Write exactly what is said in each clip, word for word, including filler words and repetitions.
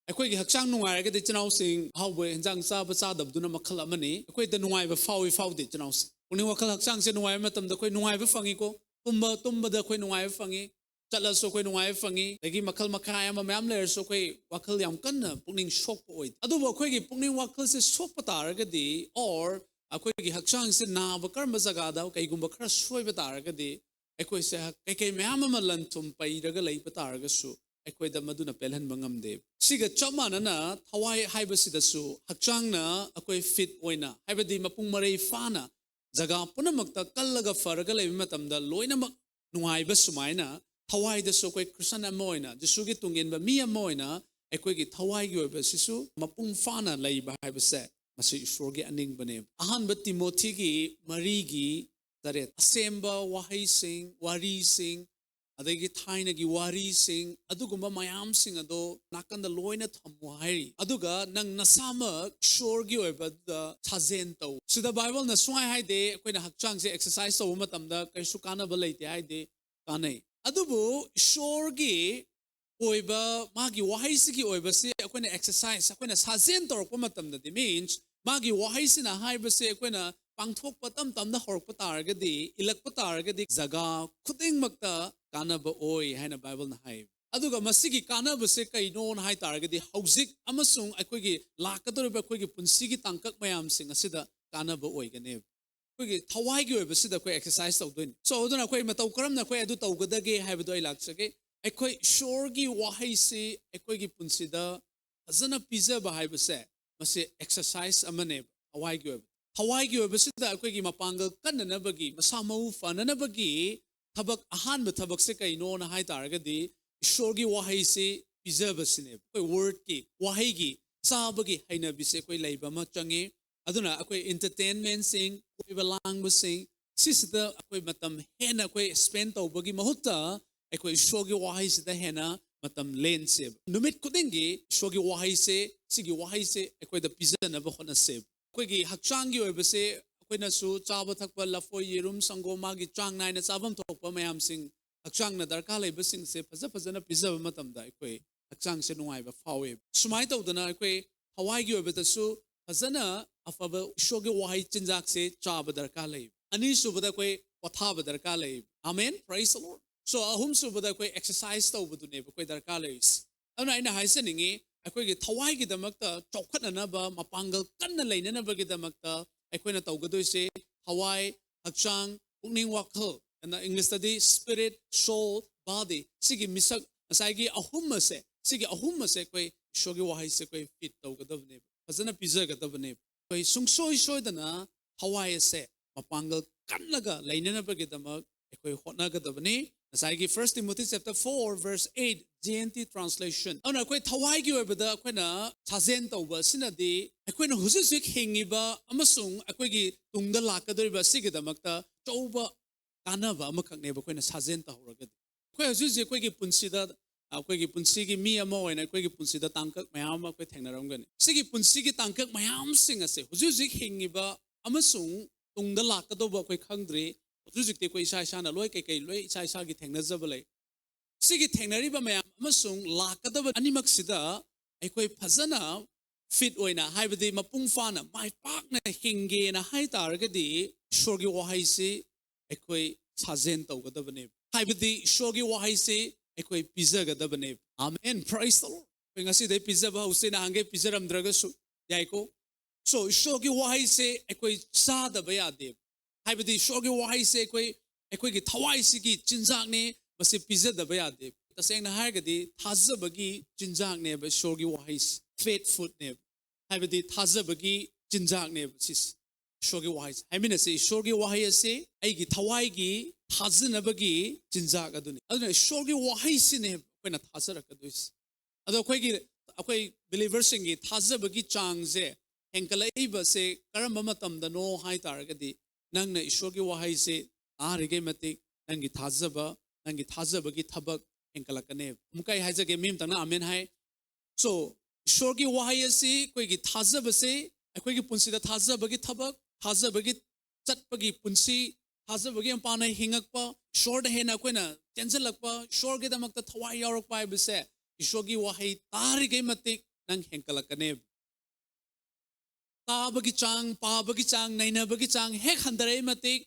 ꯑꯩꯈꯣꯏꯒꯤ ꯍꯛꯆꯥꯡ ꯅꯨꯡꯉꯥꯏꯔꯒꯗꯤ, ꯏꯆꯤꯟ ꯏꯅꯥꯎꯁꯤꯡ, ꯑꯍꯥꯎꯕ ꯍꯦꯟꯖꯥꯡ ꯆꯥꯕ ꯆꯥꯗꯕꯗꯨꯅ ꯃꯈꯜ ꯑꯃꯅꯤ꯫ ꯑꯩꯈꯣꯏꯗ ꯅꯨꯡꯉꯥꯏꯕ ꯐꯥꯎꯏ ꯐꯥꯎꯗꯦ, ꯏꯆꯤꯟ ꯏꯅꯥꯎꯁꯤꯡ? ꯄꯨꯛꯅꯤꯡ ꯋꯥꯈꯜ ꯍꯛꯆꯥꯡꯁꯦ ꯅꯨꯡꯉꯥꯏꯕ ꯃꯇꯝꯗ ꯑꯩꯈꯣꯏ ꯅꯨꯡꯉꯥꯏꯕ ꯐꯪꯉꯤꯀꯣ꯫ ꯇꯨꯝꯕ ꯇꯨꯝꯕꯗ ꯑꯩꯈꯣꯏ ꯅꯨꯡꯉꯥꯏꯕ ꯐꯪꯉꯤ, ꯆꯠꯂꯁꯨ ꯑꯩꯈꯣꯏ ꯅꯨꯡꯉꯥꯏꯕ ꯐꯪꯉꯤ, ꯑꯗꯒꯤ ꯃꯈꯜ ꯃꯈꯥ ꯑꯌꯥꯝꯕ ꯃꯌꯥꯝ ꯂꯩꯔꯁꯨ ꯑꯩꯈꯣꯏ ꯋꯥꯈꯜ ꯌꯥꯝ ꯀꯟꯅ ꯄꯨꯛꯅꯤꯡ ꯁꯣꯛꯄ ꯑꯣꯏꯗꯦ꯫ ꯑꯗꯨꯕꯨ ꯑꯩꯈꯣꯏꯒꯤ ꯄꯨꯛꯅꯤꯡ ꯋꯥꯈꯜꯁꯦ ꯁꯣꯛꯄ ꯇꯥꯔꯒꯗꯤ, or ꯑꯩꯈꯣꯏꯒꯤ ꯍꯛꯆꯥꯡꯁꯦ ꯅꯥꯕ ꯀꯔꯝꯕ ꯖꯒꯥꯗ ꯀꯩꯒꯨꯝꯕ ꯈꯔ ꯁꯣꯏꯕ ꯇꯥꯔꯒꯗꯤ, ꯑꯩꯈꯣꯏꯁꯦ ꯀꯩꯀꯩ ꯃꯌꯥꯝ ꯑꯃ ꯂꯟ ꯊꯨꯝ ꯄꯩꯔꯒ ꯂꯩꯕ ꯇꯥꯔꯒꯁꯨ ꯑꯩꯈꯣꯏꯗ ꯃꯗꯨꯅ ꯄꯦꯜꯍꯟꯕ ꯉꯝꯗꯦ꯫ ꯁꯤꯒ ꯆꯞ ꯃꯥꯟꯅꯅ ꯊꯋꯥꯏ ꯍꯥꯏꯕꯁꯤꯗꯁꯨ ꯍꯛꯆꯥꯡꯅ ꯑꯩꯈꯣꯏ ꯐꯤꯠ ꯑꯣꯏꯅ, ꯍꯥꯏꯕꯗꯤ ꯃꯄꯨꯡ ꯃꯔꯩ ꯐꯥꯅ ꯖꯒꯥ ꯄꯨꯝꯅꯃꯛꯇ ꯀꯜꯂꯒ ꯐꯔꯒ ꯂꯩꯕ ꯃꯇꯝꯗ ꯂꯣꯏꯅꯃꯛ ꯅꯨꯡꯉꯥꯏꯕ ꯁꯨꯃꯥꯏꯅ ꯊꯋꯥꯏꯗꯁꯨ ꯑꯩꯈꯣꯏ ꯈ꯭ꯔꯤꯁꯇꯟ ꯑꯃ ꯑꯣꯏꯅ, ꯖꯤꯁꯨꯒꯤ ꯇꯨꯡ ꯏꯟꯕ ꯃꯤ ꯑꯃ ꯑꯣꯏꯅ ꯑꯩꯈꯣꯏꯒꯤ ꯊꯋꯥꯏꯒꯤ ꯑꯣꯏꯕꯁꯤꯁꯨ ꯃꯄꯨꯡ ꯐꯥꯅ ꯂꯩꯕ ꯍꯥꯏꯕꯁꯦ ꯃꯁꯤ ꯏꯁꯣꯔꯒꯤ ꯑꯅꯤꯡꯕꯅꯦꯕ꯫ ꯑꯍꯥꯟꯕ ꯇꯤꯃꯣꯊꯤꯒꯤ ꯃꯔꯤꯒꯤ ꯇꯔꯦꯠ, ꯑꯁꯦꯡꯕ ꯋꯥꯍꯩꯁꯤꯡ, ꯋꯥꯔꯤꯁꯤꯡ, ꯑꯗꯒꯤ ꯊꯥꯏꯅꯒꯤ ꯋꯥꯔꯤꯁꯤꯡ, ꯑꯗꯨꯒꯨꯝꯕ ꯃꯌꯥꯝꯁꯤꯡ ꯑꯗꯣ ꯅꯥꯀꯟꯗ ꯂꯣꯏꯅ ꯊꯝꯃꯨ ꯍꯥꯏꯔꯤ꯫ ꯑꯗꯨꯒ ꯅꯪ ꯅꯁꯥꯃꯛ ꯏꯁꯣꯔꯒꯤ ꯑꯣꯏꯕꯗ ꯁꯥꯖꯦꯟ ꯇꯧ꯫ ꯁꯤꯗ ꯕꯥꯏꯕꯜꯅ ꯁꯨꯡꯍꯥꯏ ꯍꯥꯏꯗꯦ ꯑꯩꯈꯣꯏꯅ ꯍꯛꯆꯥꯡꯁꯦ ꯑꯦꯛꯁꯔꯁꯥꯏꯁ ꯇꯧꯕ ꯃꯇꯝꯗ ꯀꯔꯤꯁꯨ ꯀꯥꯟꯅꯕ ꯂꯩꯇꯦ ꯍꯥꯏꯗꯦ, ꯀꯥꯟꯅꯩ꯫ ꯑꯗꯨꯕꯨ ꯏꯁꯣꯔꯒꯤ ꯑꯣꯏꯕ, ꯃꯥꯒꯤ ꯋꯥꯍꯩꯁꯤꯒꯤ ꯑꯣꯏꯕꯁꯤ ꯑꯩꯈꯣꯏꯅ ꯑꯦꯛꯁꯔꯁꯥꯏꯁ, ꯑꯩꯈꯣꯏꯅ ꯁꯥꯖꯦꯟ ꯇꯧꯔꯛꯄ ꯃꯇꯝꯗꯗꯤ, ꯃꯤꯟꯁ ꯃꯥꯒꯤ ꯋꯥꯍꯩꯁꯤꯅ ꯍꯥꯏꯕꯁꯦ ꯑꯩꯈꯣꯏꯅ ꯄꯥꯡꯊꯣꯛꯄ ꯇꯞ ꯇꯞꯅ ꯍꯧꯔꯛꯄ ꯇꯥꯔꯒꯗꯤ, ꯏꯜꯂꯛꯄ ꯇꯥꯔꯒꯗꯤ ꯖꯒꯥ ꯈꯨꯗꯤꯡꯃꯛꯇ ꯀꯥꯟꯅꯕ ꯑꯣꯏ ꯍꯥꯏꯅ ꯕꯥꯏꯕꯜꯅ ꯍꯥꯏ꯫ ꯑꯗꯨꯒ ꯃꯁꯤꯒꯤ ꯀꯥꯟꯅꯕꯁꯦ ꯀꯩꯅꯣꯅ ꯍꯥꯏ ꯇꯥꯔꯒꯗꯤ, ꯍꯧꯖꯤꯛ ꯑꯃꯁꯨꯡ ꯑꯩꯈꯣꯏꯒꯤ ꯂꯥꯛꯀꯗꯧꯔꯤꯕ ꯑꯩꯈꯣꯏꯒꯤ ꯄꯨꯟꯁꯤꯒꯤ ꯇꯥꯡꯀꯛ ꯃꯌꯥꯝꯁꯤꯡ ꯑꯁꯤꯗ ꯀꯥꯟꯅꯕ ꯑꯣꯏꯒꯅꯦꯕ꯫ ꯑꯩꯈꯣꯏꯒꯤ ꯊꯋꯥꯏꯒꯤ ꯑꯣꯏꯕꯁꯤꯗ ꯑꯩꯈꯣꯏ ꯑꯦꯛꯁꯔꯁꯥꯏꯁ ꯇꯧꯗꯣꯏꯅꯤ꯫ ꯁꯣ ꯑꯗꯨꯅ ꯑꯩꯈꯣꯏ ꯃꯇꯧ ꯀꯔꯝꯅ ꯑꯩꯈꯣꯏ ꯑꯗꯨ ꯇꯧꯒꯗꯒꯦ ꯍꯥꯏꯕꯗꯣ ꯑꯩ ꯂꯥꯛꯆꯒꯦ꯫ ꯑꯩꯈꯣꯏ ꯏꯁꯣꯔꯒꯤ ꯋꯥꯍꯩꯁꯤ ꯑꯩꯈꯣꯏꯒꯤ ꯄꯨꯟꯁꯤꯗ ꯐꯖꯅ ꯄꯤꯖꯕ ꯍꯥꯏꯕꯁꯦ ꯃꯁꯤ ꯑꯦꯛꯁꯔꯁꯥꯏꯁ ꯑꯃꯅꯦꯕ, ꯊꯋꯥꯏꯒꯤ ꯑꯣꯏꯕ꯫ ꯊꯋꯥꯏꯒꯤ ꯑꯣꯏꯕꯁꯤꯗ ꯑꯩꯈꯣꯏꯒꯤ ꯃꯄꯥꯡꯒꯜ ꯀꯟꯅꯅꯕꯒꯤ, ꯃꯁꯥ ꯃꯎ ꯐꯅꯅꯕꯒꯤ ꯊꯕꯛ, ꯑꯍꯥꯟꯕ ꯊꯕꯛꯁꯦ ꯀꯩꯅꯣꯅ ꯍꯥꯏ ꯇꯥꯔꯒꯗꯤ ꯏꯁꯣꯔꯒꯤ ꯋꯥꯍꯩꯁꯤ ꯄꯤꯖꯕꯁꯤꯅꯦꯕ꯫ ꯑꯩꯈꯣꯏ ꯋꯥꯔꯗꯀꯤ, ꯋꯥꯍꯩꯒꯤ ꯆꯥꯕꯒꯤ ꯍꯩꯅꯕꯤꯁꯦ ꯑꯩꯈꯣꯏ ꯂꯩꯕ ꯑꯃ ꯆꯪꯉꯤ꯫ ꯑꯗꯨꯅ ꯑꯩꯈꯣꯏ ꯏꯟꯇꯔꯇꯦꯟꯃꯦꯟꯁꯤꯡ, ꯀꯣꯏꯕ ꯂꯥꯡꯕꯁꯤꯡ, ꯁꯤꯁꯤꯗ ꯑꯩꯈꯣꯏ ꯃꯇꯝ ꯍꯦꯟꯅ ꯑꯩꯈꯣꯏ ꯁ꯭ꯄꯦꯟ ꯇꯧꯕꯒꯤ ꯃꯍꯨꯠꯇ ꯑꯩꯈꯣꯏ ꯏꯁꯣꯔꯒꯤ ꯋꯥꯍꯩꯁꯤꯗ ꯍꯦꯟꯅ ꯃꯇꯝ ꯂꯦꯟꯁꯦꯕ꯫ ꯅꯨꯃꯤꯠ ꯈꯨꯗꯤꯡꯒꯤ ꯏꯁꯣꯔꯒꯤ ꯋꯥꯍꯩꯁꯦ, ꯁꯤꯒꯤ ꯋꯥꯍꯩꯁꯦ ꯑꯩꯈꯣꯏꯗ ꯄꯤꯖꯅꯕ ꯍꯣꯠꯅꯁꯦꯕ꯫ ꯑꯩꯈꯣꯏꯒꯤ ꯍꯛꯆꯥꯡꯒꯤ ꯑꯣꯏꯕꯁꯦ ꯑꯩꯈꯣꯏꯅꯁꯨ ꯆꯥꯕ ꯊꯛꯄ, ꯂꯐꯣꯏ, ꯌꯦꯔꯨꯝ, ꯁꯪꯒꯣꯝ, ꯃꯥꯒꯤ ꯆꯥꯡ ꯅꯥꯏꯅ ꯆꯥꯐꯝ ꯊꯣꯛꯄ ꯃꯌꯥꯝꯁꯤꯡ, ꯍꯛꯆꯥꯡꯅ ꯗꯔꯀꯥꯔ ꯂꯩꯕꯁꯤꯡꯁꯦ ꯐꯖ ꯐꯖꯅ ꯄꯤꯖꯕ ꯃꯇꯝꯗ ꯑꯩꯈꯣꯏ ꯍꯛꯆꯥꯡꯁꯦ ꯅꯨꯡꯉꯥꯏꯕ ꯐꯥꯎꯋꯦꯕ꯫ ꯁꯨꯃꯥꯏꯅ ꯇꯧꯗꯅ ꯑꯩꯈꯣꯏ ꯊꯋꯥꯏꯒꯤ ꯑꯣꯏꯕꯗꯁꯨ ꯐꯖꯅ ꯑꯐꯕ ꯏꯁꯣꯔꯒꯤ ꯋꯥꯍꯩ ꯆꯤꯟꯖꯥꯛꯁꯦ ꯆꯥꯕ ꯗꯔꯀꯥꯔ ꯂꯩ꯫ ꯑꯅꯤꯁꯨꯕꯗ ꯑꯩꯈꯣꯏ ꯄꯣꯊꯥꯕ ꯗꯔꯀꯥꯔ ꯂꯩ꯫ Amen, praise the Lord. So ꯑꯍꯨꯝꯁꯨꯕꯗ ꯑꯩꯈꯣꯏ ꯑꯦꯛꯁꯔꯁꯥꯏꯁ ꯇꯧꯕꯗꯨꯅꯦꯕ ꯑꯩꯈꯣꯏ ꯗꯔꯀꯥꯔ ꯂꯩꯔꯤꯁꯦ꯫ ꯑꯗꯨꯅ ꯑꯩꯅ ꯍꯥꯏꯖꯅꯤꯡꯉꯤ, ꯑꯩꯈꯣꯏꯒꯤ ꯊꯋꯥꯏꯒꯤꯗꯃꯛꯇ ꯆꯥꯎꯈꯠꯅꯅꯕ, ꯃꯄꯥꯡꯒꯜ ꯀꯟꯅ ꯂꯩꯅꯅꯕꯒꯤꯗꯃꯛꯇ ꯑꯩꯈꯣꯏꯅ ꯇꯧꯒꯗꯣꯏꯁꯦ ꯊꯋꯥꯏ, ꯍꯛꯆꯥꯡ, ꯄꯨꯛꯅꯤꯡ ꯋꯥꯈꯜ, ꯑꯗꯨꯅ ꯏꯪꯂꯤꯁꯇꯗꯤ spirit, soul, body, ꯁꯤꯒꯤ ꯃꯤꯁꯛ ꯉꯁꯥꯏꯒꯤ ꯑꯍꯨꯝ ꯑꯁꯦ, ꯁꯤꯒꯤ ꯑꯍꯨꯝ ꯑꯁꯦ ꯑꯩꯈꯣꯏ ꯏꯁꯣꯔꯒꯤ ꯋꯥꯍꯩꯁꯦ ꯑꯩꯈꯣꯏ ꯐꯤꯠ ꯇꯧꯒꯗꯕꯅꯦꯕ, ꯐꯖꯅ ꯄꯤꯖꯒꯗꯕꯅꯦꯕ꯫ ꯑꯩꯈꯣꯏ ꯁꯨꯡꯁꯣꯏ ꯁꯣꯏꯗꯅ ꯊꯋꯥꯏ ꯑꯁꯦ ꯃꯄꯥꯡꯒꯜ ꯀꯜꯂꯒ ꯂꯩꯅꯅꯕꯒꯤꯗꯃꯛ ꯑꯩꯈꯣꯏ ꯍꯣꯠꯅꯒꯗꯕꯅꯤ꯫ ꯉꯁꯥꯏꯒꯤ First Timothy chapter four verse eight G N T translation, ꯑꯗꯨꯅ ꯑꯩꯈꯣꯏ ꯊꯋꯥꯏꯒꯤ ꯑꯣꯏꯕꯗ ꯑꯩꯈꯣꯏꯅ ꯁꯥꯖꯦꯟ ꯇꯧꯕ ꯑꯁꯤꯅꯗꯤ ꯑꯩꯈꯣꯏꯅ ꯍꯧꯖꯤꯛ ꯍꯧꯖꯤꯛ ꯍꯤꯡꯉꯤꯕ ꯑꯃꯁꯨꯡ ꯑꯩꯈꯣꯏꯒꯤ ꯇꯨꯡꯗ ꯂꯥꯛꯀꯗꯧꯔꯤꯕ ꯑꯁꯤꯒꯤꯗꯃꯛꯇ ꯑꯆꯧꯕ ꯀꯥꯟꯅꯕ ꯑꯃꯈꯛꯅꯦꯕ ꯑꯩꯈꯣꯏꯅ ꯁꯥꯖꯦꯟ ꯇꯧꯍꯧꯔꯒꯗꯤ꯫ ꯑꯩꯈꯣꯏ ꯍꯧꯖꯤꯛ ꯍꯧꯖꯤꯛ ꯑꯩꯈꯣꯏꯒꯤ ꯄꯨꯟꯁꯤꯗ, ꯑꯩꯈꯣꯏꯒꯤ ꯄꯨꯟꯁꯤꯒꯤ ꯃꯤ ꯑꯃ ꯑꯣꯏꯅ ꯑꯩꯈꯣꯏꯒꯤ ꯄꯨꯟꯁꯤꯗ ꯇꯥꯡꯀꯛ ꯃꯌꯥꯝ ꯑꯃ ꯑꯩꯈꯣꯏ ꯊꯦꯡꯅꯔꯝꯒꯅꯤ꯫ ꯁꯤꯒꯤ ꯄꯨꯟꯁꯤꯒꯤ ꯇꯥꯡꯀꯛ ꯃꯌꯥꯝꯁꯤꯡ ꯑꯁꯦ ꯍꯧꯖꯤꯛ ꯍꯧꯖꯤꯛ ꯍꯤꯡꯉꯤꯕ ꯑꯃꯁꯨꯡ ꯇꯨꯡꯗ ꯂꯥꯛꯀꯗꯧꯕ ꯑꯩꯈꯣꯏ ꯈꯪꯗ꯭ꯔꯤ꯫ ꯍꯧꯖꯤꯛ ꯍꯧꯖꯤꯛꯇꯤ ꯑꯩꯈꯣꯏ ꯏꯁꯥ ꯏꯁꯥꯅ ꯂꯣꯏ ꯀꯩꯀꯩ ꯂꯣꯏ ꯏꯁꯥ ꯏꯁꯥꯒꯤ ꯊꯦꯡꯅꯖꯕ ꯂꯩ꯫ ꯁꯤꯒꯤ ꯊꯦꯡꯅꯔꯤꯕ ꯃꯌꯥꯝ ꯑꯃꯁꯨꯡ ꯂꯥꯛꯀꯗꯕ ꯑꯅꯤꯃꯛꯁꯤꯗ ꯑꯩꯈꯣꯏ ꯐꯖꯅ ꯐꯤꯠ ꯑꯣꯏꯅ, ꯍꯥꯏꯕꯗꯤ ꯃꯄꯨꯡ ꯐꯥꯅ ꯃꯥꯏ ꯄꯥꯛꯅ ꯍꯤꯡꯒꯦꯅ ꯍꯥꯏ ꯇꯥꯔꯒꯗꯤ ꯏꯁꯣꯔꯒꯤ ꯋꯥꯍꯩꯁꯤ ꯑꯩꯈꯣꯏ ꯁꯥꯖꯦꯟ ꯇꯧꯒꯗꯕꯅꯦꯕ, ꯍꯥꯏꯕꯗꯤ ꯏꯁꯣꯔꯒꯤ ꯋꯥꯍꯩꯁꯤ ꯑꯩꯈꯣꯏ ꯄꯤꯖꯒꯗꯕꯅꯦꯕ꯫ Amen, praise the Lord. ꯑꯩꯈꯣꯏ ꯉꯁꯤꯗꯩ ꯄꯤꯖꯕ ꯍꯧꯁꯤ, ꯅꯍꯥꯟꯈꯩ ꯄꯤꯖꯔꯝꯗ꯭ꯔꯒꯁꯨ ꯌꯥꯏꯀꯣ꯫ So ꯏꯁꯣꯔꯒꯤ ꯋꯥꯍꯩꯁꯦ ꯑꯩꯈꯣꯏ ꯆꯥꯗꯕ ꯌꯥꯗꯦꯕ, ꯍꯥꯏꯕꯗꯤ ꯏꯁꯣꯔꯒꯤ ꯋꯥꯍꯩꯁꯦ ꯑꯩꯈꯣꯏ ꯑꯩꯈꯣꯏꯒꯤ ꯊꯋꯥꯏꯁꯤꯒꯤ ꯆꯤꯟꯖꯥꯛꯅꯤ, ꯃꯁꯤ ꯄꯤꯖꯗꯕ ꯌꯥꯗꯦ꯫ ꯇꯁꯦꯡꯅ ꯍꯥꯏꯔꯒꯗꯤ ꯊꯥꯖꯕꯒꯤ ꯆꯤꯟꯖꯥꯛꯅꯦꯕ ꯏꯁꯣꯔꯒꯤ ꯋꯥꯍꯩꯁꯤ, ꯐꯦꯠ ꯐꯨꯗꯅꯦꯕ, ꯍꯥꯏꯕꯗꯤ ꯊꯥꯖꯕꯒꯤ ꯆꯤꯟꯖꯥꯛꯅꯦꯕ ꯁꯤꯁꯦ꯫ ꯏꯁꯣꯔꯒꯤ ꯋꯥꯍꯩꯁꯦ ꯍꯥꯏꯃꯤꯟꯅꯁꯦ, ꯏꯁꯣꯔꯒꯤ ꯋꯥꯍꯩ ꯑꯁꯤ ꯑꯩꯒꯤ ꯊꯋꯥꯏꯒꯤ ꯊꯥꯖꯅꯕꯒꯤ ꯆꯤꯟꯖꯥꯛ ꯑꯗꯨꯅꯤ꯫ ꯑꯗꯨꯅ ꯏꯁꯣꯔꯒꯤ ꯋꯥꯍꯩꯁꯤꯅꯦꯕ ꯑꯩꯈꯣꯏꯅ ꯊꯥꯖꯔꯛꯀꯗꯣꯏꯁꯦ꯫ ꯑꯗꯣ ꯑꯩꯈꯣꯏꯒꯤ, ꯑꯩꯈꯣꯏ ꯕꯤꯂꯤꯚꯔꯁꯤꯡꯒꯤ ꯊꯥꯖꯕꯒꯤ ꯆꯥꯡꯁꯦ ꯍꯦꯟꯒꯠꯂꯛꯏꯕꯁꯦ ꯀꯔꯝꯕ ꯃꯇꯝꯗꯅꯣ ꯍꯥꯏ ꯇꯥꯔꯒꯗꯤ, ꯅꯪꯅ ꯏꯁꯣꯔꯒꯤ ꯋꯥꯍꯩꯁꯦ ꯇꯥꯔꯤꯈꯩ ꯃꯇꯤꯛ ꯅꯪꯒꯤ ꯊꯥꯖꯕ, ꯅꯪꯒꯤ ꯊꯥꯖꯕꯒꯤ ꯊꯕꯛ ꯍꯦꯟꯒꯠꯂꯛꯀꯅꯦꯕ꯫ ꯑꯃꯨꯛꯀ ꯑꯩ ꯍꯥꯏꯖꯒꯦ, ꯃꯤ ꯑꯃꯇꯪꯅ ꯑꯃꯦꯟ ꯍꯥꯏ꯫ So ꯏꯁꯣꯔꯒꯤ ꯋꯥꯍꯩ ꯑꯁꯤ ꯑꯩꯈꯣꯏꯒꯤ ꯊꯥꯖꯕꯁꯦ, ꯑꯩꯈꯣꯏꯒꯤ ꯄꯨꯟꯁꯤꯗ ꯊꯥꯖꯕꯒꯤ ꯊꯕꯛ, ꯊꯥꯖꯕꯒꯤ ꯆꯠꯄꯒꯤ ꯄꯨꯟꯁꯤ, ꯊꯥꯖꯕꯒꯤ ꯃꯄꯥꯟꯅ ꯍꯤꯡꯉꯛꯄ, ꯏꯁꯣꯔꯗ ꯍꯦꯟꯅ ꯑꯩꯈꯣꯏꯅ ꯆꯦꯟꯁꯤꯜꯂꯛꯄ, ꯏꯁꯣꯔꯒꯤꯗꯃꯛꯇ ꯊꯋꯥꯏ ꯌꯥꯎꯔꯛꯄ ꯍꯥꯏꯕꯁꯦ ꯏꯁꯣꯔꯒꯤ ꯋꯥꯍꯩ ꯇꯥꯔꯤꯈꯩ ꯃꯇꯤꯛ ꯅꯪ ꯍꯦꯟꯒꯠꯂꯛꯀꯅꯦꯕ꯫ ꯇꯥꯕꯒꯤ ꯆꯥꯡ, ꯄꯥꯕꯒꯤ ꯆꯥꯡ, ꯅꯩꯅꯕꯒꯤ ꯆꯥꯡ ꯍꯦꯛ ꯍꯟꯊꯔꯛꯏ ꯃꯇꯤꯛ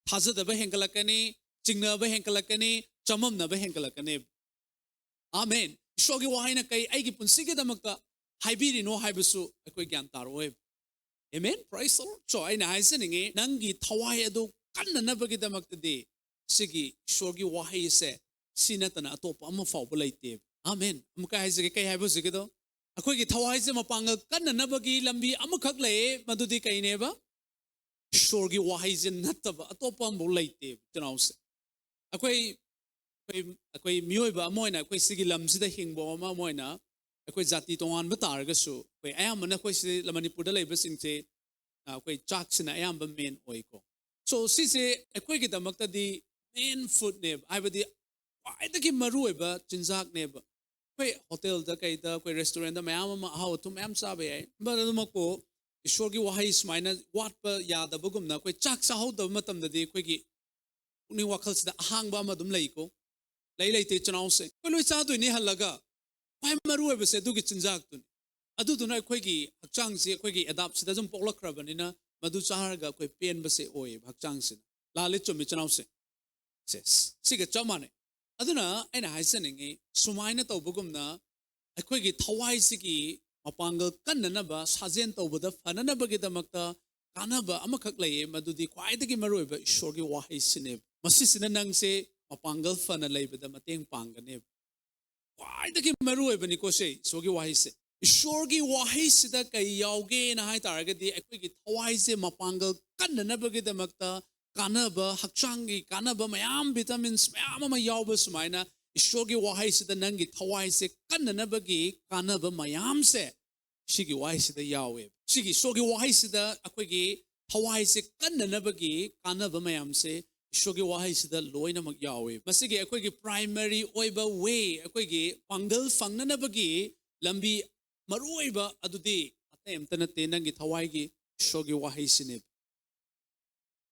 ꯊꯥꯖꯗꯕ ꯍꯦꯟꯒꯠꯂꯛꯀꯅꯤ, ꯆꯤꯡꯅꯕ ꯍꯦꯟꯒꯠꯂꯛꯀꯅꯤ, ꯆꯃꯝꯅꯕ ꯍꯦꯟꯒꯠꯂꯛꯀꯅꯦꯕ꯫ ꯑꯥꯃꯦꯟ꯫ ꯏꯁꯣꯔꯒꯤ ꯋꯥꯍꯩꯅ ꯀꯩ ꯑꯩꯒꯤ ꯄꯨꯟꯁꯤꯒꯤꯗꯃꯛꯇ ꯍꯥꯏꯕꯤꯔꯤꯅꯣ ꯍꯥꯏꯕꯁꯨ ꯑꯩꯈꯣꯏ ꯒ꯭ꯌꯥꯟ ꯇꯥꯔꯛꯑꯣꯏꯕ꯫ ꯑꯦꯃꯦꯟ꯫ Praise the Lord. So ꯑꯩꯅ ꯍꯥꯏꯖꯅꯤꯡꯉꯤ, ꯅꯪꯒꯤ ꯊꯋꯥꯏ ꯑꯗꯨ ꯀꯟꯅꯅꯕꯒꯤꯗꯃꯛꯇꯗꯤ ꯁꯤꯒꯤ ꯏꯁꯣꯔꯒꯤ ꯋꯥꯍꯩꯁꯦ ꯁꯤ ꯅꯠꯇꯅ ꯑꯇꯣꯞꯄ ꯑꯃ ꯐꯥꯎꯕ ꯂꯩꯇꯦꯕ꯫ ꯑꯥꯃꯦꯟ꯫ ꯑꯃꯨꯛꯀ ꯍꯥꯏꯖꯒꯦ, ꯀꯩ ꯍꯥꯏꯕ ꯍꯧꯖꯤꯛꯀꯤꯗꯣ? ꯑꯩꯈꯣꯏꯒꯤ ꯊꯋꯥꯏꯁꯦ ꯃꯄꯥꯡꯒꯜ ꯀꯟꯅꯅꯕꯒꯤ ꯂꯝꯕꯤ ꯑꯃꯈꯛ ꯂꯩꯌꯦ, ꯃꯗꯨꯗꯤ ꯀꯩꯅꯦꯕ? ꯏꯁꯣꯔꯒꯤ ꯋꯥꯍꯩꯁꯦ ꯅꯠꯇꯕ ꯑꯇꯣꯞꯄ ꯑꯃꯐꯥꯎ ꯂꯩꯇꯦꯕ, ꯏꯆꯤꯟ ꯏꯅꯥꯎꯁꯦ꯫ ꯑꯩꯈꯣꯏ ꯑꯩꯈꯣꯏ ꯑꯩꯈꯣꯏ ꯃꯤꯑꯣꯏꯕ ꯑꯃ ꯑꯣꯏꯅ, ꯑꯩꯈꯣꯏ ꯁꯤꯒꯤ ꯂꯝꯁꯤꯗ ꯍꯤꯡꯕ ꯑꯃ ꯑꯃ ꯑꯣꯏꯅ, ꯑꯩꯈꯣꯏ ꯖꯥꯇꯤ ꯇꯣꯉꯥꯟꯕ ꯇꯥꯔꯒꯁꯨ, ꯑꯩꯈꯣꯏ ꯑꯌꯥꯝꯕꯅ ꯑꯩꯈꯣꯏ ꯁꯤ ꯃꯅꯤꯄꯨꯔꯗ ꯂꯩꯕꯁꯤꯡꯁꯦ, ꯑ, ꯑꯩꯈꯣꯏ ꯆꯥꯛꯁꯤꯅ ꯑꯌꯥꯝꯕ ꯃꯦꯟ ꯑꯣꯏꯀꯣ꯫ ꯁꯣ ꯁꯤꯁꯦ ꯑꯩꯈꯣꯏꯒꯤꯗꯃꯛꯇꯗꯤ ꯃꯦꯟ ꯐꯨꯗꯅꯦꯕ, ꯍꯥꯏꯕꯗꯤ ꯈ꯭ꯋꯥꯏꯗꯒꯤ ꯃꯔꯨꯑꯣꯏꯕ ꯆꯤꯟꯖꯥꯛꯅꯦꯕ꯫ ꯑꯩꯈꯣꯏ ꯍꯣꯇꯦꯜꯗ ꯀꯩꯗ, ꯑꯩꯈꯣꯏ ꯔꯦꯁꯇꯨꯔꯦꯟꯗ ꯃꯌꯥꯝ ꯑꯃ ꯑꯍꯥꯎ ꯑꯊꯨꯝ ꯃꯌꯥꯝ ꯆꯥꯕ ꯌꯥꯏ, but ꯑꯗꯨꯃꯛꯄꯨ ꯏꯁꯣꯔꯒꯤ ꯋꯥꯍꯩ ꯁꯨꯃꯥꯏꯅ ꯋꯥꯠꯄ ꯌꯥꯗꯕꯒꯨꯝꯅ, ꯑꯩꯈꯣꯏ ꯆꯥꯛ ꯆꯥꯍꯧꯗꯕ ꯃꯇꯝꯗꯗꯤ ꯑꯩꯈꯣꯏꯒꯤ ꯄꯨꯛꯅꯤꯡ ꯋꯥꯈꯜꯁꯤꯗ ꯑꯍꯥꯡꯕ ꯑꯃ ꯑꯗꯨꯝ ꯂꯩꯀꯣ꯫ ꯂꯩ ꯂꯩꯇꯦ, ꯏꯆꯤꯟ ꯏꯅꯥꯎꯁꯦ? ꯑꯩꯈꯣꯏ ꯂꯣꯏ ꯆꯥꯗꯣꯏꯅꯤ ꯍꯜꯂꯒ꯫ ꯈ꯭ꯋꯥꯏ ꯃꯔꯨ ꯑꯣꯏꯕꯁꯦ ꯑꯗꯨꯒꯤ ꯆꯤꯟꯖꯥꯛꯇꯨꯅꯤ꯫ ꯑꯗꯨꯗꯨꯅ ꯑꯩꯈꯣꯏꯒꯤ ꯍꯛꯆꯥꯡꯁꯤ ꯑꯩꯈꯣꯏꯒꯤ ꯑꯦꯗꯥꯞꯁꯤꯗ ꯑꯗꯨꯝ ꯄꯣꯛꯂꯛꯈ꯭ꯔꯕꯅꯤꯅ, ꯃꯗꯨ ꯆꯥꯔꯒ ꯑꯩꯈꯣꯏ ꯄꯦꯟꯕꯁꯦ ꯑꯣꯏꯌꯦꯕ ꯍꯛꯆꯥꯡꯁꯤꯅ꯫ ꯂꯥꯜꯂꯦ, ꯆꯨꯝꯃꯤ, ꯏꯆꯤꯟ ꯏꯅꯥꯎꯁꯦ? ꯁꯦꯁ, ꯁꯤꯒ ꯆꯞ ꯃꯥꯟꯅꯩ꯫ ꯑꯗꯨꯅ ꯑꯩꯅ ꯍꯥꯏꯖꯅꯤꯡꯉꯤ, ꯁꯨꯃꯥꯏꯅ ꯇꯧꯕꯒꯨꯝꯅ ꯑꯩꯈꯣꯏꯒꯤ ꯊꯋꯥꯏꯁꯤꯒꯤ ꯃꯄꯥꯡꯒꯜ ꯀꯟꯅꯅꯕ, ꯁꯥꯖꯦꯜ ꯇꯧꯕꯗ ꯐꯅꯅꯕꯒꯤꯗꯃꯛꯇ ꯀꯥꯟꯅꯕ ꯑꯃꯈꯛ ꯂꯩꯌꯦ, ꯃꯗꯨꯗꯤ ꯈ꯭ꯋꯥꯏꯗꯒꯤ ꯃꯔꯨꯑꯣꯏꯕ ꯏꯁꯣꯔꯒꯤ ꯋꯥꯍꯩꯁꯤꯅꯦꯕ꯫ ꯃꯁꯤꯁꯤꯅ ꯅꯪꯁꯦ ꯃꯄꯥꯡꯒꯜ ꯐꯅ ꯂꯩꯕꯗ ꯃꯇꯦꯡ ꯄꯥꯡꯒꯅꯦꯕ꯫ ꯈ꯭ꯋꯥꯏꯗꯒꯤ ꯃꯔꯨꯑꯣꯏꯕꯅꯤꯀꯣ ꯁꯦ, ꯏꯁꯣꯔꯒꯤ ꯋꯥꯍꯩꯁꯦ꯫ ꯏꯁꯣꯔꯒꯤ ꯋꯥꯍꯩꯁꯤꯗ ꯀꯩ ꯌꯥꯎꯒꯦꯅ ꯍꯥꯏ ꯇꯥꯔꯒꯗꯤ, ꯑꯩꯈꯣꯏꯒꯤ ꯊꯋꯥꯏꯁꯦ ꯃꯄꯥꯡꯒꯜ ꯀꯟꯅꯅꯕꯒꯤꯗꯃꯛꯇ ꯀꯥꯟꯅꯕ, ꯍꯛꯆꯥꯡꯒꯤ ꯀꯥꯟꯅꯕ ꯃꯌꯥꯝ, ꯚꯤꯇꯥꯃꯤꯟꯁ ꯃꯌꯥꯝ ꯑꯃ ꯌꯥꯎꯕ ꯁꯨꯃꯥꯏꯅ, ꯏꯁꯣꯔꯒꯤ ꯋꯥꯍꯩꯁꯤꯗ ꯅꯪꯒꯤ ꯊꯋꯥꯏꯁꯦ ꯀꯟꯅꯅꯕꯒꯤ ꯀꯥꯟꯅꯕ ꯃꯌꯥꯝꯁꯦ ꯁꯤꯒꯤ ꯋꯥꯍꯩꯁꯤꯗ ꯌꯥꯎꯋꯦ꯫ ꯁꯤꯒꯤ ꯏꯁꯣꯔꯒꯤ ꯋꯥꯍꯩꯁꯤꯗ ꯑꯩꯈꯣꯏꯒꯤ ꯊꯋꯥꯏꯁꯦ ꯀꯟꯅꯅꯕꯒꯤ ꯀꯥꯟꯅꯕ ꯃꯌꯥꯝꯁꯦ ꯏꯁꯣꯔꯒꯤ ꯋꯥꯍꯩꯁꯤꯗ ꯂꯣꯏꯅꯃꯛ ꯌꯥꯎꯋꯦ꯫ ꯃꯁꯤꯒꯤ ꯑꯩꯈꯣꯏꯒꯤ ꯄ꯭ꯔꯥꯏꯃꯔꯤ ꯑꯣꯏꯕ ꯋꯦ, ꯑꯩꯈꯣꯏꯒꯤ ꯄꯥꯡꯒꯜ ꯐꯪꯅꯅꯕꯒꯤ ꯂꯝꯕꯤ ꯃꯔꯨꯑꯣꯏꯕ ꯑꯗꯨꯗꯤ ꯑꯇꯩ ꯑꯝꯇ ꯅꯠꯇꯦ, ꯅꯪꯒꯤ ꯊꯋꯥꯏꯒꯤ ꯏꯁꯣꯔꯒꯤ ꯋꯥꯍꯩꯁꯤꯅꯦꯕ꯫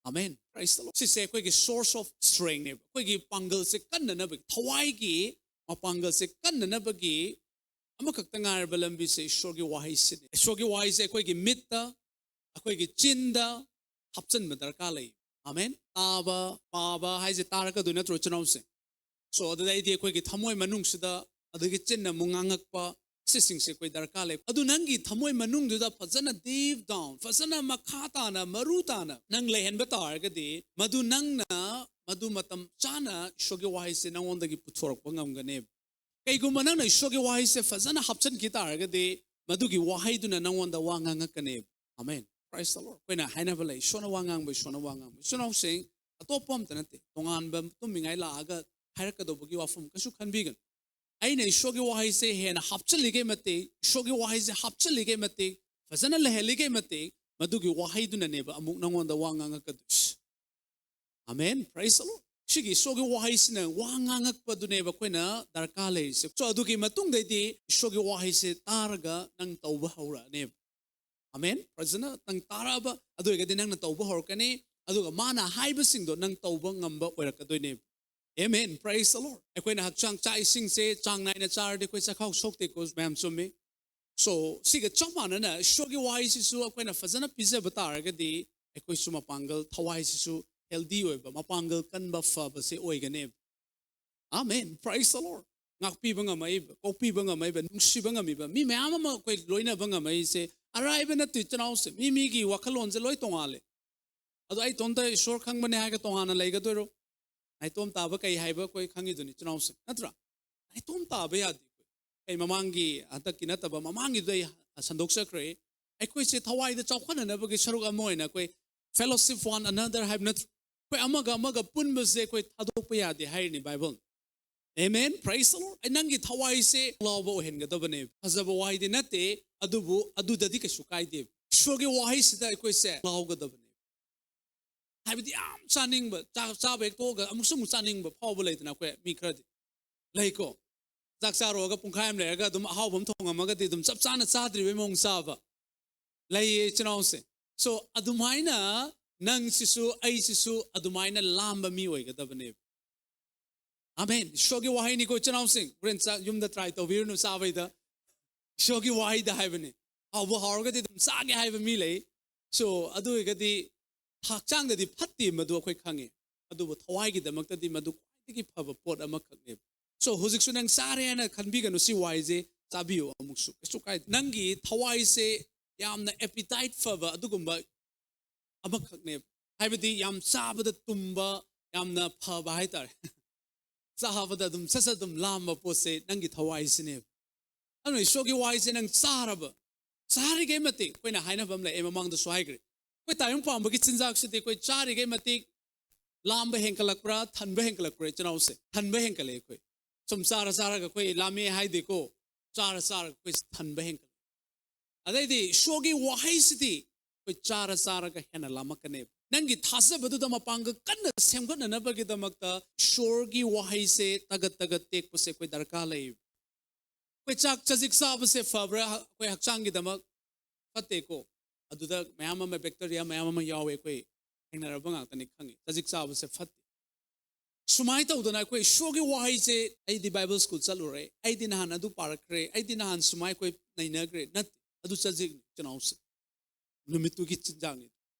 ꯑꯃꯦꯟ꯫ Praise the Lord. ꯁꯤꯁꯦ ꯑꯩꯈꯣꯏꯒꯤ source of strength ꯅꯦꯕ, ꯑꯩꯈꯣꯏꯒꯤ ꯄꯥꯡꯒꯜꯁꯦ ꯀꯟꯅꯅꯕꯒꯤ, ꯊꯋꯥꯏꯒꯤ ꯃꯄꯥꯡꯒꯜꯁꯦ ꯀꯟꯅꯅꯕꯒꯤ ꯑꯃꯈꯛꯇ ꯉꯥꯏꯔꯕ ꯂꯝꯕꯤꯁꯦ ꯏꯁꯣꯔꯒꯤ ꯋꯥꯍꯩꯁꯤꯅꯤ꯫ ꯏꯁꯣꯔꯒꯤ ꯋꯥꯍꯩꯁꯦ ꯑꯩꯈꯣꯏꯒꯤ ꯃꯤꯠꯇ, ꯑꯩꯈꯣꯏꯒꯤ ꯆꯤꯟꯗ ꯍꯥꯞꯆꯤꯟꯕ ꯗꯔꯀꯥꯔ ꯂꯩ꯫ ꯑꯃꯦꯟ꯫ ꯇꯥꯕ, ꯄꯥꯕ ꯍꯥꯏꯁꯦ ꯇꯥꯔꯛꯀꯗꯣꯏ ꯅꯠꯇ꯭ꯔꯣ, ꯏꯆꯤꯟ ꯏꯅꯥꯎꯁꯦ? So ꯑꯗꯨꯗꯩꯗꯤ ꯑꯩꯈꯣꯏꯒꯤ ꯊꯃꯣꯏ ꯃꯅꯨꯡꯁꯤꯗ, ꯑꯗꯨꯗꯒꯤ ꯆꯤꯟꯅ ꯑꯃꯨꯛ ꯉꯥꯡꯉꯛꯄ, ꯁꯤꯁꯤꯡꯁꯦ ꯑꯩꯈꯣꯏ ꯗꯔꯀꯥꯔ ꯂꯩ꯫ ꯑꯗꯨ ꯅꯪꯒꯤ ꯊꯃꯣꯏ ꯃꯅꯨꯡꯗꯨꯗ ꯐꯖꯅ deep down, ꯐꯖꯅ ꯃꯈꯥ ꯇꯥꯅ, ꯃꯔꯨ ꯇꯥꯅ ꯅꯪ ꯂꯩꯍꯟꯕ ꯇꯥꯔꯒꯗꯤ, ꯃꯗꯨ ꯅꯪꯅ ꯃꯗꯨ ꯃꯇꯝ ꯆꯥꯅ ꯏꯁꯣꯔꯒꯤ ꯋꯥꯍꯩꯁꯦ ꯅꯪꯉꯣꯟꯗꯒꯤ ꯄꯨꯊꯣꯔꯛꯄ ꯉꯝꯒꯅꯦꯕ꯫ ꯀꯩꯒꯨꯝꯕ ꯅꯪꯅ ꯏꯁꯣꯔꯒꯤ ꯋꯥꯍꯩꯁꯦ ꯐꯖꯅ ꯍꯥꯞꯆꯤꯟꯈꯤ ꯇꯥꯔꯒꯗꯤ, ꯃꯗꯨꯒꯤ ꯋꯥꯍꯩꯗꯨꯅ ꯅꯪꯉꯣꯟꯗ ꯋꯥ ꯉꯥꯡꯉꯛꯀꯅꯦꯕ꯫ ꯑꯃꯦꯟ꯫ Praise the Lord꯫ ꯑꯩꯈꯣꯏꯅ ꯍꯥꯏꯅꯕ ꯂꯩ, ꯏꯁꯣꯔꯅ ꯋꯥ ꯉꯥꯡꯕ, ꯏꯁꯣꯔꯅ ꯋꯥ ꯉꯥꯡꯕ꯫ ꯏꯆꯤꯟ ꯏꯅꯥꯎꯁꯤꯡ, ꯑꯇꯣꯞꯄ ꯑꯝꯇ ꯅꯠꯇꯦ, ꯇꯣꯉꯥꯟꯕ ꯇꯨꯝꯃꯤꯉꯥꯏ ꯂꯥꯛꯑꯒ ꯍꯥꯏꯔꯛꯀꯗꯧꯕꯒꯤ ꯋꯥꯐꯝ ꯀꯩꯁꯨ ꯈꯟꯕꯤꯒꯅꯨ꯫ ꯑꯩꯅ ꯏꯁꯣꯔꯒꯤ ꯋꯥꯍꯩꯁꯦ ꯍꯦꯟꯅ ꯍꯥꯞꯆꯤꯜꯂꯤꯈꯩ ꯃꯇꯤꯛ, ꯏꯁꯣꯔꯒꯤ ꯋꯥꯍꯩꯁꯦ ꯍꯥꯞꯆꯤꯜꯂꯤꯈꯩ ꯃꯇꯤꯛ, ꯐꯖꯅ ꯂꯩꯍꯜꯂꯤꯈꯩ ꯃꯇꯤꯛ, ꯃꯗꯨꯒꯤ ꯋꯥꯍꯩꯗꯨꯅꯅꯦꯕ ꯑꯃꯨꯛ ꯅꯪꯉꯣꯟꯗ ꯋꯥ ꯉꯥꯡꯉꯛꯀꯗꯣꯏꯁꯦ꯫ ꯑꯃꯦꯟ꯫ Praise the Lord꯫ ꯁꯤꯒꯤ ꯏꯁꯣꯔꯒꯤ ꯋꯥꯍꯩꯁꯤꯅ ꯋꯥ ꯉꯥꯡꯉꯛꯄꯗꯨꯅꯦꯕ ꯑꯩꯈꯣꯏꯅ ꯗꯔꯀꯥꯔ ꯂꯩꯔꯤꯁꯦ꯫ So ꯑꯗꯨꯒꯤ ꯃꯇꯨꯡꯗꯩꯗꯤ ꯏꯁꯣꯔꯒꯤ ꯋꯥꯍꯩꯁꯦ ꯇꯥꯔꯒ ꯅꯪ ꯇꯧꯕ ꯍꯧꯔꯛꯑꯅꯦꯕ꯫ ꯑꯃꯦꯟ꯫ ꯐꯖꯅ ꯅꯪ ꯇꯥꯔꯛꯑꯕ, ꯑꯗꯨ ꯑꯣꯏꯔꯒꯗꯤ ꯅꯪꯅ ꯇꯧꯕ ꯍꯧꯔꯛꯀꯅꯤ꯫ ꯑꯗꯨꯒ ꯃꯥꯅ ꯍꯥꯏꯕꯁꯤꯡꯗꯣ ꯅꯪ ꯇꯧꯕ ꯉꯝꯕ ꯑꯣꯏꯔꯛꯀꯗꯣꯏꯅꯦꯕ꯫ Amen, praise the Lord꯫ ꯑꯩꯈꯣꯏꯅ ꯍꯛꯆꯥꯡ, ꯆꯥꯛ ꯏꯁꯤꯡꯁꯦ ꯆꯥꯡ ꯅꯥꯏꯅ ꯆꯥꯔꯗꯤ ꯑꯩꯈꯣꯏ ꯆꯥꯛꯈꯥꯎ ꯁꯣꯛꯇꯦꯀꯣ, ꯃꯌꯥꯝ ꯆꯨꯝꯃꯤ꯫ So ꯁꯤꯒ ꯆꯞ ꯃꯥꯟꯅꯅ ꯏꯁꯣꯔꯒꯤ ꯋꯥꯍꯩꯁꯤꯁꯨ ꯑꯩꯈꯣꯏꯅ ꯐꯖꯅ ꯄꯤꯖꯕ ꯇꯥꯔꯒꯗꯤ, ꯑꯩꯈꯣꯏꯁꯨ ꯃꯄꯥꯡꯒꯜ, ꯊꯋꯥꯏꯁꯤꯁꯨ healthy ꯑꯣꯏꯕ, ꯃꯄꯥꯡꯒꯜ ꯀꯟꯕ, ꯐꯕꯁꯦ ꯑꯣꯏꯒꯅꯦꯕ꯫ Amen, praise the Lord꯫ ꯉꯥꯛꯄꯤꯕ ꯉꯝꯃꯛꯏꯕ, ꯀꯣꯛꯄꯤꯕ ꯉꯝꯃꯛꯏꯕ, ꯅꯨꯡꯁꯤꯕ ꯉꯝꯃꯤꯕ ꯃꯤ ꯃꯌꯥꯝ ꯑꯃ ꯑꯩꯈꯣꯏ ꯂꯣꯏꯅꯕ ꯉꯝꯃꯛꯏꯁꯦ ꯑꯔꯥꯏꯕ ꯅꯠꯇꯦ, ꯏꯆꯤꯟ ꯏꯅꯥꯎꯁꯦ꯫ ꯃꯤ ꯃꯤꯒꯤ ꯋꯥꯈꯜꯂꯣꯟꯁꯦ ꯂꯣꯏ ꯇꯣꯡꯉꯥꯜꯂꯦ꯫ ꯑꯗꯣ ꯑꯩ ꯏꯇꯣꯝꯇ ꯏꯁꯣꯔ ꯈꯪꯕꯅꯦ ꯍꯥꯏꯔꯒ ꯇꯣꯉꯥꯟꯅ ꯂꯩꯒꯗꯣꯏꯔꯣ? ꯅꯥꯏꯇꯣꯝ ꯇꯥꯕ ꯀꯩ ꯍꯥꯏꯕ ꯑꯩꯈꯣꯏ ꯈꯪꯉꯤꯗꯨꯅꯤ, ꯏꯆꯤꯟ ꯏꯅꯥꯎꯁꯦ, ꯅꯠꯇ꯭ꯔꯥ? ꯅꯥꯏꯇꯣꯝ ꯇꯥꯕ ꯌꯥꯗꯦ꯫ ꯑꯩ ꯃꯃꯥꯡꯒꯤ, ꯍꯟꯗꯛꯀꯤ ꯅꯠꯇꯕ, ꯃꯃꯥꯡꯒꯤꯗꯨꯗ ꯑꯩ ꯁꯟꯗꯣꯛꯆꯈ꯭ꯔꯦ꯫ ꯑꯩꯈꯣꯏꯁꯦ ꯊꯋꯥꯏꯗ ꯆꯥꯎꯈꯠꯅꯅꯕꯒꯤ ꯁꯔꯨꯛ ꯑꯃ ꯑꯣꯏꯅ ꯑꯩꯈꯣꯏ fellowship one another ꯍꯥꯏꯕ ꯅꯠꯇ꯭ꯔꯣ? ꯑꯩꯈꯣꯏ ꯑꯃꯒ ꯑꯃꯒ ꯄꯨꯟꯕꯁꯦ ꯑꯩꯈꯣꯏ ꯊꯥꯗꯣꯛꯄ ꯌꯥꯗꯦ ꯍꯥꯏꯔꯤꯅꯤ Bible. Amen, praise the Lord꯫ ꯑꯩ ꯅꯪꯒꯤ ꯊꯋꯥꯏꯁꯦ ꯂꯥꯎꯕ ꯑꯣꯏꯍꯟꯒꯗꯕꯅꯦ꯫ ꯐꯖꯕ ꯋꯥꯍꯩꯗꯤ ꯅꯠꯇꯦ, ꯑꯗꯨꯕꯨ ꯑꯗꯨꯗꯗꯤ ꯀꯩꯁꯨ ꯀꯥꯏꯗꯦ꯫ ꯏꯁꯣꯔꯒꯤ ꯋꯥꯍꯩꯁꯤꯗ ꯑꯩꯈꯣꯏꯁꯦ ꯂꯥꯎꯒꯗꯕꯅꯦ꯫ ꯍꯥꯏꯕꯗꯤ ꯌꯥꯝ ꯆꯥꯅꯤꯡꯕ, ꯆꯥꯛ ꯆꯥꯕ ꯍꯦꯛ ꯇꯣꯛꯑꯒ ꯑꯃꯨꯛꯁꯨ ꯑꯃꯨꯛ ꯆꯥꯅꯤꯡꯕ ꯐꯥꯎꯕ ꯂꯩꯗꯅ ꯑꯩꯈꯣꯏ ꯃꯤ ꯈꯔꯗꯤ ꯂꯩꯀꯣ꯫ ꯆꯥꯛ ꯆꯥꯔꯨꯔꯒ ꯄꯨꯡꯈꯥꯏ ꯑꯃ ꯂꯩꯔꯒ ꯑꯗꯨꯝ ꯑꯍꯥꯎꯕ ꯑꯃ ꯊꯣꯡꯉꯝꯃꯒꯗꯤ ꯑꯗꯨꯝ ꯆꯞ ꯆꯥꯅ ꯆꯥꯗ꯭ꯔꯤꯕꯩ ꯃꯑꯣꯡ ꯆꯥꯕ ꯂꯩꯌꯦ, ꯏꯆꯤꯟ ꯏꯅꯥꯎꯁꯦ꯫ So ꯑꯗꯨꯃꯥꯏꯅ ꯅꯪꯁꯤꯁꯨ ꯑꯩꯁꯤꯁꯨ ꯑꯗꯨꯃꯥꯏꯅ ꯂꯥꯝꯕ ꯃꯤ ꯑꯣꯏꯒꯗꯕꯅꯦꯕ꯫ ꯑꯃꯦꯟ꯫ ꯏꯁꯣꯔꯒꯤ ꯋꯥꯍꯩꯅꯤꯀꯣ, ꯏꯆꯤꯟ ꯏꯅꯥꯎꯁꯤꯡ꯫ ꯍꯣꯔꯦꯟ ꯆꯥꯛ ꯌꯨꯝꯗ try ꯇꯧꯕꯤꯔꯨꯅꯨ ꯆꯥꯕꯩꯗ꯫ ꯏꯁꯣꯔꯒꯤ ꯋꯥꯍꯩꯗ ꯍꯥꯏꯕꯅꯤ꯫ ꯍꯥꯎꯕ ꯍꯥꯎꯔꯒꯗꯤ ꯑꯗꯨꯝ ꯆꯥꯒꯦ ꯍꯥꯏꯕ ꯃꯤ ꯂꯩ꯫ So, ꯑꯗꯨ ꯑꯣꯏꯔꯒꯗꯤ ꯍꯛꯆꯥꯡꯗꯗꯤ ꯐꯠꯇꯦ, ꯃꯗꯨ ꯑꯩꯈꯣꯏ ꯈꯪꯉꯤ꯫ ꯑꯗꯨꯕꯨ ꯊꯋꯥꯏꯒꯤꯗꯃꯛꯇꯗꯤ ꯃꯗꯨ ꯈ꯭ꯋꯥꯏꯗꯒꯤ ꯐꯕ ꯄꯣꯠ ꯑꯃꯈꯛꯅꯦꯕ꯫ So, ꯍꯧꯖꯤꯛꯁꯨ ꯅꯪ ꯆꯥꯔꯦ ꯍꯥꯏꯅ ꯈꯟꯕꯤꯒꯅꯨ, ꯁꯤ ꯋꯥꯍꯩꯁꯦ ꯆꯥꯕꯤꯌꯨ ꯑꯃꯨꯛꯁꯨ, ꯀꯩꯁꯨ ꯀꯥꯏꯗꯦ꯫ ꯅꯪꯒꯤ ꯊꯋꯥꯏꯁꯦ ꯌꯥꯝꯅ appetite ꯐꯕ ꯑꯗꯨꯒꯨꯝꯕ ꯑꯃꯈꯛꯅꯦꯕ꯫ ꯍꯥꯏꯕꯗꯤ ꯌꯥꯝ ꯆꯥꯕꯗ ꯇꯨꯝꯕ, ꯌꯥꯝꯅ ꯐꯕ ꯍꯥꯏꯇꯥꯔꯦ꯫ ꯆꯥꯕꯗ ꯑꯗꯨꯝ ꯁꯠ ꯁꯠ ꯑꯗꯨꯝ ꯂꯥꯝꯕ ꯄꯣꯠꯁꯦ ꯅꯪꯒꯤ ꯊꯋꯥꯏꯁꯤꯅꯦꯕ꯫ ꯑꯗꯨꯅ ꯏꯁꯣꯔꯒꯤ ꯋꯥꯍꯩꯁꯦ ꯅꯪ ꯆꯥꯔꯕ, ꯆꯥꯔꯤꯈꯩ ꯃꯇꯤꯛ, ꯑꯩꯈꯣꯏꯅ ꯍꯥꯏꯅꯕ ꯑꯃ ꯂꯩ, ꯑꯩ ꯃꯃꯥꯡꯗꯁꯨ ꯍꯥꯏꯈ꯭ꯔꯦ, ꯑꯩꯈꯣꯏ ꯇꯥꯏꯕꯪ ꯄꯥꯝꯕꯒꯤ ꯆꯤꯟꯖꯥꯛꯁꯤꯗꯤ ꯑꯩꯈꯣꯏ ꯆꯥꯔꯤꯈꯩ ꯃꯇꯤꯛ ꯂꯥꯝꯕ ꯍꯦꯟꯒꯠꯂꯛꯄ꯭ꯔꯥ, ꯊꯟꯕ ꯍꯦꯟꯒꯠꯂꯛꯄ꯭ꯔꯥ, ꯏꯆꯤꯟ ꯏꯅꯥꯎꯁꯦ? ꯊꯟꯕ ꯍꯦꯟꯒꯠꯂꯛꯑꯦ꯫ ꯑꯩꯈꯣꯏ ꯁꯨꯝ ꯆꯥꯔ ꯆꯥꯔꯒ ꯑꯩꯈꯣꯏ ꯂꯥꯝꯃꯦ ꯍꯥꯏꯗꯦꯀꯣ, ꯆꯥꯔ ꯆꯥꯔꯒ ꯑꯩꯈꯣꯏ ꯊꯟꯕ ꯍꯦꯟꯒꯠꯂꯛꯑꯦ꯫ ꯑꯗꯩꯗꯤ ꯏꯁꯣꯔꯒꯤ ꯋꯥꯍꯩꯁꯤꯗꯤ ꯑꯩꯈꯣꯏ ꯆꯥꯔ ꯆꯥꯔꯒ ꯍꯦꯟꯅ ꯂꯥꯝꯃꯛꯀꯅꯦꯕ꯫ ꯅꯪꯒꯤ ꯊꯥꯖꯕꯗꯨꯗ ꯃꯄꯥꯡꯒꯜ ꯀꯟꯅ ꯁꯦꯝꯒꯠꯅꯅꯕꯒꯤꯗꯃꯛꯇ ꯏꯁꯣꯔꯒꯤ ꯋꯥꯍꯩꯁꯦ ꯇꯒꯠ ꯇꯒꯠ ꯇꯦꯛꯄꯁꯦ ꯑꯩꯈꯣꯏ ꯗꯔꯀꯥꯔ ꯂꯩꯌꯦꯕ꯫ ꯑꯩꯈꯣꯏ ꯆꯥꯛ ꯆꯖꯤꯛ ꯆꯥꯕꯁꯦ ꯐꯕ꯭ꯔꯥ? ꯑꯩꯈꯣꯏ ꯍꯛꯆꯥꯡꯒꯤꯗꯃꯛ ꯐꯠꯇꯦꯀꯣ꯫ ꯑꯗꯨꯗ ꯃꯌꯥꯝ ꯑꯃ, bacteria ꯃꯌꯥꯝ ꯑꯃ ꯌꯥꯎꯋꯦ, ꯑꯩꯈꯣꯏ ꯊꯦꯡꯅꯔꯕ ꯉꯥꯛꯇꯅꯤ, ꯈꯪꯉꯤ꯫ ꯆꯖꯤꯛ ꯆꯥꯕꯁꯦ ꯐꯠꯇꯦ꯫ ꯁꯨꯃꯥꯏꯅ ꯇꯧꯗꯅ ꯑꯩꯈꯣꯏ ꯏꯁꯣꯔꯒꯤ ꯋꯥꯍꯩꯁꯦ, "ꯑꯩꯗꯤ Bible school ꯆꯠꯂꯨꯔꯦ, ꯑꯩꯗꯤ ꯅꯍꯥꯟ ꯑꯗꯨ ꯄꯥꯔꯛꯈ꯭ꯔꯦ, ꯑꯩꯗꯤ ꯅꯍꯥꯟ ꯁꯨꯃꯥꯏ ꯑꯩꯈꯣꯏ ꯅꯩꯅꯈ꯭ꯔꯦ", ꯅꯠꯇꯦ꯫ ꯑꯗꯨ ꯆꯖꯤꯛꯅꯤ, ꯏꯆꯤꯟ ꯏꯅꯥꯎꯁꯦ꯫ ꯅꯨꯃꯤꯠꯇꯨꯒꯤ ꯆꯤꯟꯖꯥꯛꯅꯤ꯫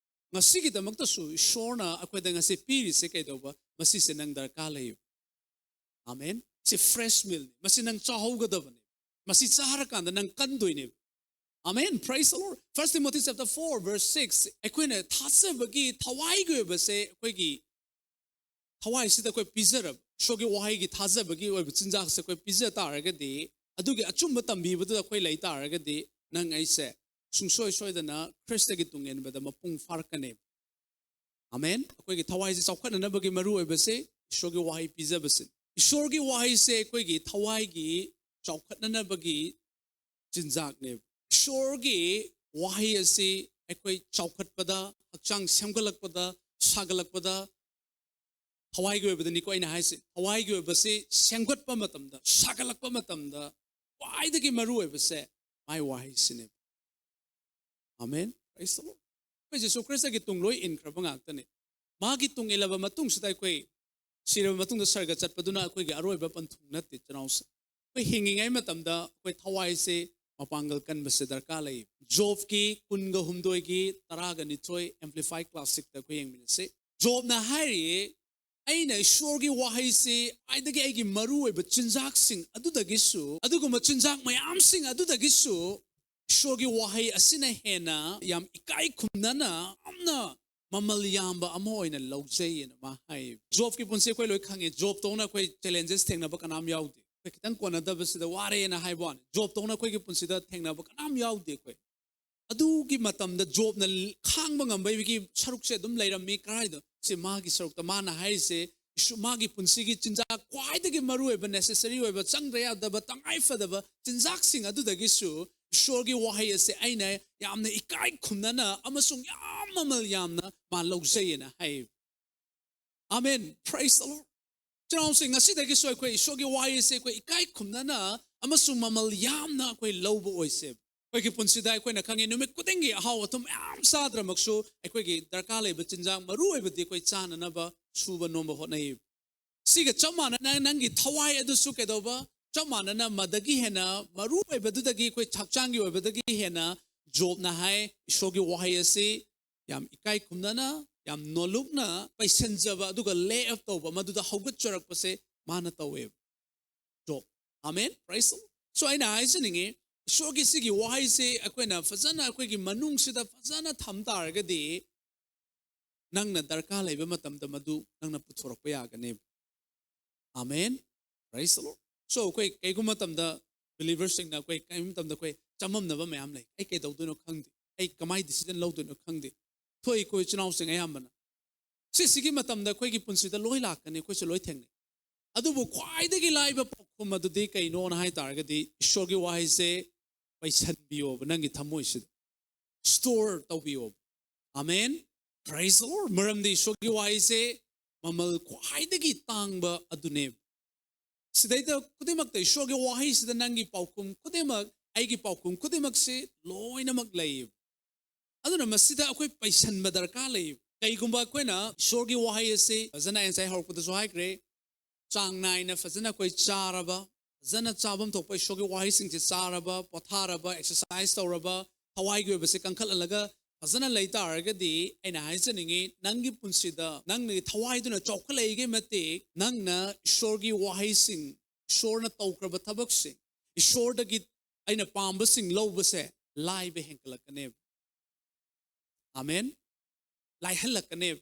ꯉꯁꯤꯒꯤꯗꯃꯛꯇꯁꯨ ꯏꯁꯣꯔꯅ ꯑꯩꯈꯣꯏꯗ ꯉꯁꯤ ꯄꯤꯔꯤꯁꯦ ꯀꯩꯗꯧꯕ? ꯃꯁꯤꯁꯦ ꯅꯪ ꯗꯔꯀꯥꯔ ꯂꯩꯌꯦꯕ꯫ ꯑꯃꯦꯟ꯫ ꯁꯤ fresh mealꯅꯤ꯫ ꯃꯁꯤ ꯅꯪ ꯆꯥꯍꯧꯒꯗꯕꯅꯤ꯫ ꯃꯁꯤ ꯆꯥꯔꯀꯥꯟꯗ ꯅꯪ ꯀꯟꯗꯣꯏꯅꯦꯕ꯫ Amen. Praise the Lord. First Timothy chapter four verse six, ꯑꯩꯈꯣꯏꯅ ꯊꯥꯖꯕꯒꯤ ꯊꯋꯥꯏꯒꯤ ꯑꯣꯏꯕꯁꯦ, ꯑꯩꯈꯣꯏꯒꯤ ꯊꯋꯥꯏꯁꯤꯗ ꯑꯩꯈꯣꯏ ꯄꯤꯖꯔꯕ, ꯏꯁꯣꯔꯒꯤ ꯋꯥꯍꯩꯒꯤ ꯊꯥꯖꯕꯒꯤ ꯑꯣꯏꯕ ꯆꯤꯟꯖꯥꯛꯁꯦ ꯑꯩꯈꯣꯏ ꯄꯤꯖ ꯇꯥꯔꯒꯗꯤ, ꯑꯗꯨꯒꯤ ꯑꯆꯨꯝꯕ ꯇꯝꯕꯤꯕꯗꯨꯗ ꯑꯩꯈꯣꯏ ꯂꯩ ꯇꯥꯔꯒꯗꯤ, ꯅꯪ ꯑꯩꯁꯦ ꯁꯨꯡꯁꯣꯏ ꯁꯣꯏꯗꯅ ꯈ꯭ꯔꯤꯁꯇꯒꯤ ꯇꯨꯡ ꯏꯟꯕꯗ ꯃꯄꯨꯡ ꯐꯥꯔꯛꯀꯅꯦꯕ꯫ ꯑꯃꯦꯟ꯫ ꯑꯩꯈꯣꯏꯒꯤ ꯊꯋꯥꯏꯁꯦ ꯆꯥꯎꯈꯠꯅꯅꯕꯒꯤ ꯃꯔꯨ ꯑꯣꯏꯕꯁꯦ ꯏꯁꯣꯔꯒꯤ ꯋꯥꯍꯩ ꯄꯤꯖꯕꯁꯦ꯫ ꯏꯁꯣꯔꯒꯤ ꯋꯥꯍꯩꯁꯦ ꯑꯩꯈꯣꯏꯒꯤ ꯊꯋꯥꯏꯒꯤ ꯆꯥꯎꯈꯠꯅꯅꯕꯒꯤ ꯆꯤꯟꯖꯥꯛꯅꯦꯕ꯫ ꯏꯁꯣꯔꯒꯤ ꯋꯥꯍꯩ ꯑꯁꯤ ꯑꯩꯈꯣꯏ ꯆꯥꯎꯈꯠꯄꯗ, ꯍꯛꯆꯥꯡ ꯁꯦꯝꯒꯠꯂꯛꯄꯗ, ꯁꯥꯒꯠꯂꯛꯄꯗ, ꯊꯋꯥꯏꯒꯤ ꯑꯣꯏꯕꯗꯅꯤꯀꯣ ꯑꯩꯅ ꯍꯥꯏꯁꯦ, ꯊꯋꯥꯏꯒꯤ ꯑꯣꯏꯕꯁꯤ ꯁꯦꯝꯒꯠꯄ ꯃꯇꯝꯗ, ꯁꯥꯒꯠꯂꯛꯄ ꯃꯇꯝꯗ ꯈ꯭ꯋꯥꯏꯗꯒꯤ ꯃꯔꯨ ꯑꯣꯏꯕꯁꯦ ꯃꯥꯏ ꯋꯥꯍꯩꯁꯤꯅꯦꯕ꯫ ꯑꯃꯦꯟ꯫ Praise the Lord. ꯑꯩꯈꯣꯏ ꯖꯤꯁꯨ ꯈ꯭ꯔꯤꯁꯇꯒꯤ ꯇꯨꯡ ꯂꯣꯏ ꯏꯟꯈ꯭ꯔꯕ ꯉꯥꯛꯇꯅꯦ꯫ ꯃꯥꯒꯤ ꯇꯨꯡ ꯏꯜꯂꯕ ꯃꯇꯨꯡꯁꯤꯗ ꯑꯩꯈꯣꯏ ꯁꯤꯔꯕ ꯃꯇꯨꯡꯗ ꯁꯔꯒ ꯆꯠꯄꯗꯨꯅ ꯑꯩꯈꯣꯏꯒꯤ ꯑꯔꯣꯏꯕ ꯄꯟꯊꯨꯡ ꯅꯠꯇꯦ, ꯏꯆꯤꯟ ꯏꯅꯥꯎꯁꯤꯡ꯫ ꯑꯩꯈꯣꯏ ꯍꯤꯡꯉꯤꯉꯩ ꯃꯇꯝꯗ ꯑꯩꯈꯣꯏ ꯊꯋꯥꯏꯁꯦ ꯃꯄꯥꯡꯒꯜ ꯀꯟꯕꯁꯦ ꯗꯔꯀꯥꯔ ꯂꯩ꯫ ꯖꯣꯕꯀꯤ ꯀꯨꯟꯒ ꯍꯨꯝꯗꯣꯏꯒꯤ ꯇꯔꯥꯒ ꯅꯤꯊꯣꯏ Amplified Classic-ꯇ ꯑꯩꯈꯣꯏ ꯌꯦꯡꯃꯤꯟꯅꯁꯤ꯫ ꯖꯣꯕꯅ ꯍꯥꯏꯔꯤꯌꯦ, "ꯑꯩꯅ ꯏꯁꯣꯔꯒꯤ ꯋꯥꯍꯩꯁꯤ ꯈ꯭ꯋꯥꯏꯗꯒꯤ ꯑꯩꯒꯤ ꯃꯔꯨꯑꯣꯏꯕ ꯆꯤꯟꯖꯥꯛꯁꯤꯡ ꯑꯗꯨꯗꯒꯤꯁꯨ, ꯑꯗꯨꯒꯨꯝꯕ ꯆꯤꯟꯖꯥꯛ ꯃꯌꯥꯝꯁꯤꯡ ꯑꯗꯨꯗꯒꯤꯁꯨ ꯏꯁꯣꯔꯒꯤ ꯋꯥꯍꯩ ꯑꯁꯤꯅ ꯍꯦꯟꯅ ꯌꯥꯝ ꯏꯀꯥꯏ ꯈꯨꯝꯅꯅ, ꯌꯥꯝꯅ ꯃꯃꯜ ꯌꯥꯝꯕ ꯑꯃ ꯑꯣꯏꯅ ꯂꯧꯖꯩ" ꯑꯅ ꯃꯥ ꯍꯥꯏ꯫ ꯖꯣꯕꯀꯤ ꯄꯨꯟꯁꯤ ꯑꯩꯈꯣꯏ ꯂꯣꯏ ꯈꯪꯉꯦ꯫ ꯖꯣꯕ ꯇꯧꯅ ꯑꯩꯈꯣꯏ challenges ꯊꯦꯡꯅꯕ ꯀꯅꯥꯝ ꯌꯥꯎꯗꯦ꯫ ꯑꯩꯈꯣꯏ ꯈꯤꯇꯪ ꯀꯣꯟꯅꯗꯕꯁꯤꯗ ꯋꯥꯔꯦꯅ ꯍꯥꯏꯕ ꯋꯥꯅꯤ꯫ ꯖꯣꯕ ꯇꯧꯅ ꯑꯩꯈꯣꯏꯒꯤ ꯄꯨꯟꯁꯤꯗ ꯊꯦꯡꯅꯕ ꯀꯅꯥꯝ ꯌꯥꯎꯗꯦ ꯑꯩꯈꯣꯏ꯫ ꯑꯗꯨꯒꯤ ꯃꯇꯝꯗ ꯖꯣꯕꯅ ꯈꯥꯡꯕ ꯉꯝꯕꯒꯤ ꯁꯔꯨꯛꯁꯦ ꯑꯗꯨꯝ ꯂꯩꯔꯝꯃꯤ꯫ ꯀꯔꯥꯏꯗ? ꯁꯤ ꯃꯥꯒꯤ ꯁꯔꯨꯛꯇ ꯃꯥꯅ ꯍꯥꯏꯔꯤꯁꯦ, ꯏꯁꯨ-, ꯃꯥꯒꯤ ꯄꯨꯟꯁꯤꯒꯤ ꯆꯤꯟꯖꯥꯛ ꯈ꯭ꯋꯥꯏꯗꯒꯤ ꯃꯔꯨꯑꯣꯏꯕ, necessary ꯑꯣꯏꯕ, ꯆꯪꯗ ꯌꯥꯗꯕ, ꯇꯉꯥꯏ ꯐꯗꯕ ꯆꯤꯟꯖꯥꯛꯁꯤꯡ ꯑꯗꯨꯗꯒꯤꯁꯨ ꯏꯁꯣꯔꯒꯤ ꯋꯥꯍꯩ ꯑꯁꯦ ꯑꯩꯅ ꯌꯥꯝꯅ ꯏꯀꯥꯏ ꯈꯨꯝꯅꯅ ꯑꯃꯁꯨꯡ ꯌꯥꯝ ꯃꯃꯜ ꯌꯥꯝꯅ ꯃꯥ ꯂꯧꯖꯩꯌꯦꯅ ꯍꯥꯏ꯫ Amen. Praise the Lord. ꯏꯆꯤꯟ ꯏꯅꯥꯎꯁꯤꯡ, ꯉꯁꯤꯗꯒꯤꯁꯨ ꯑꯩꯈꯣꯏ ꯏꯁꯣꯔꯒꯤ ꯋꯥꯍꯩꯁꯦ ꯑꯩꯈꯣꯏ ꯏꯀꯥꯏ ꯈꯨꯝꯅꯅ ꯑꯃꯁꯨꯡ ꯃꯃꯜ ꯌꯥꯝꯅ ꯑꯩꯈꯣꯏ ꯂꯧꯕ ꯑꯣꯏꯁꯦ꯫ ꯑꯩꯈꯣꯏꯒꯤ ꯄꯨꯟꯁꯤꯗ ꯑꯩꯈꯣꯏꯅ ꯈꯪꯉꯤ, ꯅꯨꯃꯤꯠ ꯈꯨꯗꯤꯡꯒꯤ ꯑꯍꯥꯎ ꯑꯊꯨꯝ ꯃꯌꯥꯝ ꯆꯥꯗ꯭ꯔꯃꯛꯁꯨ, ꯑꯩꯈꯣꯏꯒꯤ ꯗꯔꯀꯥꯔ ꯂꯩꯕ ꯆꯤꯟꯖꯥꯛ ꯃꯔꯨ ꯑꯣꯏꯕꯗꯤ ꯑꯩꯈꯣꯏ ꯆꯥꯅꯅꯕ ꯁꯨꯕ ꯅꯣꯝꯕ ꯍꯣꯠꯅꯩ꯫ ꯁꯤꯒ ꯆꯞ ꯃꯥꯟꯅꯅ ꯅꯪꯒꯤ ꯊꯋꯥꯏ ꯑꯗꯨꯁꯨ ꯀꯩꯗꯧꯕ? ꯆꯞ ꯃꯥꯟꯅꯅ ꯃꯗꯒꯤ ꯍꯦꯟꯅ ꯃꯔꯨ ꯑꯣꯏꯕꯗꯨꯗꯒꯤ, ꯑꯩꯈꯣꯏ ꯍꯛꯆꯥꯡꯒꯤ ꯑꯣꯏꯕꯗꯒꯤ ꯍꯦꯟꯅ ꯖꯣꯕꯅ ꯍꯥꯏ, ꯏꯁꯣꯔꯒꯤ ꯋꯥꯍꯩ ꯑꯁꯤ ꯌꯥꯝ ꯏꯀꯥꯏ ꯈꯨꯝꯅꯅ, ꯌꯥꯝ ꯅꯣꯂꯨꯛꯅ ꯄꯩꯁꯟꯖꯕ, ꯑꯗꯨꯒ lay up ꯇꯧꯕ, ꯃꯗꯨꯗ ꯍꯧꯒꯠꯆꯔꯛꯄꯁꯦ ꯃꯥꯅ ꯇꯧꯋꯦꯕ꯫ Job. Amen. Praise the Lord. So ꯑꯩꯅ ꯍꯥꯏꯖꯅꯤꯡꯉꯤ, ꯏꯁꯣꯔꯒꯤ ꯁꯤꯒꯤ ꯋꯥꯍꯩꯁꯦ ꯑꯩꯈꯣꯏꯅ ꯐꯖꯅ ꯑꯩꯈꯣꯏꯒꯤ ꯃꯅꯨꯡꯁꯤꯗ ꯐꯖꯅ ꯊꯝ ꯇꯥꯔꯒꯗꯤ, ꯅꯪꯅ ꯗꯔꯀꯥꯔ ꯂꯩꯕ ꯃꯇꯝꯗ ꯃꯗꯨ ꯅꯪꯅ ꯄꯨꯊꯣꯔꯛꯄ ꯌꯥꯒꯅꯦꯕ꯫ Amen. Praise the Lord. So ꯑꯩꯈꯣꯏ ꯀꯩꯒꯨꯝꯕ ꯃꯇꯝꯗ believerꯁꯤꯡꯅ ꯑꯩꯈꯣꯏ ꯀꯩꯒꯨꯝꯕ ꯃꯇꯝꯗ ꯑꯩꯈꯣꯏ ꯆꯃꯝꯅꯕ ꯃꯌꯥꯝ ꯂꯩ꯫ "ꯑꯩ ꯀꯩꯗꯧꯗꯣꯏꯅꯣ ꯈꯪꯗꯦ, ꯑꯩ ꯀꯃꯥꯏ decision ꯂꯧꯗꯣꯏꯅꯣ ꯈꯪꯗꯦ", ꯊꯣꯛꯏꯀꯣ ꯏꯆꯤꯟ ꯏꯅꯥꯎꯁꯤꯡ ꯑꯌꯥꯝꯕꯅ꯫ ꯁꯤꯁꯤꯒꯤ ꯃꯇꯝꯗ ꯑꯩꯈꯣꯏꯒꯤ ꯄꯨꯟꯁꯤꯗ ꯂꯣꯏ ꯂꯥꯛꯀꯅꯤ, ꯑꯩꯈꯣꯏꯁꯨ ꯂꯣꯏ ꯊꯦꯡꯅꯩ꯫ ꯑꯗꯨꯕꯨ ꯈ꯭ꯋꯥꯏꯗꯒꯤ ꯂꯥꯏꯕ ꯄꯥꯎꯈꯨꯝ ꯑꯗꯨꯗꯤ ꯀꯩꯅꯣꯅ ꯍꯥꯏ ꯇꯥꯔꯒꯗꯤ, ꯏꯁꯣꯔꯒꯤ ꯋꯥꯍꯩꯁꯦ ꯄꯩꯁꯟꯕꯤꯌꯣꯕ ꯅꯪꯒꯤ ꯊꯃꯣꯏꯁꯤꯗ, store ꯇꯧꯕꯤꯌꯣꯕ꯫ Amen. Praise the Lord. ꯃꯔꯝꯗꯤ ꯏꯁꯣꯔꯒꯤ ꯋꯥꯍꯩꯁꯦ ꯃꯃꯜ ꯈ꯭ꯋꯥꯏꯗꯒꯤ ꯇꯥꯡꯕ ꯑꯗꯨꯅꯦꯕ꯫ ꯁꯤꯗꯩꯗ ꯈꯨꯗꯤꯡꯃꯛꯇ ꯏꯁꯣꯔꯒꯤ ꯋꯥꯍꯩꯁꯤꯗ ꯅꯪꯒꯤ ꯄꯥꯎꯈꯨꯝ ꯈꯨꯗꯤꯡꯃꯛ, ꯑꯩꯒꯤ ꯄꯥꯎꯈꯨꯝ ꯈꯨꯗꯤꯡꯃꯛꯁꯤ ꯂꯣꯏꯅꯃꯛ ꯂꯩꯌꯦꯕ꯫ ꯑꯗꯨꯅ ꯃꯁꯤꯗ ꯑꯩꯈꯣꯏ ꯄꯩꯁꯟꯕ ꯗꯔꯀꯥꯔ ꯂꯩꯌꯦꯕ꯫ ꯀꯩꯒꯨꯝꯕ ꯑꯩꯈꯣꯏꯅ ꯏꯁꯣꯔꯒꯤ ꯋꯥꯍꯩ ꯑꯁꯤ ꯐꯖꯅ, ꯑꯩ ꯉꯁꯥꯏ ꯍꯧꯔꯛꯄꯗꯁꯨ ꯍꯥꯏꯈ꯭ꯔꯦ, ꯆꯥꯡ ꯅꯥꯏꯅ ꯐꯖꯅ ꯑꯩꯈꯣꯏ ꯆꯥꯔꯕ, ꯐꯖꯅ ꯆꯥꯐꯝ ꯊꯣꯛꯄ ꯏꯁꯣꯔꯒꯤ ꯋꯥꯍꯩꯁꯤꯡꯁꯦ ꯆꯥꯔꯕ, ꯄꯣꯊꯥꯔꯕ, ꯑꯦꯛꯁꯔꯁꯥꯏꯁ ꯇꯧꯔꯕ, ꯊꯋꯥꯏꯒꯤ ꯑꯣꯏꯕꯁꯦ ꯀꯟꯈꯠꯍꯜꯂꯒ ꯐꯖꯅ ꯂꯩ ꯇꯥꯔꯒꯗꯤ, ꯑꯩꯅ ꯍꯥꯏꯖꯅꯤꯡꯉꯤ, ꯅꯪꯒꯤ ꯄꯨꯟꯁꯤꯗ ꯅꯪꯒꯤ ꯊꯋꯥꯏꯗꯨꯅ ꯆꯥꯎꯈꯠꯂꯛꯏꯈꯩ ꯃꯇꯤꯛ ꯅꯪꯅ ꯏꯁꯣꯔꯒꯤ ꯋꯥꯍꯩꯁꯤꯡ, ꯏꯁꯣꯔꯅ ꯇꯧꯈ꯭ꯔꯕ ꯊꯕꯛꯁꯤꯡ, ꯏꯁꯣꯔꯗꯒꯤ ꯑꯩꯅ ꯄꯥꯝꯕꯁꯤꯡ ꯂꯧꯕꯁꯦ ꯂꯥꯏꯕ ꯍꯦꯟꯒꯠꯂꯛꯀꯅꯦꯕ꯫ ꯑꯃꯦꯟ꯫ ꯂꯥꯏꯍꯜꯂꯛꯀꯅꯦꯕ꯫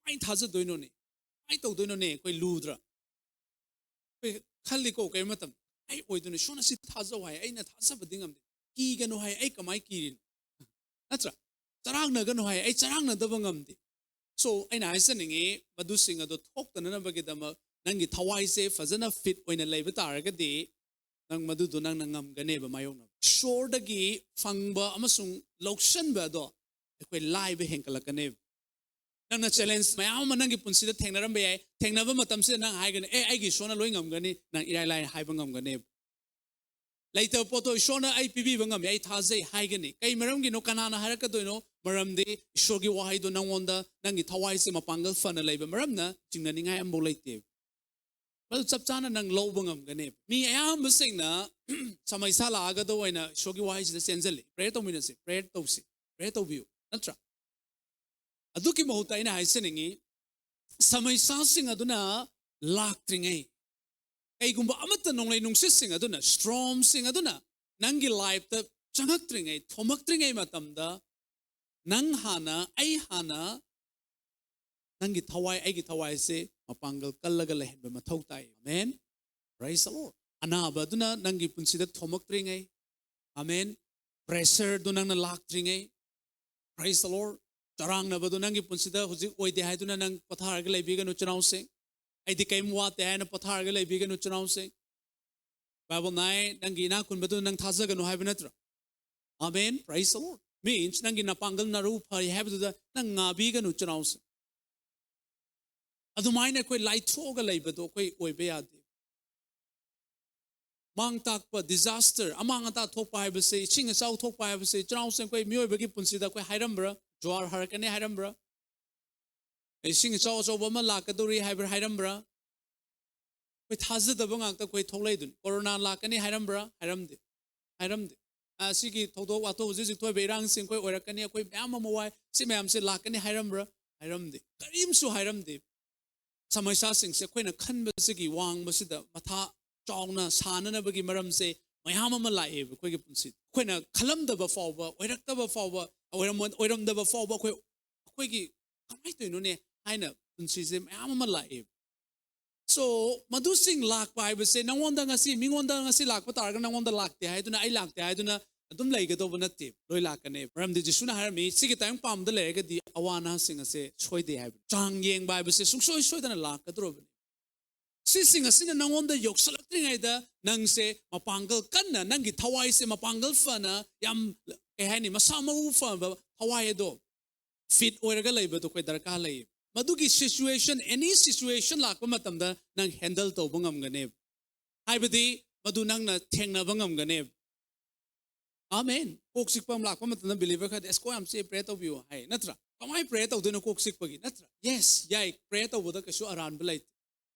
ꯀꯃꯥꯏꯅ ꯊꯥꯖꯗꯣꯏꯅꯣꯅꯦ? ꯀꯃꯥꯏꯅ ꯇꯧꯗꯣꯏꯅꯣꯅꯦ? ꯑꯩꯈꯣꯏ ꯂꯨꯗ꯭ꯔꯥ? ꯑꯩꯈꯣꯏ ꯈꯜꯂꯤꯀꯣ, ꯀꯔꯤ ꯃꯇꯝ ꯑꯩ ꯑꯣꯏꯗꯣꯏꯅꯣ? ꯏꯁꯣꯔꯅ ꯁꯤ ꯊꯥꯖꯧ ꯍꯥꯏ, ꯑꯩꯅ ꯊꯥꯖꯕꯗꯤ ꯉꯝꯗꯦ꯫ ꯀꯤꯒꯅꯨ ꯍꯥꯏ, ꯑꯩ ꯀꯃꯥꯏꯅ ꯀꯤꯔꯤꯅꯣ? ꯅꯠꯇ꯭ꯔꯥ? ꯆꯔꯥꯡꯅꯒꯅꯨ ꯍꯥꯏ, ꯑꯩ ꯆꯔꯥꯡꯅꯗꯕ ꯉꯝꯗꯦ꯫ So, ꯑꯩꯅ ꯍꯥꯏꯖꯅꯤꯡꯉꯤ, ꯃꯗꯨꯁꯤꯡ ꯑꯗꯣ ꯊꯣꯛꯇꯅꯅꯕꯒꯤꯗꯃꯛ ꯅꯪꯒꯤ ꯊꯋꯥꯏꯁꯦ ꯐꯖꯅ ꯐꯤꯠ ꯑꯣꯏꯅ ꯂꯩꯕ ꯇꯥꯔꯒꯗꯤ, ꯅꯪ ꯃꯗꯨꯗꯣ ꯅꯪꯅ ꯉꯝꯒꯅꯦꯕ ꯃꯥꯌꯣꯛꯅꯕ꯫ ꯏꯁꯣꯔꯗꯒꯤ ꯐꯪꯕ ꯑꯃꯁꯨꯡ ꯂꯧꯁꯟꯕ ꯑꯗꯣ ꯑꯩꯈꯣꯏ ꯂꯥꯏꯕ ꯍꯦꯟꯒꯠꯂꯛꯀꯅꯦꯕ꯫ ꯅꯪꯅ ꯆꯦꯂꯦꯟꯖ ꯃꯌꯥꯝ ꯑꯃ ꯅꯪꯒꯤ ꯄꯨꯟꯁꯤꯗ ꯊꯦꯡꯅꯔꯝꯕ ꯌꯥꯏ꯫ ꯊꯦꯡꯅꯕ ꯃꯇꯝꯁꯤꯗ ꯅꯪ ꯍꯥꯏꯒꯅꯤ, "ꯑꯦ, ꯑꯩꯒꯤ ꯏꯁꯣꯔꯅ ꯂꯣꯏ ꯉꯝꯒꯅꯤ", ꯅꯪ ꯏꯔꯥꯏ ꯂꯥꯏꯅ ꯍꯥꯏꯕ ꯉꯝꯒꯅꯦꯕ꯫ ꯂꯩꯇꯕ ꯄꯣꯠꯇꯣ ꯏꯁꯣꯔꯅ ꯑꯩ ꯄꯤꯕꯤꯕ ꯉꯝꯃꯤ, ꯑꯩ ꯊꯥꯖꯩ ꯍꯥꯏꯒꯅꯤ꯫ ꯀꯩ ꯃꯔꯝꯒꯤꯅꯣ? ꯀꯅꯥꯅ ꯍꯥꯏꯔꯛꯀꯗꯣꯏꯅꯣ? ꯃꯔꯝꯗꯤ ꯏꯁꯣꯔꯒꯤ ꯋꯥꯍꯩꯗꯣ ꯅꯪꯉꯣꯟꯗ, ꯅꯪꯒꯤ ꯊꯋꯥꯏꯁꯦ ꯃꯄꯥꯡꯒꯜ ꯐꯅ ꯂꯩꯕ ꯃꯔꯝꯅ ꯆꯤꯡꯅꯅꯤꯡꯉꯥꯏ ꯑꯃꯐꯥꯎ ꯂꯩꯇꯦꯕ꯫ ꯃꯗꯨ ꯆꯞ ꯆꯥꯅ ꯅꯪ ꯂꯧꯕ ꯉꯝꯒꯅꯦꯕ꯫ ꯃꯤ ꯑꯌꯥꯝꯕꯁꯤꯡꯅ ꯁꯃꯩꯁꯥ ꯂꯥꯛꯑꯒꯗ ꯑꯣꯏꯅ ꯏꯁꯣꯔꯒꯤ ꯋꯥꯍꯩꯁꯤꯗ ꯆꯦꯟꯁꯤꯜꯂꯤ꯫ ꯄ꯭ꯔꯦꯌꯔ ꯇꯧꯃꯤꯟꯅꯁꯤ, ꯄ꯭ꯔꯦꯌꯔ ꯇꯧꯁꯤ, ꯄ꯭ꯔꯦꯌꯔ ꯇꯧꯕꯤꯌꯨ, ꯅꯠꯇ꯭ꯔꯥ? ꯑꯗꯨꯒꯤ ꯃꯍꯨꯠꯇ ꯑꯩꯅ ꯍꯥꯏꯖꯅꯤꯡꯉꯤ, ꯁꯃꯩꯁꯥꯁꯤꯡ ꯑꯗꯨꯅ ꯂꯥꯛꯇ꯭ꯔꯤꯉꯩ, ꯀꯩꯒꯨꯝꯕ ꯑꯃꯠꯇ ꯅꯣꯡꯂꯩ ꯅꯨꯡꯁꯤꯠꯁꯤꯡ ꯑꯗꯨꯅ, ꯁ꯭ꯇꯣꯔꯝꯁꯤꯡ ꯑꯗꯨꯅ ꯅꯪꯒꯤ ꯂꯥꯏꯐꯇ ꯆꯪꯉꯛꯇ꯭ꯔꯤꯉꯩ, ꯊꯣꯝꯃꯛꯇ꯭ꯔꯤꯉꯩ ꯃꯇꯝꯗ, ꯅꯪ ꯍꯥꯟꯅ, ꯑꯩ ꯍꯥꯟꯅ ꯅꯪꯒꯤ ꯊꯋꯥꯏ, ꯑꯩꯒꯤ ꯊꯋꯥꯏꯁꯦ ꯃꯄꯥꯡꯒꯜ ꯀꯜꯂꯒ ꯂꯩꯍꯟꯕ ꯃꯊꯧ ꯇꯥꯏ꯫ ꯑꯃꯦꯟ꯫ Praise the Lord. ꯑꯅꯥꯕ ꯑꯗꯨꯅ ꯅꯪꯒꯤ ꯄꯨꯟꯁꯤꯗ ꯊꯣꯝꯃꯛꯇ꯭ꯔꯤꯉꯩ, ꯑꯃꯦꯟ, ꯄ꯭ꯔꯦꯁꯔꯗꯨ ꯅꯪꯅ ꯂꯥꯛꯇ꯭ꯔꯤꯉꯩ, Praise the Lord, ꯆꯔꯥꯡꯅꯕꯗꯨ ꯅꯪꯒꯤ ꯄꯨꯟꯁꯤꯗ ꯍꯧꯖꯤꯛ ꯑꯣꯏꯗꯦ ꯍꯥꯏꯗꯨꯅ ꯅꯪ ꯄꯣꯊꯥꯔꯒ ꯂꯩꯕꯤꯒꯅꯨ, ꯏꯆꯤꯟ ꯏꯅꯥꯎꯁꯤꯡ꯫ "ꯑꯩꯗꯤ ꯀꯔꯤꯝ ꯋꯥꯠꯇꯦ" ꯍꯥꯏꯅ ꯄꯣꯊꯥꯔꯒ ꯂꯩꯕꯤꯒꯅꯨ, ꯏꯆꯤꯟ ꯏꯅꯥꯎꯁꯤꯡ꯫ ꯕꯥꯏꯕꯜꯅ ꯍꯥꯏ, "ꯅꯪꯒꯤ ꯏꯅꯥꯛ ꯈꯨꯟꯕꯗꯨ ꯅꯪ ꯊꯥꯖꯒꯅꯨ" ꯍꯥꯏꯕ ꯅꯠꯇ꯭ꯔꯥ? Amen. Praise the Lord. Means, ꯅꯪꯒꯤ ꯅꯄꯥꯡꯒꯜ ꯅꯔꯨ ꯐꯔꯤ ꯍꯥꯏꯕꯗꯨꯗ ꯅꯪ ꯉꯥꯕꯤꯒꯅꯨ, ꯏꯆꯤꯟ ꯏꯅꯥꯎꯁꯤꯡ꯫ ꯑꯗꯨꯃꯥꯏꯅ ꯑꯩꯈꯣꯏ ꯂꯥꯏꯊꯣꯛꯑꯒ ꯂꯩꯕꯗꯣ ꯑꯩꯈꯣꯏ ꯑꯣꯏꯕ ꯌꯥꯗꯦ꯫ ꯃꯥꯡ ꯇꯥꯛꯄ, ꯗꯤꯖꯥꯁꯇꯔ, ꯑꯃꯥꯡ ꯑꯇꯥ ꯊꯣꯛꯄ ꯍꯥꯏꯕꯁꯦ, ꯏꯁꯤꯡ ꯏꯆꯥꯎ ꯊꯣꯛꯄ ꯍꯥꯏꯕꯁꯦ, ꯏꯆꯤꯟ ꯏꯅꯥꯎꯁꯤꯡ, ꯑꯩꯈꯣꯏ ꯃꯤꯑꯣꯏꯕꯒꯤ ꯄꯨꯟꯁꯤꯗ ꯑꯩꯈꯣꯏ ꯍꯥꯏꯔꯝꯕ꯭ꯔꯥ? ꯖ꯭ꯋꯥꯔ ꯍꯥꯔꯛꯀꯅꯤ ꯍꯥꯏꯔꯝꯕ꯭ꯔꯥ? ꯏꯁꯤꯡ ꯑꯆꯧ ꯑꯆꯧꯕ ꯑꯃ ꯂꯥꯛꯀꯗꯧꯔꯤ ꯍꯥꯏꯕ꯭ꯔꯥ, ꯍꯥꯏꯔꯝꯕ꯭ꯔꯥ? ꯑꯩꯈꯣꯏ ꯊꯥꯖꯗꯕ ꯉꯥꯛꯇ ꯑꯩꯈꯣꯏ ꯊꯣꯛꯂꯛꯏꯗꯨꯅꯤ꯫ ꯀꯣꯔꯣꯅꯥ ꯂꯥꯛꯀꯅꯤ ꯍꯥꯏꯔꯝꯕ꯭ꯔꯥ? ꯍꯥꯏꯔꯝꯗꯦ, ꯍꯥꯏꯔꯝꯗꯦ꯫ ꯑꯁꯤꯒꯤ ꯊꯧꯗꯣꯛ ꯋꯥꯊꯣꯛ ꯍꯧꯖꯤꯛ ꯍꯧꯖꯤꯛ ꯊꯣꯛꯏꯕ ꯏꯔꯥꯡꯁꯤꯡ ꯑꯩꯈꯣꯏ ꯑꯣꯏꯔꯛꯀꯅꯤ, ꯑꯩꯈꯣꯏ ꯃꯌꯥꯝ ꯑꯃ ꯋꯥꯏ, ꯁꯤ ꯃꯌꯥꯝꯁꯦ ꯂꯥꯛꯀꯅꯤ ꯍꯥꯏꯔꯝꯕ꯭ꯔꯥ? ꯍꯥꯏꯔꯝꯗꯦ, ꯀꯔꯤꯝꯁꯨ ꯍꯥꯏꯔꯝꯗꯦ꯫ ꯁꯃꯁ꯭ꯌꯥꯁꯤꯡꯁꯦ ꯑꯩꯈꯣꯏꯅ ꯈꯟꯕꯁꯤꯒꯤ ꯋꯥꯡꯕꯁꯤꯗ ꯃꯊꯥ ꯆꯥꯎꯅ ꯁꯥꯅꯅꯕꯒꯤ ꯃꯔꯝꯁꯦ ꯃꯌꯥꯝ ꯑꯃ ꯂꯥꯛꯑꯦꯕ ꯑꯩꯈꯣꯏꯒꯤ ꯄꯨꯟꯁꯤꯗ꯫ ꯑꯩꯈꯣꯏꯅ ꯈꯜꯂꯝꯗꯕ ꯐꯥꯎꯕ, ꯑꯣꯏꯔꯛꯇꯕ ꯐꯥꯎꯕ, ꯑꯣꯏꯔꯝꯃ-, ꯑꯣꯏꯔꯝꯗꯕ ꯐꯥꯎꯕ ꯑꯩꯈꯣꯏ, ꯑꯩꯈꯣꯏꯒꯤ ꯀꯃꯥꯏꯅ ꯇꯧꯔꯤꯅꯣꯅꯦ ꯍꯥꯏꯅ ꯄꯨꯟꯁꯤꯁꯦ ꯃꯌꯥꯝ ꯑꯃ ꯂꯥꯛꯑꯦꯕ꯫ So, ꯃꯗꯨꯁꯤꯡ ꯂꯥꯛꯄ ꯍꯥꯏꯕꯁꯦ ꯅꯪꯉꯣꯟꯗ ꯉꯁꯤ, ꯃꯤꯉꯣꯟꯗ ꯉꯁꯤ ꯂꯥꯛꯄ ꯇꯥꯔꯒ ꯅꯪꯉꯣꯟꯗ ꯂꯥꯛꯇꯦ ꯍꯥꯏꯗꯨꯅ, ꯑꯩ ꯂꯥꯛꯇꯦ ꯍꯥꯏꯗꯨꯅ ꯑꯗꯨꯝ ꯂꯩꯒꯗꯧꯕ ꯅꯠꯇꯦ, ꯂꯣꯏ ꯂꯥꯛꯀꯅꯤ꯫ ꯃꯔꯝꯗꯤ ꯖꯤꯁꯨꯅ ꯍꯥꯏꯔꯝꯃꯤ, "ꯁꯤꯒꯤ ꯇꯥꯏꯕꯪ ꯄꯥꯝꯗ ꯂꯩꯔꯒꯗꯤ ꯑꯋꯥ ꯑꯅꯥꯁꯤꯡ ꯑꯁꯦ ꯁꯣꯏꯗꯦ" ꯍꯥꯏꯕ꯫ ꯆꯥꯡ ꯌꯦꯡꯕ ꯍꯥꯏꯕꯁꯦ ꯁꯨꯡꯁꯣꯏ ꯁꯣꯏꯗꯅ ꯂꯥꯛꯀꯗꯧꯔꯕꯅꯤ꯫ ꯁꯤꯁꯤꯡ ꯑꯁꯤꯅ ꯅꯪꯉꯣꯟꯗ ꯌꯧꯁꯜꯂꯛꯇ꯭ꯔꯤꯉꯩꯗ ꯅꯪꯁꯦ ꯃꯄꯥꯡꯒꯜ ꯀꯟꯅ, ꯅꯪꯒꯤ ꯊꯋꯥꯏꯁꯦ ꯃꯄꯥꯡꯒꯜ ꯐꯅ, ꯌꯥꯝ, ꯀꯩ ꯍꯥꯏꯅꯤ, ꯃꯁꯥ ꯃꯎ ꯐꯕ ꯊꯋꯥꯏ ꯑꯗꯣ ꯐꯤꯠ ꯑꯣꯏꯔꯒ ꯂꯩꯕꯗꯣ ꯑꯩꯈꯣꯏ ꯗꯔꯀꯥꯔ ꯂꯩꯌꯦꯕ꯫ ꯃꯗꯨꯒꯤ ꯁꯤꯆꯨꯋꯦꯁꯟ, ꯑꯦꯅꯤ ꯁꯤꯆꯨꯋꯦꯁꯟ ꯂꯥꯛꯄ ꯃꯇꯝꯗ ꯅꯪ ꯍꯦꯟꯗꯜ ꯇꯧꯕ ꯉꯝꯒꯅꯦꯕ꯫ ꯍꯥꯏꯕꯗꯤ ꯃꯗꯨ ꯅꯪꯅ ꯊꯦꯡꯅꯕ ꯉꯝꯒꯅꯦꯕ꯫ ꯑꯃꯦꯟ꯫ ꯀꯣꯛ ꯆꯤꯛꯄ ꯑꯃ ꯂꯥꯛꯄ ꯃꯇꯝꯗ ꯕꯤꯂꯤꯚꯔ ꯈꯔꯗꯤ, "ꯑꯁ, ꯀꯣꯛ ꯌꯥꯝ ꯆꯤꯛꯑꯦ, ꯄ꯭ꯔꯦ ꯇꯧꯕꯤꯌꯨ" ꯍꯥꯏ, ꯅꯠꯇ꯭ꯔꯥ? ꯀꯃꯥꯏꯅ ꯄ꯭ꯔꯦ ꯇꯧꯗꯣꯏꯅꯣ ꯀꯣꯛ ꯆꯤꯛꯄꯒꯤ, ꯅꯠꯇ꯭ꯔꯥ? ꯌꯦꯁ, ꯌꯥꯏ, ꯄ꯭ꯔꯦ ꯇꯧꯕꯗ ꯀꯩꯁꯨ ꯑꯔꯥꯟꯕ ꯂꯩꯇꯦ,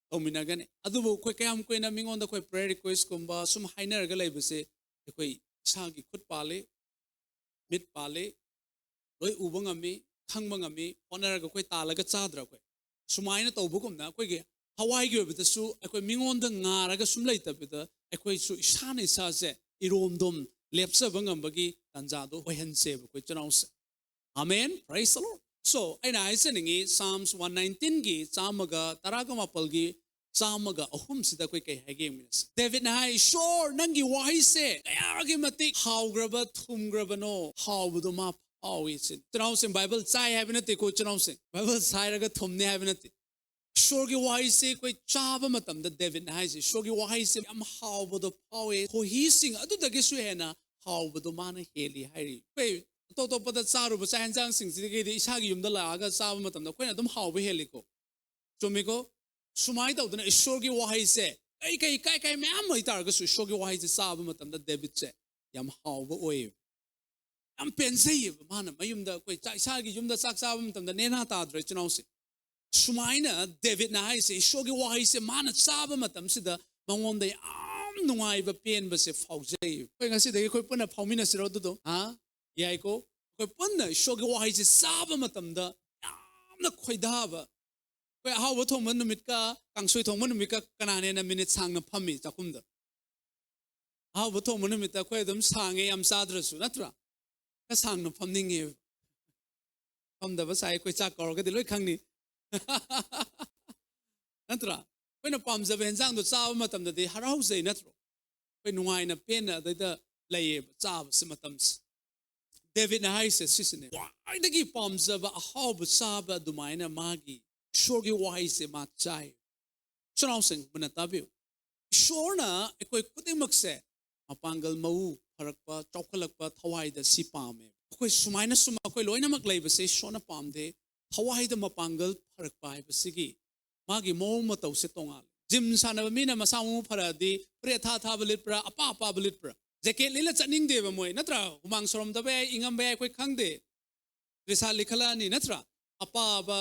ꯇꯧꯃꯤꯟꯅꯒꯅꯤ꯫ ꯑꯗꯨꯕꯨ ꯑꯩꯈꯣꯏ ꯀꯌꯥꯝ ꯀꯨꯏꯅ ꯃꯤꯉꯣꯟꯗ ꯑꯩꯈꯣꯏ ꯄ꯭ꯔꯦ ꯔꯤꯀ꯭ꯋꯦꯁꯀꯨꯝꯕ ꯁꯨꯝ ꯍꯥꯏꯅꯔꯒ ꯂꯩꯕꯁꯦ, ꯑꯩꯈꯣꯏ ꯏꯁꯥꯒꯤ ꯈꯨꯠ ꯄꯥꯜꯂꯤ, ꯃꯤꯠ ꯄꯥꯜꯂꯤ, ꯂꯣꯏ ꯎꯕ ꯉꯝꯃꯤ, ꯈꯪꯕ ꯉꯝꯃꯤ, ꯍꯣꯠꯅꯔꯒ ꯑꯩꯈꯣꯏ ꯇꯥꯜꯂꯒ ꯆꯥꯗ꯭ꯔꯥ? ꯑꯩꯈꯣꯏ ꯁꯨꯃꯥꯏꯅ ꯇꯧꯕꯒꯨꯝꯅ ꯑꯩꯈꯣꯏꯒꯤ ꯊꯋꯥꯏꯒꯤ ꯑꯣꯏꯕꯗꯁꯨ ꯑꯩꯈꯣꯏ ꯃꯤꯉꯣꯟꯗ ꯉꯥꯔꯒ ꯁꯨꯝ ꯂꯩꯇꯕꯤꯗ, ꯑꯩꯈꯣꯏꯁꯨ ꯏꯁꯥꯅ ꯏꯁꯥꯁꯦ ꯏꯔꯣꯝꯗꯣꯝ ꯂꯦꯞꯆꯕ ꯉꯝꯕꯒꯤ ꯇꯥꯟꯖꯥꯗꯣ ꯑꯣꯏꯍꯟꯁꯦꯕ ꯑꯩꯈꯣꯏ ꯏꯆꯤꯟ ꯏꯅꯥꯎꯁꯦ꯫ Amen. Praise the Lord. So, ꯑꯩꯅ ꯍꯥꯏꯖꯅꯤꯡꯉꯤ, ꯁꯥꯝꯁ ꯋꯥꯟ ꯅꯥꯏꯟꯇꯤꯟꯒꯤ ꯆꯥꯝꯃꯒ ꯇꯔꯥꯒ ꯃꯥꯄꯜꯒꯤ ꯆꯥꯝꯃꯒ ꯑꯍꯨꯝꯁꯤꯗ ꯑꯩꯈꯣꯏ ꯀꯩ ꯍꯥꯏꯒꯦ ꯌꯦꯡꯃꯤꯟꯅꯁꯤ꯫ ꯗꯦꯕꯤꯠꯅ ꯍꯥꯏ, "ꯏꯁꯣꯔ, ꯅꯪꯒꯤ ꯋꯥꯍꯩꯁꯦ ꯀꯌꯥꯒꯤ ꯃꯇꯤꯛ ꯍꯥꯎꯈ꯭ꯔꯕ, ꯊꯨꯝꯈ꯭ꯔꯕꯅꯣ!" ꯍꯥꯎꯕꯗꯣ ꯃꯥ ꯐꯥꯎꯏ꯫ ꯏꯆꯤꯟ ꯏꯅꯥꯎꯁꯤꯡ, ꯕꯥꯏꯕꯜ ꯆꯥꯏ ꯍꯥꯏꯕ ꯅꯠꯇꯦꯀꯣ, ꯏꯆꯤꯟ ꯏꯅꯥꯎꯁꯤꯡ, ꯕꯥꯏꯕꯜ ꯁꯥꯏꯔꯒ ꯊꯨꯝꯅꯤ ꯍꯥꯏꯕ ꯅꯠꯇꯦ꯫ ꯏꯁꯣꯔꯒꯤ ꯋꯥꯍꯩꯁꯦ ꯑꯩꯈꯣꯏ ꯆꯥꯕ ꯃꯇꯝꯗ ꯗꯦꯕꯤꯠꯅ ꯍꯥꯏꯁꯦ, "ꯏꯁꯣꯔꯒꯤ ꯋꯥꯍꯩꯁꯦ ꯌꯥꯝ ꯍꯥꯎꯕꯗꯣ ꯐꯥꯎꯋꯦ, ꯈꯣꯏꯍꯤꯁꯤꯡ ꯑꯗꯨꯗꯒꯤꯁꯨ ꯍꯦꯟꯅ ꯍꯥꯎꯕꯗꯣ ꯃꯥꯅ ꯍꯦꯜꯂꯤ" ꯍꯥꯏꯔꯤ꯫ ꯑꯩꯈꯣꯏ ꯑꯇꯣꯞ ꯑꯇꯣꯞꯄꯗ ꯆꯥꯔꯨꯕ ꯆꯥꯛ ꯌꯦꯟꯁꯥꯡꯁꯤꯡꯁꯤꯗꯒꯤꯗꯤ ꯏꯁꯥꯒꯤ ꯌꯨꯝꯗ ꯂꯥꯛꯑꯒ ꯆꯥꯕ ꯃꯇꯝꯗ ꯑꯩꯈꯣꯏꯅ ꯑꯗꯨꯝ ꯍꯥꯎꯕ ꯍꯦꯜꯂꯤꯀꯣ꯫ ꯆꯨꯝꯃꯤꯀꯣ? ꯁꯨꯃꯥꯏꯅ ꯇꯧꯗꯅ ꯏꯁꯣꯔꯒꯤ ꯋꯥꯍꯩꯁꯦ ꯀꯩ ꯀꯩ ꯀꯥꯏ ꯀꯥꯏ ꯃꯌꯥꯝ ꯂꯩꯇꯥꯔꯒꯁꯨ ꯏꯁꯣꯔꯒꯤ ꯋꯥꯍꯩꯁꯦ ꯆꯥꯕ ꯃꯇꯝꯗ ꯗꯦꯕꯤꯠꯁꯦ ꯌꯥꯝ ꯍꯥꯎꯕ ꯑꯣꯏꯌꯦꯕ꯫ ꯌꯥꯝ ꯄꯦꯟꯖꯩꯌꯦꯕ꯫ ꯃꯥꯅ ꯃꯌꯨꯝꯗ ꯑꯩꯈꯣꯏ ꯆꯥꯛ, ꯏꯁꯥꯒꯤ ꯌꯨꯝꯗ ꯆꯥꯛ ꯆꯥꯕ ꯃꯇꯝꯗ ꯅꯦꯅꯥ ꯇꯥꯗ꯭ꯔꯣ, ꯏꯆꯤꯟ ꯏꯅꯥꯎꯁꯦ? ꯁꯨꯃꯥꯏꯅ ꯗꯦꯕꯤꯠꯅ ꯍꯥꯏꯁꯦ, ꯏꯁꯣꯔꯒꯤ ꯋꯥꯍꯩꯁꯦ ꯃꯥꯅ ꯆꯥꯕ ꯃꯇꯝꯁꯤꯗ ꯃꯉꯣꯟꯗ ꯌꯥꯝ ꯅꯨꯡꯉꯥꯏꯕ, ꯄꯦꯟꯕꯁꯦ ꯐꯥꯎꯖꯩ꯫ ꯑꯩꯈꯣꯏ ꯉꯁꯤꯗꯒꯤ ꯑꯩꯈꯣꯏ ꯄꯨꯟꯅ ꯐꯥꯎꯃꯤꯟꯅꯁꯤꯔꯣ ꯑꯗꯨꯗꯣ? ꯍꯥ? ꯌꯥꯏꯀꯣ? ꯑꯩꯈꯣꯏ ꯄꯨꯟꯅ ꯏꯁꯣꯔꯒꯤ ꯋꯥꯍꯩꯁꯦ ꯆꯥꯕ ꯃꯇꯝꯗ ꯌꯥꯝꯅ ꯈꯣꯏꯗꯥꯕ꯫ ꯑꯩꯈꯣꯏ ꯑꯍꯥꯎꯕ ꯊꯣꯡꯕ ꯅꯨꯃꯤꯠꯀ ꯀꯥꯡꯁꯣꯏ ꯊꯣꯡꯕ ꯅꯨꯃꯤꯠꯀ ꯀꯅꯥꯅ ꯍꯦꯟꯅ ꯃꯤꯅꯤꯠ ꯁꯥꯡꯅ ꯐꯝꯃꯤ ꯆꯥꯛꯈꯨꯝꯗ? ꯑꯍꯥꯎꯕ ꯊꯣꯡꯕ ꯅꯨꯃꯤꯠꯇ ꯑꯩꯈꯣꯏ ꯑꯗꯨꯝ ꯁꯥꯡꯉꯦ, ꯌꯥꯝ ꯆꯥꯗ꯭ꯔꯁꯨ, ꯅꯠꯇ꯭ꯔꯥ? ꯈꯔ ꯁꯥꯡꯅ ꯐꯝꯅꯤꯡꯉꯦꯕ꯫ ꯐꯝꯗꯕ ꯁꯥꯏ, ꯑꯩꯈꯣꯏ ꯆꯥꯛ ꯀꯧꯔꯒꯗꯤ ꯂꯣꯏ ꯈꯪꯅꯤ꯫ ꯅꯠꯇ꯭ꯔꯥ? ꯑꯩꯈꯣꯏꯅ ꯄꯥꯝꯖꯕ ꯍꯦꯟꯖꯥꯡꯗꯣ ꯆꯥꯕ ꯃꯇꯝꯗꯗꯤ ꯍꯔꯥꯎꯖꯩ, ꯅꯠꯇ꯭ꯔꯣ? ꯑꯩꯈꯣꯏ ꯅꯨꯡꯉꯥꯏꯅ, ꯄꯦꯟꯅ ꯑꯗꯩꯗ ꯂꯩꯌꯦꯕ ꯆꯥꯕꯁꯤ ꯃꯇꯝꯁꯤ꯫ ꯗꯦꯕꯤꯠꯅ ꯍꯥꯏꯁꯦ ꯁꯤꯁꯤꯅꯦ, ꯈ꯭ꯋꯥꯏꯗꯒꯤ ꯄꯥꯝꯖꯕ ꯑꯍꯥꯎꯕ ꯆꯥꯕ ꯑꯗꯨꯃꯥꯏꯅ ꯃꯥꯒꯤ ꯏꯁꯣꯔꯒꯤ ꯋꯥꯍꯩꯁꯦ ꯃꯥ ꯆꯥꯏ꯫ ꯏꯆꯤꯟ ꯏꯅꯥꯎꯁꯤꯡ, ꯃꯨꯟꯅ ꯇꯥꯕꯤꯌꯨ꯫ ꯏꯁꯣꯔꯅ ꯑꯩꯈꯣꯏ ꯈꯨꯗꯤꯡꯃꯛꯁꯦ ꯃꯄꯥꯡꯒꯜ ꯃꯎ ꯐꯔꯛꯄ, ꯆꯥꯎꯈꯠꯂꯛꯄ, ꯊꯋꯥꯏꯗ ꯁꯤ ꯄꯥꯝꯃꯦ꯫ ꯑꯩꯈꯣꯏ ꯁꯨꯃꯥꯏꯅ ꯁꯨꯝ ꯑꯩꯈꯣꯏ ꯂꯣꯏꯅꯃꯛ ꯂꯩꯕꯁꯦ ꯏꯁꯣꯔꯅ ꯄꯥꯝꯗꯦ꯫ ꯊꯋꯥꯏꯗ ꯃꯄꯥꯡꯒꯜ ꯐꯔꯛꯄ ꯍꯥꯏꯕꯁꯤꯒꯤ ꯃꯥꯒꯤ ꯃꯑꯣꯡ ꯃꯇꯧꯁꯦ ꯇꯣꯉꯥꯜꯂꯦ꯫ ꯖꯤꯝ ꯁꯥꯟꯅꯕ ꯃꯤꯅ ꯃꯁꯥ ꯃꯎ ꯐꯔꯛꯑꯗꯤ ꯐꯨꯔꯤꯠ ꯑꯊꯥ ꯑꯊꯥꯕ ꯂꯤꯠꯄ꯭ꯔꯥ, ꯑꯄꯥ ꯑꯄꯥꯕ ꯂꯤꯠꯄ꯭ꯔꯥ? ꯖꯦꯀꯦꯠ ꯂꯤꯠꯂ ꯆꯠꯅꯤꯡꯗꯦꯕ ꯃꯣꯏ, ꯅꯠꯇ꯭ꯔꯥ? ꯍꯨꯃꯥꯡ ꯁꯧꯔꯝꯗꯕ ꯌꯥꯏ, ꯏꯪꯉꯝꯕ ꯌꯥꯏ, ꯑꯩꯈꯣꯏ ꯈꯪꯗꯦ꯫ ꯇ꯭ꯔꯤꯁꯥ ꯂꯤꯈꯠꯂꯛꯑꯅꯤ, ꯅꯠꯇ꯭ꯔꯥ? ꯑꯄꯥꯕ,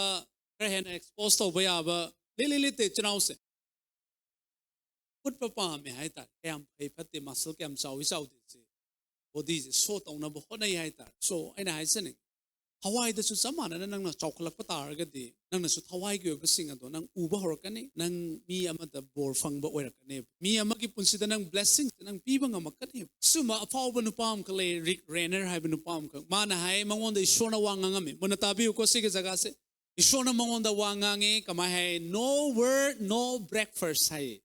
ꯈꯔ ꯍꯦꯟꯅ ꯑꯦꯛꯁꯄꯣꯖ ꯇꯧꯕ ꯌꯥꯕ ꯂꯤꯠꯂꯤ ꯂꯤꯠꯇꯦ ꯏꯆꯤꯟ ꯏꯅꯥꯎꯁꯦ꯫ ꯎꯠꯄ ꯄꯥꯝꯃꯦ ꯍꯥꯏꯇꯥꯔꯦ꯫ ꯀꯌꯥꯝ ꯐꯩ ꯐꯠꯇꯦ, ꯃꯁꯜ ꯀꯌꯥꯝ ꯆꯥꯎꯏ ꯆꯥꯎꯗꯦ, ꯁꯤ ꯕꯣꯗꯤꯁꯦ ꯁꯣ ꯇꯧꯅꯕ ꯍꯣꯠꯅꯩ ꯍꯥꯏꯇꯥꯔꯦ꯫ ꯁꯣ ꯑꯩꯅ ꯍꯥꯏꯖꯅꯤꯡꯉꯤ, ꯊꯋꯥꯏꯗꯁꯨ ꯆꯞ ꯃꯥꯟꯅꯅ ꯅꯪꯅ ꯆꯥꯎꯈꯠꯂꯛꯄ ꯇꯥꯔꯒꯗꯤ ꯅꯪꯅꯁꯨ ꯊꯋꯥꯏꯒꯤ ꯑꯣꯏꯕꯁꯤꯡ ꯑꯗꯣ ꯅꯪ ꯎꯕ ꯍꯧꯔꯛꯀꯅꯤ꯫ ꯅꯪ ꯃꯤ ꯑꯃꯗ ꯕꯣꯔ ꯐꯪꯕ ꯑꯣꯏꯔꯛꯀꯅꯦꯕ꯫ ꯃꯤ ꯑꯃꯒꯤ ꯄꯨꯟꯁꯤꯗ ꯅꯪ ꯕ꯭ꯂꯦꯁꯤꯡ ꯅꯪ ꯄꯤꯕ ꯉꯝꯃꯛꯀꯅꯦꯕ꯫ ꯁꯨꯝꯕ ꯑꯐꯥꯎꯕ ꯅꯨꯄꯥ ꯑꯃꯈꯛ ꯂꯩ, ꯔꯤꯛ ꯔꯦꯅꯔ ꯍꯥꯏꯕ ꯅꯨꯄꯥ ꯑꯃꯈꯛ꯫ ꯃꯥꯅ ꯍꯥꯏ, ꯃꯉꯣꯟꯗ ꯏꯁꯣꯔꯅ ꯋꯥ ꯉꯥꯡꯉꯝꯃꯤ꯫ ꯃꯨꯟꯅ ꯇꯥꯕꯤꯌꯨꯀꯣ, ꯁꯤꯒꯤ ꯖꯒꯥꯁꯦ꯫ ꯏꯁꯣꯔꯅ ꯃꯉꯣꯟꯗ ꯋꯥ ꯉꯥꯡꯉꯤ꯫ ꯀꯃꯥꯏ ꯍꯥꯏ? "No word, no breakfast" ꯍꯥꯏꯌꯦ꯫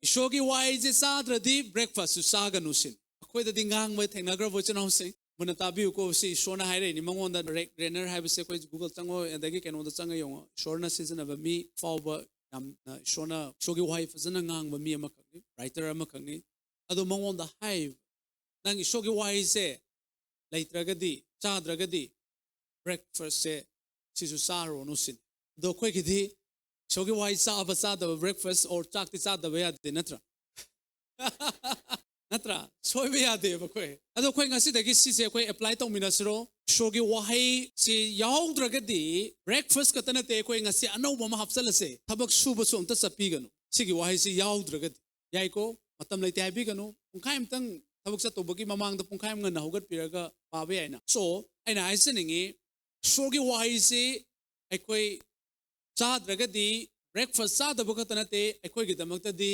ꯏꯁꯣꯔꯒꯤ ꯋꯥꯍꯩꯁꯦ ꯆꯥꯗ꯭ꯔꯗꯤ ꯕ꯭ꯔꯦꯛꯐꯥꯁꯁꯨ ꯆꯥꯒꯅꯨ ꯁꯤꯅꯤ꯫ ꯑꯩꯈꯣꯏꯗꯗꯤ ꯉꯥꯡꯕ ꯊꯦꯡꯅꯈ꯭ꯔꯕꯣ, ꯏꯆꯤꯟ ꯏꯅꯥꯎꯁꯤꯡ? ꯃꯨꯟꯅ ꯇꯥꯕꯤꯌꯨꯀꯣ, ꯁꯤ ꯏꯁꯣꯔꯅ ꯍꯥꯏꯔꯛꯏꯅꯤ꯫ ꯃꯉꯣꯟꯗ ꯔꯦꯛ ꯔꯦꯅꯔ ꯍꯥꯏꯕꯁꯦ ꯑꯩꯈꯣꯏ ꯒꯨꯒꯜ ꯆꯪꯉꯣ, ꯑꯗꯒꯤ ꯀꯩꯅꯣꯗ ꯆꯪꯉ ꯌꯦꯡꯉꯣ꯫ ꯏꯁꯣꯔꯅ ꯁꯤꯖꯤꯟꯅꯕ ꯃꯤ ꯐꯥꯎꯕ, ꯌꯥꯝꯅ ꯏꯁꯣꯔꯅ, ꯏꯁꯣꯔꯒꯤ ꯋꯥꯍꯩ ꯐꯖꯅ ꯉꯥꯡꯕ ꯃꯤ ꯑꯃꯈꯛꯅꯤ, ꯔꯥꯏꯇꯔ ꯑꯃꯈꯛꯅꯤ꯫ ꯑꯗꯣ ꯃꯉꯣꯟꯗ ꯍꯥꯏ, "ꯅꯪ ꯏꯁꯣꯔꯒꯤ ꯋꯥꯍꯩꯁꯦ ꯂꯩꯇ꯭ꯔꯒꯗꯤ, ꯆꯥꯗ꯭ꯔꯒꯗꯤ ꯕ꯭ꯔꯦꯛꯐꯥꯁꯁꯦ ꯁꯤꯁꯨ ꯆꯥꯔꯨꯔꯅꯨ" ꯁꯤꯅꯤ꯫ ꯑꯗꯣ ꯑꯩꯈꯣꯏꯒꯤꯗꯤ ꯏꯁꯣꯔꯒꯤ ꯋꯥꯍꯩ ꯆꯥꯕ ꯆꯥꯗꯕ, ꯕ꯭ꯔꯦꯛꯐꯥꯁ ꯑꯣꯔ ꯆꯥꯛꯇꯤ ꯆꯥꯗꯕ ꯌꯥꯗꯦ, ꯅꯠꯇ꯭ꯔꯥ? ꯅꯠꯇ꯭ꯔꯥ? ꯁꯣꯏꯕ ꯌꯥꯗꯦꯕ ꯑꯩꯈꯣꯏ꯫ ꯑꯗꯣ ꯑꯩꯈꯣꯏ ꯉꯁꯤꯗꯒꯤ ꯁꯤꯁꯦ ꯑꯩꯈꯣꯏ ꯑꯦꯄ꯭ꯂꯥꯏ ꯇꯧꯃꯤꯟꯅꯁꯤꯔꯣ? ꯏꯁꯣꯔꯒꯤ ꯋꯥꯍꯩꯁꯤ ꯌꯥꯎꯗ꯭ꯔꯒꯗꯤ, ꯕ꯭ꯔꯦꯛꯐꯥꯁ ꯈꯛꯇ ꯅꯠꯇꯦ, ꯑꯩꯈꯣꯏ ꯉꯁꯤ ꯑꯅꯧꯕ ꯑꯃ ꯍꯥꯞꯆꯜꯂꯁꯦ, "ꯊꯕꯛ ꯁꯨꯕꯁꯨ ꯑꯝꯇ ꯆꯠꯄꯤꯒꯅꯨ, ꯁꯤꯒꯤ ꯋꯥꯍꯩꯁꯤ ꯌꯥꯎꯗ꯭ꯔꯒꯗꯤ"꯫ ꯌꯥꯏꯀꯣ? ꯃꯇꯝ ꯂꯩꯇꯦ ꯍꯥꯏꯕꯤꯒꯅꯨ꯫ ꯄꯨꯡꯈꯥꯏ ꯑꯃꯇꯪ ꯊꯕꯛ ꯆꯠꯇꯧꯕꯒꯤ ꯃꯃꯥꯡꯗ ꯄꯨꯡꯈꯥꯏ ꯑꯃ ꯉꯟꯅ ꯍꯧꯒꯠꯄꯤꯔꯒ ꯄꯥꯕ ꯌꯥꯏꯅ꯫ So, ꯑꯩꯅ ꯍꯥꯏꯖꯅꯤꯡꯉꯤ, ꯏꯁꯣꯔꯒꯤ ꯋꯥꯍꯩꯁꯤ ꯑꯩꯈꯣꯏ ꯆꯥꯗ꯭ꯔꯒꯗꯤ, ꯕ꯭ꯔꯦꯛꯐꯥꯁ ꯆꯥꯗꯕ ꯈꯛꯇ ꯅꯠꯇꯦ, ꯑꯩꯈꯣꯏꯒꯤꯗꯃꯛꯇꯗꯤ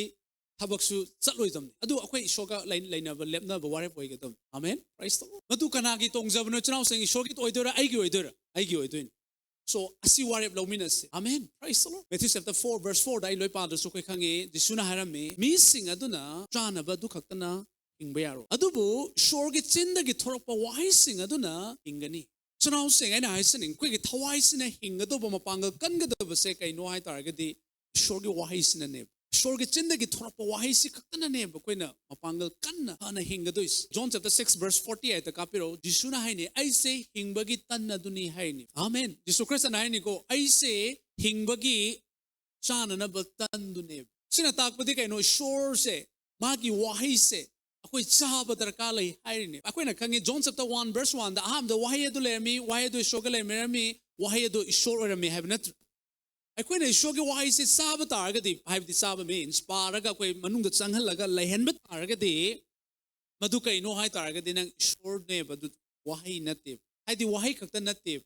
ꯊꯕꯛꯁꯨ ꯆꯠꯂꯣꯏꯗꯕꯅꯤ꯫ ꯑꯗꯨ ꯑꯩꯈꯣꯏ ꯏꯁꯣꯔꯒ ꯂꯩ-, ꯂꯩꯅꯕ, ꯂꯦꯞꯅꯕ ꯋꯥꯔꯦꯞ ꯑꯣꯏꯒꯗꯕꯅꯤ꯫ ꯑꯃꯦꯟ꯫ Praise the Lord. ꯃꯗꯨ ꯀꯅꯥꯒꯤ ꯇꯣꯡꯖꯕꯅꯣ, ꯏꯆꯤꯟ ꯏꯅꯥꯎꯁꯤꯡ? ꯏꯁꯣꯔꯒꯤ ꯑꯣꯏꯗꯣꯏꯔꯥ, ꯑꯩꯒꯤ ꯑꯣꯏꯗꯣꯏꯔꯥ? ꯑꯩꯒꯤ ꯑꯣꯏꯗꯣꯏꯅꯤ꯫ So, ꯑꯁꯤ ꯋꯥꯔꯦꯞ ꯂꯧꯃꯤꯟꯅꯁꯤ꯫ ꯑꯃꯦꯟ꯫ Praise the Lord. Matthew chapter four verse fourꯗ ꯑꯩ ꯂꯣꯏ ꯄꯥꯗ꯭ꯔꯁꯨ ꯑꯩꯈꯣꯏ ꯈꯪꯉꯤ, ꯖꯤꯁꯨꯅ ꯍꯥꯏꯔꯝꯃꯤ, "ꯃꯤꯁꯤꯡ ꯑꯗꯨꯅ ꯆꯥꯅꯕ ꯑꯗꯨ ꯈꯛꯇꯅ ꯍꯤꯡꯕ ꯌꯥꯔꯣꯏ, ꯑꯗꯨꯕꯨ ꯏꯁꯣꯔꯒꯤ ꯆꯤꯟꯗꯒꯤ ꯊꯣꯔꯛꯄ ꯋꯥꯍꯩꯁꯤꯡ ꯑꯗꯨꯅ ꯍꯤꯡꯒꯅꯤ"꯫ ꯏꯆꯤꯟ ꯏꯅꯥꯎꯁꯤꯡ, ꯑꯩꯅ ꯍꯥꯏꯖꯅꯤꯡ, ꯑꯩꯈꯣꯏꯒꯤ ꯊꯋꯥꯏꯁꯤꯅ ꯍꯤꯡꯒꯗꯧꯕ, ꯃꯄꯥꯡꯒꯜ ꯀꯟꯒꯗꯕꯁꯦ ꯀꯩꯅꯣ ꯍꯥꯏ ꯇꯥꯔꯒꯗꯤ, ꯏꯁꯣꯔꯒꯤ ꯋꯥꯍꯩꯁꯤꯅꯅꯦꯕ꯫ ꯏꯁꯣꯔꯒꯤ ꯆꯤꯟꯗꯒꯤ ꯊꯣꯔꯛꯄ ꯋꯥꯍꯩꯁꯤ ꯈꯛꯇꯅꯅꯦꯕ ꯑꯩꯈꯣꯏꯅ ꯃꯄꯥꯡꯒꯜ ꯀꯟꯅ ꯐꯅ ꯍꯤꯡꯒꯗꯣꯏꯁꯤ꯫ John chapter six verse forty eightꯇ ꯀꯥꯞꯄꯤꯔꯛꯑꯣ꯫ ꯖꯤꯁꯨꯅ ꯍꯥꯏꯅꯤ, "ꯑꯩꯁꯦ ꯍꯤꯡꯕꯒꯤ ꯇꯟ ꯑꯗꯨꯅꯤ" ꯍꯥꯏꯅꯤ꯫ ꯑꯃꯦꯟ꯫ ꯖꯤꯁꯨ ꯈ꯭ꯔꯤꯁꯇꯅ ꯍꯥꯏꯅꯤꯀꯣ, "ꯑꯩꯁꯦ ꯍꯤꯡꯕꯒꯤ ꯆꯥꯅꯅꯕ ꯇꯟꯗꯨꯅꯦꯕ"꯫ ꯁꯤꯅ ꯇꯥꯛꯄꯗꯤ ꯀꯩꯅꯣ? ꯏꯁꯣꯔꯁꯦ, ꯃꯥꯒꯤ ꯋꯥꯍꯩꯁꯦ ꯑꯩꯈꯣꯏ ꯆꯥꯕ ꯗꯔꯀꯥꯔ ꯂꯩ ꯍꯥꯏꯔꯤꯅꯦ꯫ ꯑꯩꯈꯣꯏꯅ ꯈꯪꯉꯤ, John chapter one verse oneꯗ ꯑꯍꯥꯟꯕꯗ ꯋꯥꯍꯩ ꯑꯗꯨ ꯂꯩꯔꯝꯃꯤ, ꯋꯥꯍꯩ ꯑꯗꯨ ꯏꯁꯣꯔꯒ ꯂꯩꯃꯤꯟꯅꯔꯝꯃꯤ, ꯋꯥꯍꯩ ꯑꯗꯨ ꯏꯁꯣꯔ ꯑꯣꯏꯔꯝꯃꯤ ꯍꯥꯏꯕ ꯅꯠꯇ꯭ꯔꯣ? ꯑꯩꯈꯣꯏꯅ ꯏꯁꯣꯔꯒꯤ ꯋꯥꯍꯩꯁꯦ ꯆꯥꯕ ꯇꯥꯔꯒꯗꯤ, ꯍꯥꯏꯕꯗꯤ ꯆꯥꯕ means ꯄꯥꯔꯒ ꯑꯩꯈꯣꯏ ꯃꯅꯨꯡꯗ ꯆꯪꯍꯜꯂꯒ ꯂꯩꯍꯟꯕ ꯇꯥꯔꯒꯗꯤ, ꯃꯗꯨ ꯀꯩꯅꯣ ꯍꯥꯏ ꯇꯥꯔꯒꯗꯤ, ꯅꯪ ꯏꯁꯣꯔꯅꯦꯕ, ꯑꯗꯨ ꯋꯥꯍꯩ ꯅꯠꯇꯦꯕ꯫ ꯍꯥꯏꯗꯤ ꯋꯥꯍꯩ ꯈꯛꯇ ꯅꯠꯇꯦꯕ,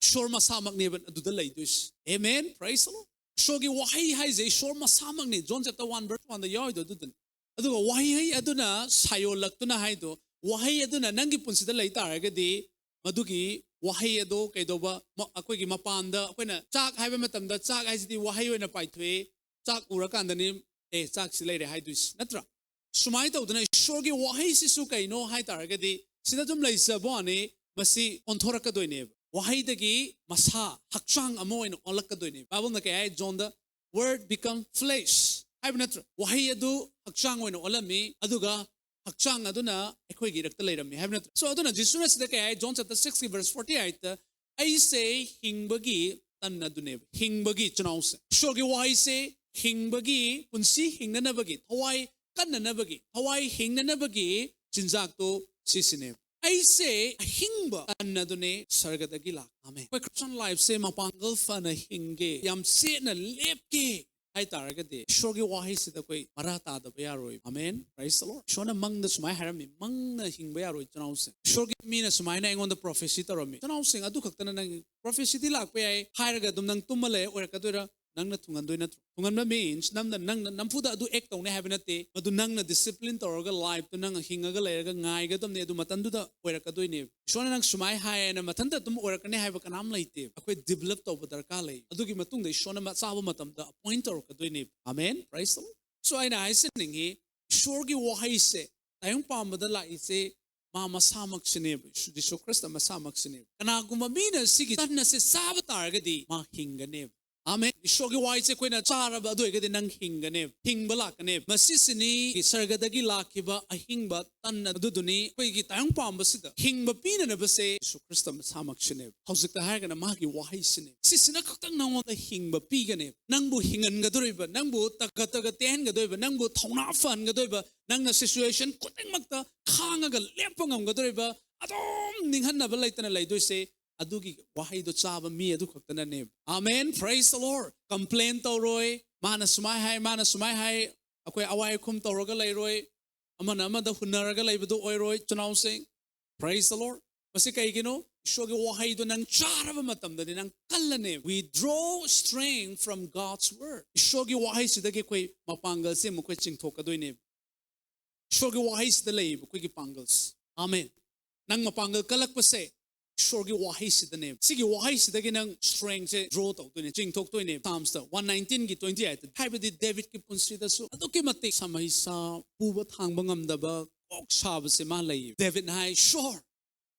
ꯏꯁꯣꯔ ꯃꯁꯥꯃꯛꯅꯦꯕ ꯑꯗꯨꯗ ꯂꯩꯗꯣꯏꯁꯦ꯫ Amen, praise the Lord. ꯏꯁꯣꯔꯒꯤ ꯋꯥꯍꯩ ꯍꯥꯏꯁꯦ ꯏꯁꯣꯔ ꯃꯁꯥꯃꯛꯅꯤ꯫ John chapter one verse oneꯗ ꯌꯥꯎꯔꯤꯗꯣ ꯑꯗꯨꯗꯨꯅꯤ꯫ ꯑꯗꯨꯒ ꯋꯥꯍꯩ ꯑꯗꯨꯅ ꯁꯥꯌꯣꯜꯂꯛꯇꯨꯅ ꯍꯥꯏꯗꯣ, ꯋꯥꯍꯩ ꯑꯗꯨꯅ ꯅꯪꯒꯤ ꯄꯨꯟꯁꯤꯗ ꯂꯩ ꯇꯥꯔꯒꯗꯤ, ꯃꯗꯨꯒꯤ ꯋꯥꯍꯩ ꯑꯗꯣ ꯀꯩꯗꯧꯕ, ꯃ-, ꯑꯩꯈꯣꯏꯒꯤ ꯃꯄꯥꯟꯗ ꯑꯩꯈꯣꯏꯅ ꯆꯥꯛ ꯍꯥꯏꯕ ꯃꯇꯝꯗ, ꯆꯥꯛ ꯍꯥꯏꯁꯤꯗꯤ ꯋꯥꯍꯩ ꯑꯣꯏꯅ ꯄꯥꯏꯊꯣꯛꯑꯦ, ꯆꯥꯛ ꯎꯔꯀꯥꯟꯗꯅꯤ, "ꯑꯦ, ꯆꯥꯛꯁꯤ ꯂꯩꯔꯦ" ꯍꯥꯏꯗꯣꯏꯁꯤ, ꯅꯠꯇ꯭ꯔꯥ? ꯁꯨꯃꯥꯏꯅ ꯇꯧꯗꯅ ꯏꯁꯣꯔꯒꯤ ꯋꯥꯍꯩꯁꯤꯁꯨ ꯀꯩꯅꯣ ꯍꯥꯏ ꯇꯥꯔꯒꯗꯤ, ꯁꯤꯗ ꯑꯗꯨꯝ ꯂꯩꯖꯕ ꯋꯥꯅꯤ, ꯃꯁꯤ ꯑꯣꯟꯊꯣꯔꯛꯀꯗꯣꯏꯅꯦꯕ꯫ ꯋꯥꯍꯩꯗꯒꯤ ꯃꯁꯥ, ꯍꯛꯆꯥꯡ ꯑꯃ ꯑꯣꯏꯅ ꯑꯣꯜꯂꯛꯀꯗꯣꯏꯅꯦꯕ꯫ ꯕꯥꯏꯕꯜꯅ ꯀꯩ ꯍꯥꯏ? "John, the word become flesh" ꯍꯥꯏꯕ ꯅꯠꯇ꯭ꯔꯣ? ꯋꯥꯍꯩ ꯑꯗꯨ ꯍꯛꯆꯥꯡ ꯑꯣꯏꯅ ꯑꯣꯜꯂꯝꯃꯤ, ꯑꯗꯨꯒ ꯍꯛꯆꯥꯡ ꯑꯗꯨꯅ ꯑꯩꯈꯣꯏꯒꯤ ꯏꯔꯛꯇ ꯂꯩꯔꯝꯃꯤ ꯍꯥꯏꯕ ꯅꯠꯇ꯭ꯔꯣ? So, ꯑꯗꯨꯅ ꯖꯤꯁꯨꯅ ꯁꯤꯗ ꯀꯩ ꯍꯥꯏ? John chapter sixꯀꯤ verse forty eightꯇ, "ꯑꯩꯁꯦ ꯍꯤꯡꯕꯒꯤ ꯇꯟ ꯑꯗꯨꯅꯦꯕ"꯫ ꯍꯤꯡꯕꯒꯤ ꯆꯤꯟꯅꯥꯎꯁꯦ, ꯏꯁꯣꯔꯒꯤ ꯋꯥꯍꯩꯁꯦ ꯍꯤꯡꯕꯒꯤ, ꯄꯨꯟꯁꯤ ꯍꯤꯡꯅꯅꯕꯒꯤ, ꯊꯋꯥꯏ ꯀꯟꯅꯅꯕꯒꯤ, ꯊꯋꯥꯏ ꯍꯤꯡꯅꯅꯕꯒꯤ ꯆꯤꯟꯖꯥꯛꯇꯣ ꯁꯤꯁꯤꯅꯦꯕ꯫ ꯑꯩꯁꯦ ꯑꯍꯤꯡꯕ ꯇꯟ ꯑꯗꯨꯅꯦ ꯁꯔꯒꯗꯒꯤ ꯂꯥꯛ꯫ ꯑꯃꯦꯟ꯫ ꯑꯩꯈꯣꯏ Christian lifeꯁꯦ ꯃꯄꯥꯡꯒꯜ ꯐꯅ ꯍꯤꯡꯒꯦ, ꯌꯥꯝ ꯆꯦꯠꯅ ꯂꯦꯞꯀꯦ ꯍꯥꯏ ꯇꯥꯔꯒꯗꯤ ꯏꯁꯣꯔꯒꯤ ꯋꯥꯍꯩꯁꯤꯗ ꯑꯩꯈꯣꯏ ꯃꯔꯥ ꯇꯥꯗꯕ ꯌꯥꯔꯣꯏ꯫ ꯑꯃꯦꯟ꯫ Praise the Lord. ꯏꯁꯣꯔꯅ ꯃꯪꯗ ꯁꯨꯃꯥꯏꯅ ꯍꯥꯏꯔꯝꯃꯤ, "ꯃꯪꯅ ꯍꯤꯡꯕ ꯌꯥꯔꯣꯏ ꯏꯆꯤꯟ ꯏꯅꯥꯎꯁꯤꯡ꯫ ꯏꯁꯣꯔꯒꯤ ꯃꯤꯅ ꯁꯨꯃꯥꯏꯅ ꯑꯩꯉꯣꯟꯗ prophecy ꯇꯧꯔꯝꯃꯤ꯫ ꯏꯆꯤꯟ ꯏꯅꯥꯎꯁꯤꯡ, ꯑꯗꯨ ꯈꯛꯇꯅ ꯅꯪ prophecyꯗꯤ ꯂꯥꯛꯄ ꯌꯥꯏ" ꯍꯥꯏꯔꯒ ꯑꯗꯨꯝ ꯅꯪ ꯇꯨꯝꯃ ꯂꯩ ꯑꯣꯏꯔꯛꯀꯗꯣꯏꯔꯥ? ꯅꯪꯅ ꯊꯨꯡꯍꯟꯗꯣꯏ ꯅꯠꯇ꯭ꯔꯣ? ꯊꯨꯡꯍꯟꯕ means ꯅꯪꯅ, ꯅꯪꯅ ꯅꯝꯐꯨꯗ ꯑꯗꯨ act ꯇꯧꯅꯤ ꯍꯥꯏꯕ ꯅꯠꯇꯦ꯫ ꯃꯗꯨ ꯅꯪꯅ discipline ꯇꯧꯔꯒ lifeꯇꯨ ꯅꯪ ꯍꯤꯡꯉꯒ ꯂꯩꯔꯒ ꯉꯥꯏꯒꯗꯕꯅꯦ꯫ ꯑꯗꯨ ꯃꯇꯝꯗꯨꯗ ꯑꯣꯏꯔꯛꯀꯗꯣꯏꯅꯦꯕ꯫ ꯏꯁꯣꯔꯅ ꯅꯪ ꯁꯨꯃꯥꯏ ꯍꯥꯏꯌꯦꯅ ꯃꯊꯟꯇ ꯑꯗꯨꯝ ꯑꯣꯏꯔꯛꯀꯅꯤ ꯍꯥꯏꯕ ꯀꯅꯥꯝ ꯂꯩꯇꯦ꯫ ꯑꯩꯈꯣꯏ develop ꯇꯧꯕ ꯗꯔꯀꯥꯔ ꯂꯩ꯫ ꯑꯗꯨꯒꯤ ꯃꯇꯨꯡꯗ ꯏꯁꯣꯔꯅ ꯃ-, ꯆꯥꯕ ꯃꯇꯝꯗ appoint ꯇꯧꯔꯛꯀꯗꯣꯏꯅꯦꯕ꯫ ꯑꯃꯦꯟ꯫ Praise the Lord. So ꯑꯩꯅ ꯍꯥꯏꯖꯅꯤꯡꯉꯤ, ꯏꯁꯣꯔꯒꯤ ꯋꯥꯍꯩꯁꯦ ꯇꯥꯏꯕꯪ ꯄꯥꯟꯕꯗ ꯂꯥꯛꯏꯁꯦ ꯃꯥ ꯃꯁꯥꯃꯛꯁꯤꯅꯦꯕ, ꯌꯤꯁꯨ ꯈ꯭ꯔꯤꯁꯇ ꯃꯁꯥꯃꯛꯁꯤꯅꯦꯕ꯫ ꯀꯅꯥꯒꯨꯝꯕ ꯃꯤꯅ ꯁꯤꯒꯤ ꯇꯟ ꯑꯁꯦ ꯆꯥꯕ ꯇꯥꯔꯒꯗꯤ ꯃꯥ ꯍꯤꯡꯒꯅꯦꯕ꯫ ꯑꯃꯦꯟ꯫ ꯏꯁꯣꯔꯒꯤ ꯋꯥꯍꯩꯁꯦ ꯑꯩꯈꯣꯏꯅ ꯆꯥꯔꯕ ꯑꯗꯨ ꯑꯣꯏꯔꯒꯗꯤ ꯅꯪ ꯍꯤꯡꯒꯅꯦꯕ, ꯍꯤꯡꯕ ꯂꯥꯛꯀꯅꯦꯕ꯫ ꯃꯁꯤꯁꯤꯅꯤ ꯁꯔꯒꯗꯒꯤ ꯂꯥꯛꯈꯤꯕ ꯑꯍꯤꯡꯕ ꯇꯟ ꯑꯗꯨꯗꯨꯅꯤ꯫ ꯑꯩꯈꯣꯏꯒꯤ ꯇꯥꯏꯕꯪ ꯄꯥꯟꯕꯁꯤꯗ ꯍꯤꯡꯕ ꯄꯤꯅꯅꯕꯁꯦ ꯌꯤꯁꯨ ꯈ꯭ꯔꯤꯁꯇ ꯃꯁꯥꯃꯛꯁꯤꯅꯦꯕ꯫ ꯍꯧꯖꯤꯛꯇ ꯍꯥꯏꯔꯒꯅ ꯃꯥꯒꯤ ꯋꯥꯍꯩꯁꯤꯅꯦ꯫ ꯁꯤꯁꯤꯅ ꯈꯛꯇꯪ ꯅꯉꯣꯟꯗ ꯍꯤꯡꯕ ꯄꯤꯒꯅꯦꯕ꯫ ꯅꯪꯕꯨ ꯍꯤꯡꯍꯟꯒꯗꯧꯔꯤꯕ, ꯅꯪꯕꯨ ꯇꯒꯠ ꯇꯒꯠ ꯇꯦꯛꯍꯟꯒꯗꯣꯏꯕ, ꯅꯪꯕꯨ ꯊꯧꯅꯥ ꯐꯍꯟꯒꯗꯣꯏꯕ, ꯅꯪꯅ situation ꯈꯨꯗꯤꯡꯃꯛꯇ ꯈꯥꯡꯉꯒ ꯂꯦꯞꯄ ꯉꯝꯒꯗꯧꯔꯤꯕ, ꯑꯗꯨꯝ ꯅꯤꯡꯍꯟꯅꯕ ꯂꯩꯇꯅ ꯂꯩꯗꯣꯏꯁꯦ ꯑꯗꯨꯒꯤ ꯋꯥꯍꯩꯗꯣ ꯆꯥꯕ ꯃꯤ ꯑꯗꯨ ꯈꯛꯇꯅꯅꯦꯕ꯫ Amen, praise the Lord. Complain ꯇꯧꯔꯣꯏ, "ꯃꯥꯅ ꯁꯨꯃꯥꯏ ꯍꯥꯏ, ꯃꯥꯅ ꯁꯨꯃꯥꯏ ꯍꯥꯏ", ꯑꯩꯈꯣꯏ ꯑꯋꯥꯏ ꯑꯈꯨꯝ ꯇꯧꯔꯒ ꯂꯩꯔꯣꯏ, ꯑꯃꯅ ꯑꯃꯗ ꯍꯨꯟꯅꯔꯒ ꯂꯩꯕꯗꯣ ꯑꯣꯏꯔꯣꯏ, ꯏꯆꯤꯟ ꯏꯅꯥꯎꯁꯤꯡ꯫ Praise the Lord. ꯃꯁꯤ ꯀꯩꯒꯤꯅꯣ? ꯏꯁꯣꯔꯒꯤ ꯋꯥꯍꯩꯗꯣ ꯅꯪ ꯆꯥꯔꯕ ꯃꯇꯝꯗꯗꯤ ꯅꯪ ꯀꯜꯂꯅꯦ꯫ We draw strength from God's word. ꯏꯁꯣꯔꯒꯤ ꯋꯥꯍꯩꯁꯤꯗꯒꯤ ꯑꯩꯈꯣꯏ ꯃꯄꯥꯡꯒꯜꯁꯦ ꯑꯃꯨꯛ ꯑꯩꯈꯣꯏ ꯆꯤꯡꯊꯣꯛꯀꯗꯣꯏꯅꯦꯕ꯫ ꯏꯁꯣꯔꯒꯤ ꯋꯥꯍꯩꯁꯤꯗ ꯂꯩꯌꯦꯕ ꯑꯩꯈꯣꯏꯒꯤ ꯄꯥꯡꯒꯜꯁꯦ꯫ ꯑꯃꯦꯟ꯫ ꯅꯪ ꯃꯄꯥꯡꯒꯜ ꯀꯜꯂꯛꯄꯁꯦ ꯏꯁꯣꯔꯒꯤ ꯋꯥꯍꯩꯁꯤꯗꯅꯦꯕ꯫ ꯁꯤꯒꯤ ꯋꯥꯍꯩꯁꯤꯗꯒꯤ ꯅꯪ strengthꯁꯦ draw ꯇꯧꯗꯣꯏꯅꯦ, ꯆꯤꯡꯊꯣꯛꯇꯣꯏꯅꯦ꯫ Psalmsꯇ one nineteenꯒꯤ twenty eightꯇ, ꯍꯥꯏꯕꯗꯤ ꯗꯦꯕꯤꯠꯀꯤ ꯄꯨꯟꯁꯤꯗꯁꯨ ꯑꯗꯨꯛꯀꯤ ꯃꯇꯤꯛ ꯁꯥꯃꯩꯁꯥ, ꯄꯨꯕ ꯊꯥꯡꯕ ꯉꯝꯗꯕ, ꯀꯣꯛ ꯁꯥꯕꯁꯦ ꯃꯥ ꯂꯩꯌꯦ꯫ ꯗꯦꯕꯤꯠꯅ ꯍꯥꯏ, "ꯏꯁꯣꯔ,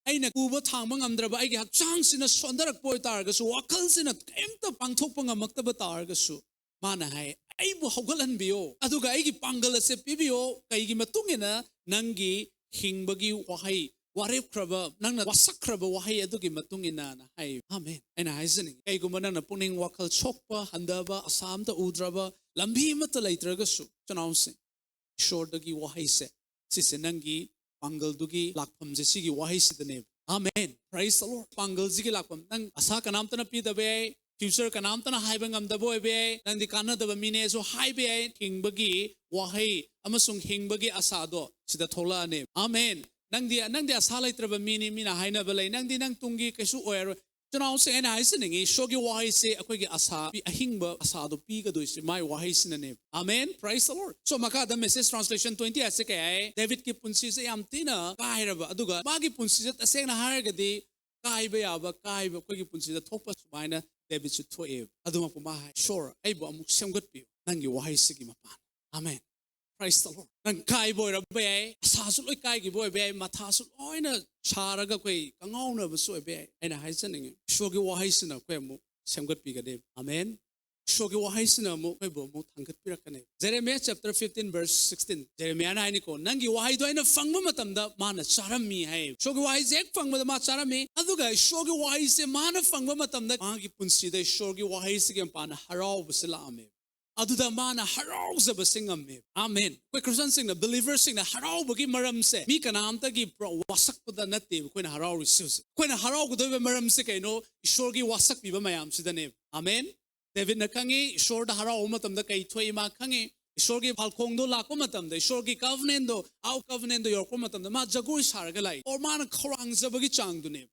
ꯑꯩꯅ ꯄꯨꯕ ꯊꯥꯡꯕ ꯉꯝꯗ꯭ꯔꯕ, ꯑꯩꯒꯤ ꯍꯛꯆꯥꯡꯁꯤꯅ ꯁꯣꯟꯊꯔꯛꯄ ꯑꯣꯏꯇꯥꯔꯒꯁꯨ, ꯋꯥꯈꯜꯁꯤꯅ ꯀꯔꯤꯝꯇ ꯄꯥꯡꯊꯣꯛꯄ ꯉꯝꯃꯛꯇꯕ ꯇꯥꯔꯒꯁꯨ", ꯃꯥꯅ ꯍꯥꯏ, "ꯑꯩꯕꯨ ꯍꯧꯒꯠꯍꯟꯕꯤꯌꯣ, ꯑꯗꯨꯒ ꯑꯩꯒꯤ ꯄꯥꯡꯒꯜ ꯑꯁꯦ ꯄꯤꯕꯤꯌꯣ, ꯀꯩꯒꯤ ꯃꯇꯨꯡ ꯏꯟꯅ ꯅꯪꯒꯤ ꯍꯤꯡꯕꯒꯤ ꯋꯥꯍꯩ, ꯋꯥꯔꯦꯞꯈ꯭ꯔꯕ, ꯅꯪꯅ ꯋꯥꯁꯛꯈ꯭ꯔꯕ ꯋꯥꯍꯩ ꯑꯗꯨꯒꯤ ꯃꯇꯨꯡ ꯏꯟꯅ"ꯅ ꯍꯥꯏ꯫ ꯑꯃꯦꯟ꯫ ꯑꯩꯅ ꯍꯥꯏꯖꯅꯤꯡꯉꯤ, ꯀꯩꯒꯨꯝꯕ ꯅꯪꯅ ꯄꯨꯛꯅꯤꯡ ꯋꯥꯈꯜ ꯁꯣꯛꯄ, ꯍꯟꯊꯕ, ꯑꯁꯥ ꯑꯝꯇ ꯎꯗ꯭ꯔꯕ, ꯂꯝꯕꯤ ꯑꯃꯠꯇ ꯂꯩꯇ꯭ꯔꯒꯁꯨ, ꯏꯆꯤꯟ ꯏꯅꯥꯎꯁꯤꯡ, ꯏꯁꯣꯔꯗꯒꯤ ꯋꯥꯍꯩꯁꯦ, ꯁꯤꯁꯦ ꯅꯪꯒꯤ ꯄꯥꯡꯒꯜꯗꯨꯒꯤ ꯂꯥꯛꯐꯝꯁꯦ ꯁꯤꯒꯤ ꯋꯥꯍꯩꯁꯤꯗꯅꯦꯕ꯫ Amen, praise the Lord. ꯄꯥꯡꯒꯜꯁꯤꯒꯤ ꯂꯥꯛꯐꯝ, ꯅꯪ ꯑꯁꯥ ꯀꯅꯥꯝꯇꯅ ꯄꯤꯗꯕ ꯌꯥꯏ, future ꯀꯅꯥꯝꯇꯅ ꯍꯥꯏꯕ ꯉꯝꯗꯕ ꯑꯣꯏꯕ ꯌꯥꯏ, ꯅꯪꯗꯤ ꯀꯥꯟꯅꯗꯕ ꯃꯤꯅꯦꯁꯨ ꯍꯥꯏꯕ ꯌꯥꯏ꯫ ꯍꯤꯡꯕꯒꯤ ꯋꯥꯍꯩ ꯑꯃꯁꯨꯡ ꯍꯤꯡꯕꯒꯤ ꯑꯁꯥꯗꯣ ꯁꯤꯗ ꯊꯣꯛꯂꯛꯑꯅꯦꯕ꯫ Amen. ꯅꯪꯗꯤ, ꯅꯪꯗꯤ ꯑꯁꯥ ꯂꯩꯇ꯭ꯔꯕ ꯃꯤꯅꯤ, ꯃꯤꯅ ꯍꯥꯏꯅꯕ ꯂꯩ, ꯅꯪꯗꯤ ꯅꯪ ꯇꯨꯡꯒꯤ ꯀꯩꯁꯨ ꯑꯣꯏꯔꯔꯣꯏ꯫ ꯏꯆꯤꯟ ꯏꯅꯥꯎꯁꯤꯡ, ꯑꯩꯅ ꯍꯥꯏꯖꯅꯤꯡꯉꯤ, ꯏꯁꯣꯔꯒꯤ ꯋꯥꯍꯩꯁꯦ ꯑꯩꯈꯣꯏꯒꯤ ꯑꯁꯥ, ꯑꯍꯤꯡꯕ ꯑꯁꯥꯗꯣ ꯄꯤꯒꯗꯣꯏꯁꯦ ꯃꯥꯏ ꯋꯥꯍꯩꯁꯤꯅꯅꯦꯕ꯫ Amen, praise the Lord. So ꯃꯈꯥꯗ Message translation twenty ꯑꯁꯦ ꯀꯩ ꯍꯥꯏ? ꯗꯦꯕꯤꯠꯀꯤ ꯄꯨꯟꯁꯤꯁꯦ ꯌꯥꯝ ꯊꯤꯅ ꯀꯥꯏꯔꯕ, ꯑꯗꯨꯒ ꯃꯥꯒꯤ ꯄꯨꯟꯁꯤꯁꯦ ꯇꯁꯦꯡꯅ ꯍꯥꯏꯔꯒꯗꯤ ꯀꯥꯏꯕ ꯌꯥꯕ, ꯀꯥꯏꯕ ꯑꯩꯈꯣꯏꯒꯤ ꯄꯨꯟꯁꯤꯗ ꯊꯣꯛꯄ ꯁꯨꯃꯥꯏꯅ ꯗꯦꯕꯤꯠꯁꯨ ꯊꯣꯛꯑꯦꯕ꯫ ꯑꯗꯨꯃꯛꯄꯨ ꯃꯥ ꯍꯥꯏ, "ꯏꯁꯣꯔ, ꯑꯩꯕꯨ ꯑꯃꯨꯛ ꯁꯦꯝꯒꯠꯄꯤꯌꯨ ꯅꯪꯒꯤ ꯋꯥꯍꯩꯁꯤꯒꯤ ꯃꯄꯥꯟ꯫" Amen. Praise the Lord. ꯅꯪ ꯀꯥꯏꯕ ꯑꯣꯏꯔꯝꯕ ꯌꯥꯏ, ꯑꯁꯥꯁꯨ ꯂꯣꯏ ꯀꯥꯏꯈꯤꯕ ꯑꯣꯏꯕ ꯌꯥꯏ, ꯃꯊꯥꯁꯨ ꯂꯣꯏꯅ ꯁꯥꯔꯒ ꯑꯩꯈꯣꯏ ꯀꯉꯥꯎꯅꯕꯁꯨ ꯑꯣꯏꯕ ꯌꯥꯏ꯫ ꯑꯩꯅ ꯍꯥꯏꯖꯅꯤꯡꯉꯤ, ꯏꯁꯣꯔꯒꯤ ꯋꯥꯍꯩꯁꯤꯅ ꯑꯩꯈꯣꯏ ꯑꯃꯨꯛ ꯁꯦꯝꯒꯠꯄꯤꯒꯅꯤ꯫ Amen. ꯏꯁꯣꯔꯒꯤ ꯋꯥꯍꯩꯁꯤꯅ ꯑꯃꯨꯛ ꯑꯩꯈꯣꯏꯕꯨ ꯑꯃꯨꯛ ꯊꯥꯡꯒꯠꯄꯤꯔꯛꯀꯅꯤ꯫ Jeremiah chapter fifteen verse sixteen, ꯖꯦꯔꯦꯃꯤꯌꯥꯅ ꯍꯥꯏꯅꯤꯀꯣ, "ꯅꯪꯒꯤ ꯋꯥꯍꯩꯗꯣ ꯑꯩꯅ ꯐꯪꯕ ꯃꯇꯝꯗ ꯃꯥꯅ ꯆꯥꯔꯝꯃꯤ" ꯍꯥꯏ꯫ ꯏꯁꯣꯔꯒꯤ ꯋꯥꯍꯩꯁꯦ ꯍꯦꯛ ꯐꯪꯕꯗ ꯃꯥ ꯆꯥꯔꯝꯃꯤ꯫ ꯑꯗꯨꯒ ꯏꯁꯣꯔꯒꯤ ꯋꯥꯍꯩꯁꯦ ꯃꯥꯅ ꯐꯪꯕ ꯃꯇꯝꯗ ꯃꯥꯒꯤ ꯄꯨꯟꯁꯤꯗ ꯏꯁꯣꯔꯒꯤ ꯋꯥꯍꯩꯁꯤꯒꯤ ꯃꯄꯥꯟꯅ ꯍꯔꯥꯎꯕꯁꯦ ꯂꯥꯛꯑꯝꯃꯦ꯫ ꯑꯗꯨꯗ ꯃꯥꯅ ꯍꯔꯥꯎꯖꯕꯁꯦ ꯉꯝꯃꯦ꯫ Amen. ꯑꯩꯈꯣꯏ ꯈ꯭ꯔꯤꯁꯇꯤꯌꯥꯟꯁꯤꯡꯅ, believerꯁꯤꯡꯅ ꯍꯔꯥꯎꯕꯒꯤ ꯃꯔꯝꯁꯦ ꯃꯤ ꯀꯅꯥꯝꯇꯒꯤ ꯄ꯭ꯔ-, ꯋꯥꯁꯛꯄꯗ ꯅꯠꯇꯦꯕ ꯑꯩꯈꯣꯏꯅ ꯍꯔꯥꯎꯔꯤꯁꯦ꯫ ꯍꯧꯖꯤꯛ ꯑꯩꯈꯣꯏꯅ ꯍꯔꯥꯎꯒꯗꯣꯏꯕ ꯃꯔꯝꯁꯦ ꯀꯩꯅꯣ? ꯏꯁꯣꯔꯒꯤ ꯋꯥꯁꯛꯄꯤꯕ ꯃꯌꯥꯝꯁꯤꯗꯅꯦꯕ꯫ Amen. ꯗꯦꯕꯤꯠꯅ ꯈꯪꯉꯤ, ꯏꯁꯣꯔꯗ ꯍꯔꯥꯎꯕ ꯃꯇꯝꯗ ꯀꯩ ꯊꯣꯛꯏ ꯃꯥ ꯈꯪꯉꯤ꯫ ꯏꯁꯣꯔꯒꯤ ꯐꯥꯜꯈꯣꯡꯗꯣ ꯂꯥꯛꯄ ꯃꯇꯝꯗ, ꯏꯁꯣꯔꯒꯤ covenantꯗꯣ, ꯑꯥꯎ covenantꯗꯣ ꯌꯧꯔꯛꯄ ꯃꯇꯝꯗ ꯃꯥ ꯖꯒꯣꯏ ꯁꯥꯔꯒ ꯂꯥꯛꯏ꯫ ꯑꯣ, ꯃꯥꯅ ꯈꯧꯔꯥꯡꯖꯕꯒꯤ ꯆꯥꯡꯗꯨꯅꯦꯕ꯫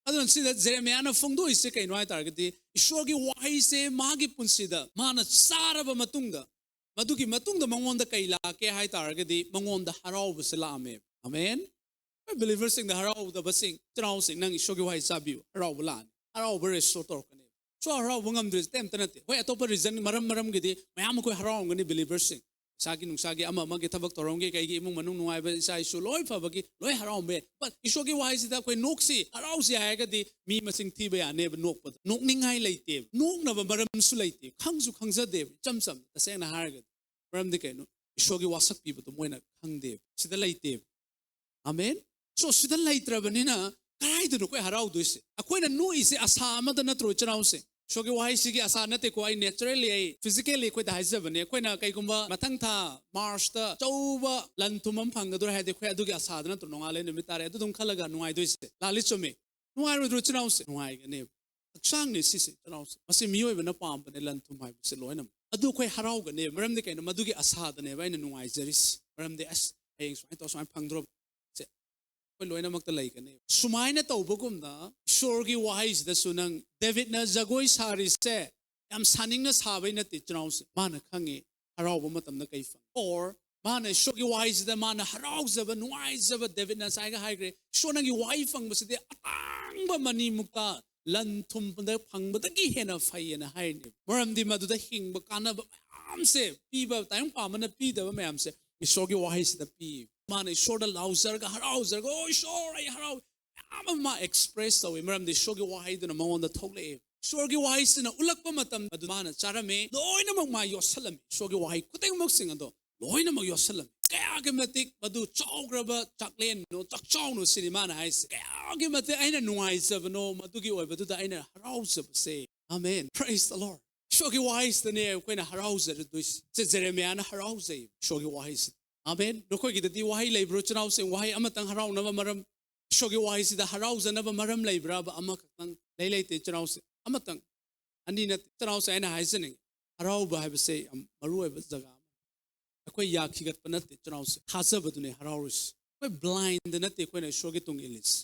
ꯑꯗꯨꯅ ꯁꯤꯗ ꯖꯦꯔꯦꯃꯤꯌꯥꯅ ꯐꯣꯡꯗꯣꯛꯏꯁꯦ ꯀꯩꯅꯣ ꯍꯥꯏ ꯇꯥꯔꯒꯗꯤ, ꯏꯁꯣꯔꯒꯤ ꯋꯥꯍꯩꯁꯦ ꯃꯥꯒꯤ ꯄꯨꯟꯁꯤꯗ ꯃꯥꯅ ꯆꯥꯔꯕ ꯃꯇꯨꯡꯗ, ꯃꯗꯨꯒꯤ ꯃꯇꯨꯡꯗ ꯃꯉꯣꯟꯗ ꯀꯩ ꯂꯥꯛꯀꯦ ꯍꯥꯏ ꯇꯥꯔꯒꯗꯤ, ꯃꯉꯣꯟꯗ ꯍꯔꯥꯎꯕꯁꯦ ꯂꯥꯛꯑꯝꯃꯦꯕ꯫ Amen. ꯑꯩꯈꯣꯏ believerꯁꯤꯡꯗ ꯍꯔꯥꯎꯗꯕꯁꯤꯡ, ꯏꯆꯤꯟ ꯏꯅꯥꯎꯁꯤꯡ, ꯅꯪ ꯏꯁꯣꯔꯒꯤ ꯋꯥꯍꯩ ꯆꯥꯕꯤꯌꯨ, ꯍꯔꯥꯎꯕ ꯂꯥꯛꯑꯅꯤ, ꯍꯔꯥꯎꯕ restore ꯇꯧꯔꯛꯀꯅꯤ꯫ ꯏꯁꯣꯔ ꯍꯔꯥꯎꯕ ꯉꯝꯗ꯭ꯔꯤꯁꯦ ꯑꯇꯩ ꯑꯝꯇ ꯅꯠꯇꯦ꯫ ꯍꯣꯏ, ꯑꯇꯣꯞꯄ reason, ꯃꯔꯝ ꯃꯔꯝꯒꯤꯗꯤ ꯃꯌꯥꯝ ꯑꯩꯈꯣꯏ ꯍꯔꯥꯎꯔꯝꯒꯅꯤ believerꯁꯤꯡ, ꯏꯁꯥꯒꯤ ꯅꯨꯡꯁꯥꯒꯤ ꯑꯃ ꯑꯃꯒꯤ ꯊꯕꯛ ꯊꯧꯔꯝꯒꯤ ꯀꯩꯒꯤ ꯏꯃꯨꯡ ꯃꯅꯨꯡ ꯅꯨꯡꯉꯥꯏꯕ, ꯏꯆꯥ ꯏꯁꯨ ꯂꯣꯏ ꯐꯕꯒꯤ ꯂꯣꯏ ꯍꯔꯥꯎꯔꯝꯕ ꯌꯥꯏ꯫ But ꯏꯁꯣꯔꯒꯤ ꯋꯥꯍꯩꯁꯤꯗ ꯑꯩꯈꯣꯏ ꯅꯣꯛꯁꯤ, ꯍꯔꯥꯎꯁꯤ ꯍꯥꯏꯔꯒꯗꯤ ꯃꯤ ꯃꯁꯤꯡ ꯊꯤꯕ ꯌꯥꯅꯦꯕ ꯅꯣꯛꯄꯗ꯫ ꯅꯣꯛꯅꯤꯡꯉꯥꯏ ꯂꯩꯇꯦꯕ, ꯅꯣꯛꯅꯕ ꯃꯔꯝꯁꯨ ꯂꯩꯇꯦ, ꯈꯪꯁꯨ ꯈꯪꯖꯗꯦꯕ꯫ ꯏꯆꯝ ꯆꯝꯅ ꯇꯁꯦꯡꯅ ꯍꯥꯏꯔꯒꯗꯤ, ꯃꯔꯝꯗꯤ ꯀꯩꯅꯣ? ꯏꯁꯣꯔꯒꯤ ꯋꯥꯁꯛ ꯄꯤꯕꯗꯣ ꯃꯣꯏꯅ ꯈꯪꯗꯦꯕ, ꯁꯤꯗ ꯂꯩꯇꯦꯕ꯫ Amen. So ꯁꯤꯗ ꯂꯩꯇ꯭ꯔꯕꯅꯤꯅ ꯀꯗꯥꯏꯗꯅꯣ ꯑꯩꯈꯣꯏ ꯍꯔꯥꯎꯗꯣꯏꯁꯦ? ꯑꯩꯈꯣꯏꯅ ꯅꯣꯛꯏꯁꯦ ꯑꯁꯥ ꯑꯃꯗ ꯅꯠꯇ꯭ꯔꯣ, ꯏꯆꯤꯟ ꯏꯅꯥꯎꯁꯦ? ꯏꯁꯣꯔꯒꯤ ꯋꯥꯍꯩꯁꯤꯒꯤ ꯑꯁꯥ ꯅꯠꯇꯦꯀꯣ, ꯑꯩ naturally, ꯑꯩ physically ꯑꯩꯈꯣꯏꯗ ꯍꯥꯏꯖꯕꯅꯦ꯫ ꯑꯩꯈꯣꯏꯅ ꯀꯩꯒꯨꯝꯕ ꯃꯊꯪ ꯊꯥ Marchꯇ ꯑꯆꯧꯕ ꯂꯟ ꯊꯨꯝ ꯑꯃ ꯐꯪꯒꯗꯣꯔꯦ ꯍꯥꯏꯔꯗꯤ, ꯑꯩꯈꯣꯏ ꯑꯗꯨꯒꯤ ꯑꯁꯥꯗ ꯅꯠꯇ꯭ꯔꯣ ꯅꯣꯡꯉꯥꯜꯂꯦ ꯅꯨꯃꯤꯠ ꯇꯥꯔꯦ ꯑꯗꯨ ꯑꯗꯨꯝ ꯈꯜꯂꯒ ꯅꯨꯡꯉꯥꯏꯗꯣꯏꯁꯦ? ꯂꯥꯜꯂꯤ ꯆꯨꯝꯃꯤ꯫ ꯅꯨꯡꯉꯥꯏꯔꯣꯏꯗ꯭ꯔꯣ ꯏꯆꯤꯟ ꯏꯅꯥꯎꯁꯦ? ꯅꯨꯡꯉꯥꯏꯒꯅꯦꯕ꯫ ꯍꯛꯆꯥꯡꯅꯤ ꯁꯤꯁꯦ ꯏꯆꯤꯟ ꯏꯅꯥꯎꯁꯦ꯫ ꯃꯁꯤ ꯃꯤꯑꯣꯏꯕꯅ ꯄꯥꯝꯕꯅꯦ, ꯂꯟ ꯊꯨꯝ ꯍꯥꯏꯕꯁꯦ ꯂꯣꯏꯅꯃꯛ꯫ ꯑꯗꯨ ꯑꯩꯈꯣꯏ ꯍꯔꯥꯎꯒꯅꯦꯕ꯫ ꯃꯔꯝꯗꯤ ꯀꯩꯅꯣ? ꯃꯗꯨꯒꯤ ꯑꯁꯥꯗꯅꯦꯕ ꯑꯩꯅ ꯅꯨꯡꯉꯥꯏꯖꯔꯤꯁꯦ꯫ ꯃꯔꯝꯗꯤ ꯑꯁ, ꯍꯌꯦꯡ ꯁꯨꯃꯥꯏꯅ ꯇꯧꯔ ꯁꯨꯃꯥꯏꯅ ꯐꯪꯗ꯭ꯔꯣꯕ ꯁꯦ ꯑꯩꯈꯣꯏ ꯂꯣꯏꯅꯃꯛꯇ ꯂꯩꯒꯅꯤ꯫ ꯁꯨꯃꯥꯏꯅ ꯇꯧꯕꯒꯨꯝꯅ ꯏꯁꯣꯔꯒꯤ ꯋꯥꯍꯩꯁꯤꯗꯁꯨ ꯅꯪ, ꯗꯦꯕꯤꯠꯅ ꯖꯒꯣꯏ ꯁꯥꯔꯤꯁꯦ ꯌꯥꯝ ꯁꯥꯅꯤꯡꯅ ꯁꯥꯕꯩ ꯅꯠꯇꯦ, ꯏꯆꯤꯟ ꯏꯅꯥꯎꯁꯦ꯫ ꯃꯥꯅ ꯈꯪꯉꯤ ꯍꯔꯥꯎꯕ ꯃꯇꯝꯗ ꯀꯩ ꯐꯪ꯫ Or ꯃꯥꯅ ꯏꯁꯣꯔꯒꯤ ꯋꯥꯍꯩꯁꯤꯗ ꯃꯥꯅ ꯍꯔꯥꯎꯖꯕ, ꯅꯨꯡꯉꯥꯏꯖꯕ, ꯗꯦꯕꯤꯠꯅ ꯉꯁꯥꯏꯒ ꯍꯥꯏꯈ꯭ꯔꯦ, "ꯏꯁꯣꯔ, ꯅꯪꯒꯤ ꯋꯥꯍꯩ ꯐꯪꯕꯁꯤꯗꯤ ꯑꯇꯥꯡꯕ ꯃꯅꯤꯃꯨꯛꯇ ꯂꯟ ꯊꯨꯝꯗ ꯐꯪꯕꯗꯒꯤ ꯍꯦꯟꯅ ꯐꯩꯌꯦꯅ" ꯍꯥꯏꯔꯤꯅꯦ꯫ ꯃꯔꯝꯗꯤ ꯃꯗꯨꯗ ꯍꯤꯡꯕ ꯀꯥꯟꯅꯕ ꯃꯌꯥꯝꯁꯦ ꯄꯤꯕ, ꯇꯥꯏꯕꯪ ꯄꯥꯝꯕꯅ ꯄꯤꯗꯕ ꯃꯌꯥꯝꯁꯦ ꯏꯁꯣꯔꯒꯤ ꯋꯥꯍꯩꯁꯤꯗ ꯄꯤ꯫ ꯃꯥꯅ ꯏꯁꯣꯔꯗ ꯂꯥꯎꯖꯔꯒ, ꯍꯔꯥꯎꯖꯔꯒ, "ꯑꯣ ꯏꯁꯣꯔ, ꯑꯩ ꯍꯔꯥꯎ"꯫ ꯃꯌꯥꯝ ꯑꯃ ꯃꯥ express ꯇꯧꯏ, ꯃꯔꯝꯗꯤ ꯏꯁꯣꯔꯒꯤ ꯋꯥꯍꯩꯗꯨꯅ ꯃꯉꯣꯟꯗ ꯊꯣꯛꯂꯛꯑꯦ꯫ ꯏꯁꯣꯔꯒꯤ ꯋꯥꯍꯩꯁꯤꯅ ꯎꯠꯂꯛꯄ ꯃꯇꯝ ꯑꯗꯨ ꯃꯥꯅ ꯆꯥꯔꯝꯃꯤ, ꯂꯣꯏꯅꯃꯛ ꯃꯥ ꯌꯣꯠꯁꯜꯂꯝꯃꯤ꯫ ꯏꯁꯣꯔꯒꯤ ꯋꯥꯍꯩ ꯈꯨꯗꯤꯡꯃꯛꯁꯤꯡ ꯑꯗꯣ ꯂꯣꯏꯅꯃꯛ ꯌꯣꯠꯁꯜꯂꯝꯃꯤ꯫ ꯀꯌꯥꯒꯤ ꯃꯇꯤꯛ ꯃꯗꯨ ꯆꯥꯎꯈ꯭ꯔꯕ ꯆꯥꯛꯂꯦꯟꯅꯣ, ꯆꯥꯛꯆꯥꯎꯅꯣ ꯁꯤꯅꯤ ꯃꯥꯅ ꯍꯥꯏꯁꯦ꯫ ꯀꯌꯥꯒꯤ ꯃꯇꯤꯛ ꯑꯩꯅ ꯅꯨꯡꯉꯥꯏꯖꯕꯅꯣ, ꯃꯗꯨꯒꯤ ꯑꯣꯏꯕꯗꯨꯗ ꯑꯩꯅ ꯍꯔꯥꯎꯖꯕꯁꯦ꯫ Amen, praise the Lord꯫ ꯏꯁꯣꯔꯒꯤ ꯋꯥꯍꯩꯁꯤꯗꯅꯦ ꯑꯩꯈꯣꯏꯅ ꯍꯔꯥꯎꯖꯔꯗꯣꯏꯁꯦ꯫ ꯁꯦ ꯖꯦꯔꯦꯃꯤꯌꯥꯅ ꯍꯔꯥꯎꯖꯩ ꯏꯁꯣꯔꯒꯤ ꯋꯥꯍꯩꯁꯤꯗ꯫ Amen꯫ ꯅꯈꯣꯏꯒꯤꯗꯗꯤ ꯋꯥꯍꯩ ꯂꯩꯕ꯭ꯔꯣ, ꯏꯆꯤꯟ ꯏꯅꯥꯎꯁꯤꯡ? ꯋꯥꯍꯩ ꯑꯃꯇꯪ ꯍꯔꯥꯎꯅꯕ ꯃꯔꯝ, ꯏꯁꯣꯔꯒꯤ ꯋꯥꯍꯩꯁꯤꯗ ꯍꯔꯥꯎꯖꯅꯕ ꯃꯔꯝ ꯂꯩꯕ꯭ꯔꯕ? ꯑꯃꯈꯛꯇꯪ ꯂꯩ ꯂꯩꯇꯦ, ꯏꯆꯤꯟ ꯏꯅꯥꯎꯁꯤꯡ? ꯑꯃꯇꯪ, ꯑꯅꯤ ꯅꯠꯇꯦ, ꯏꯆꯤꯟ ꯏꯅꯥꯎꯁꯤꯡ, ꯑꯩꯅ ꯍꯥꯏꯖꯅꯤꯡꯉꯤ, ꯍꯔꯥꯎꯕ ꯍꯥꯏꯕꯁꯦ ꯌꯥꯝ ꯃꯔꯨ ꯑꯣꯏꯕ ꯖꯒꯥ ꯑꯃ꯫ ꯑꯩꯈꯣꯏ ꯌꯥ ꯈꯤꯒꯠꯄ ꯅꯠꯇꯦ, ꯏꯆꯤꯟ ꯏꯅꯥꯎꯁꯤꯡ, ꯊꯥꯖꯕꯗꯨꯅꯦ ꯍꯔꯥꯎꯔꯤꯁꯤ꯫ ꯑꯩꯈꯣꯏ blind ꯅꯠꯇꯦ ꯑꯩꯈꯣꯏꯅ ꯏꯁꯣꯔꯒꯤ ꯇꯨꯡ ꯏꯜꯂꯤꯁꯤ꯫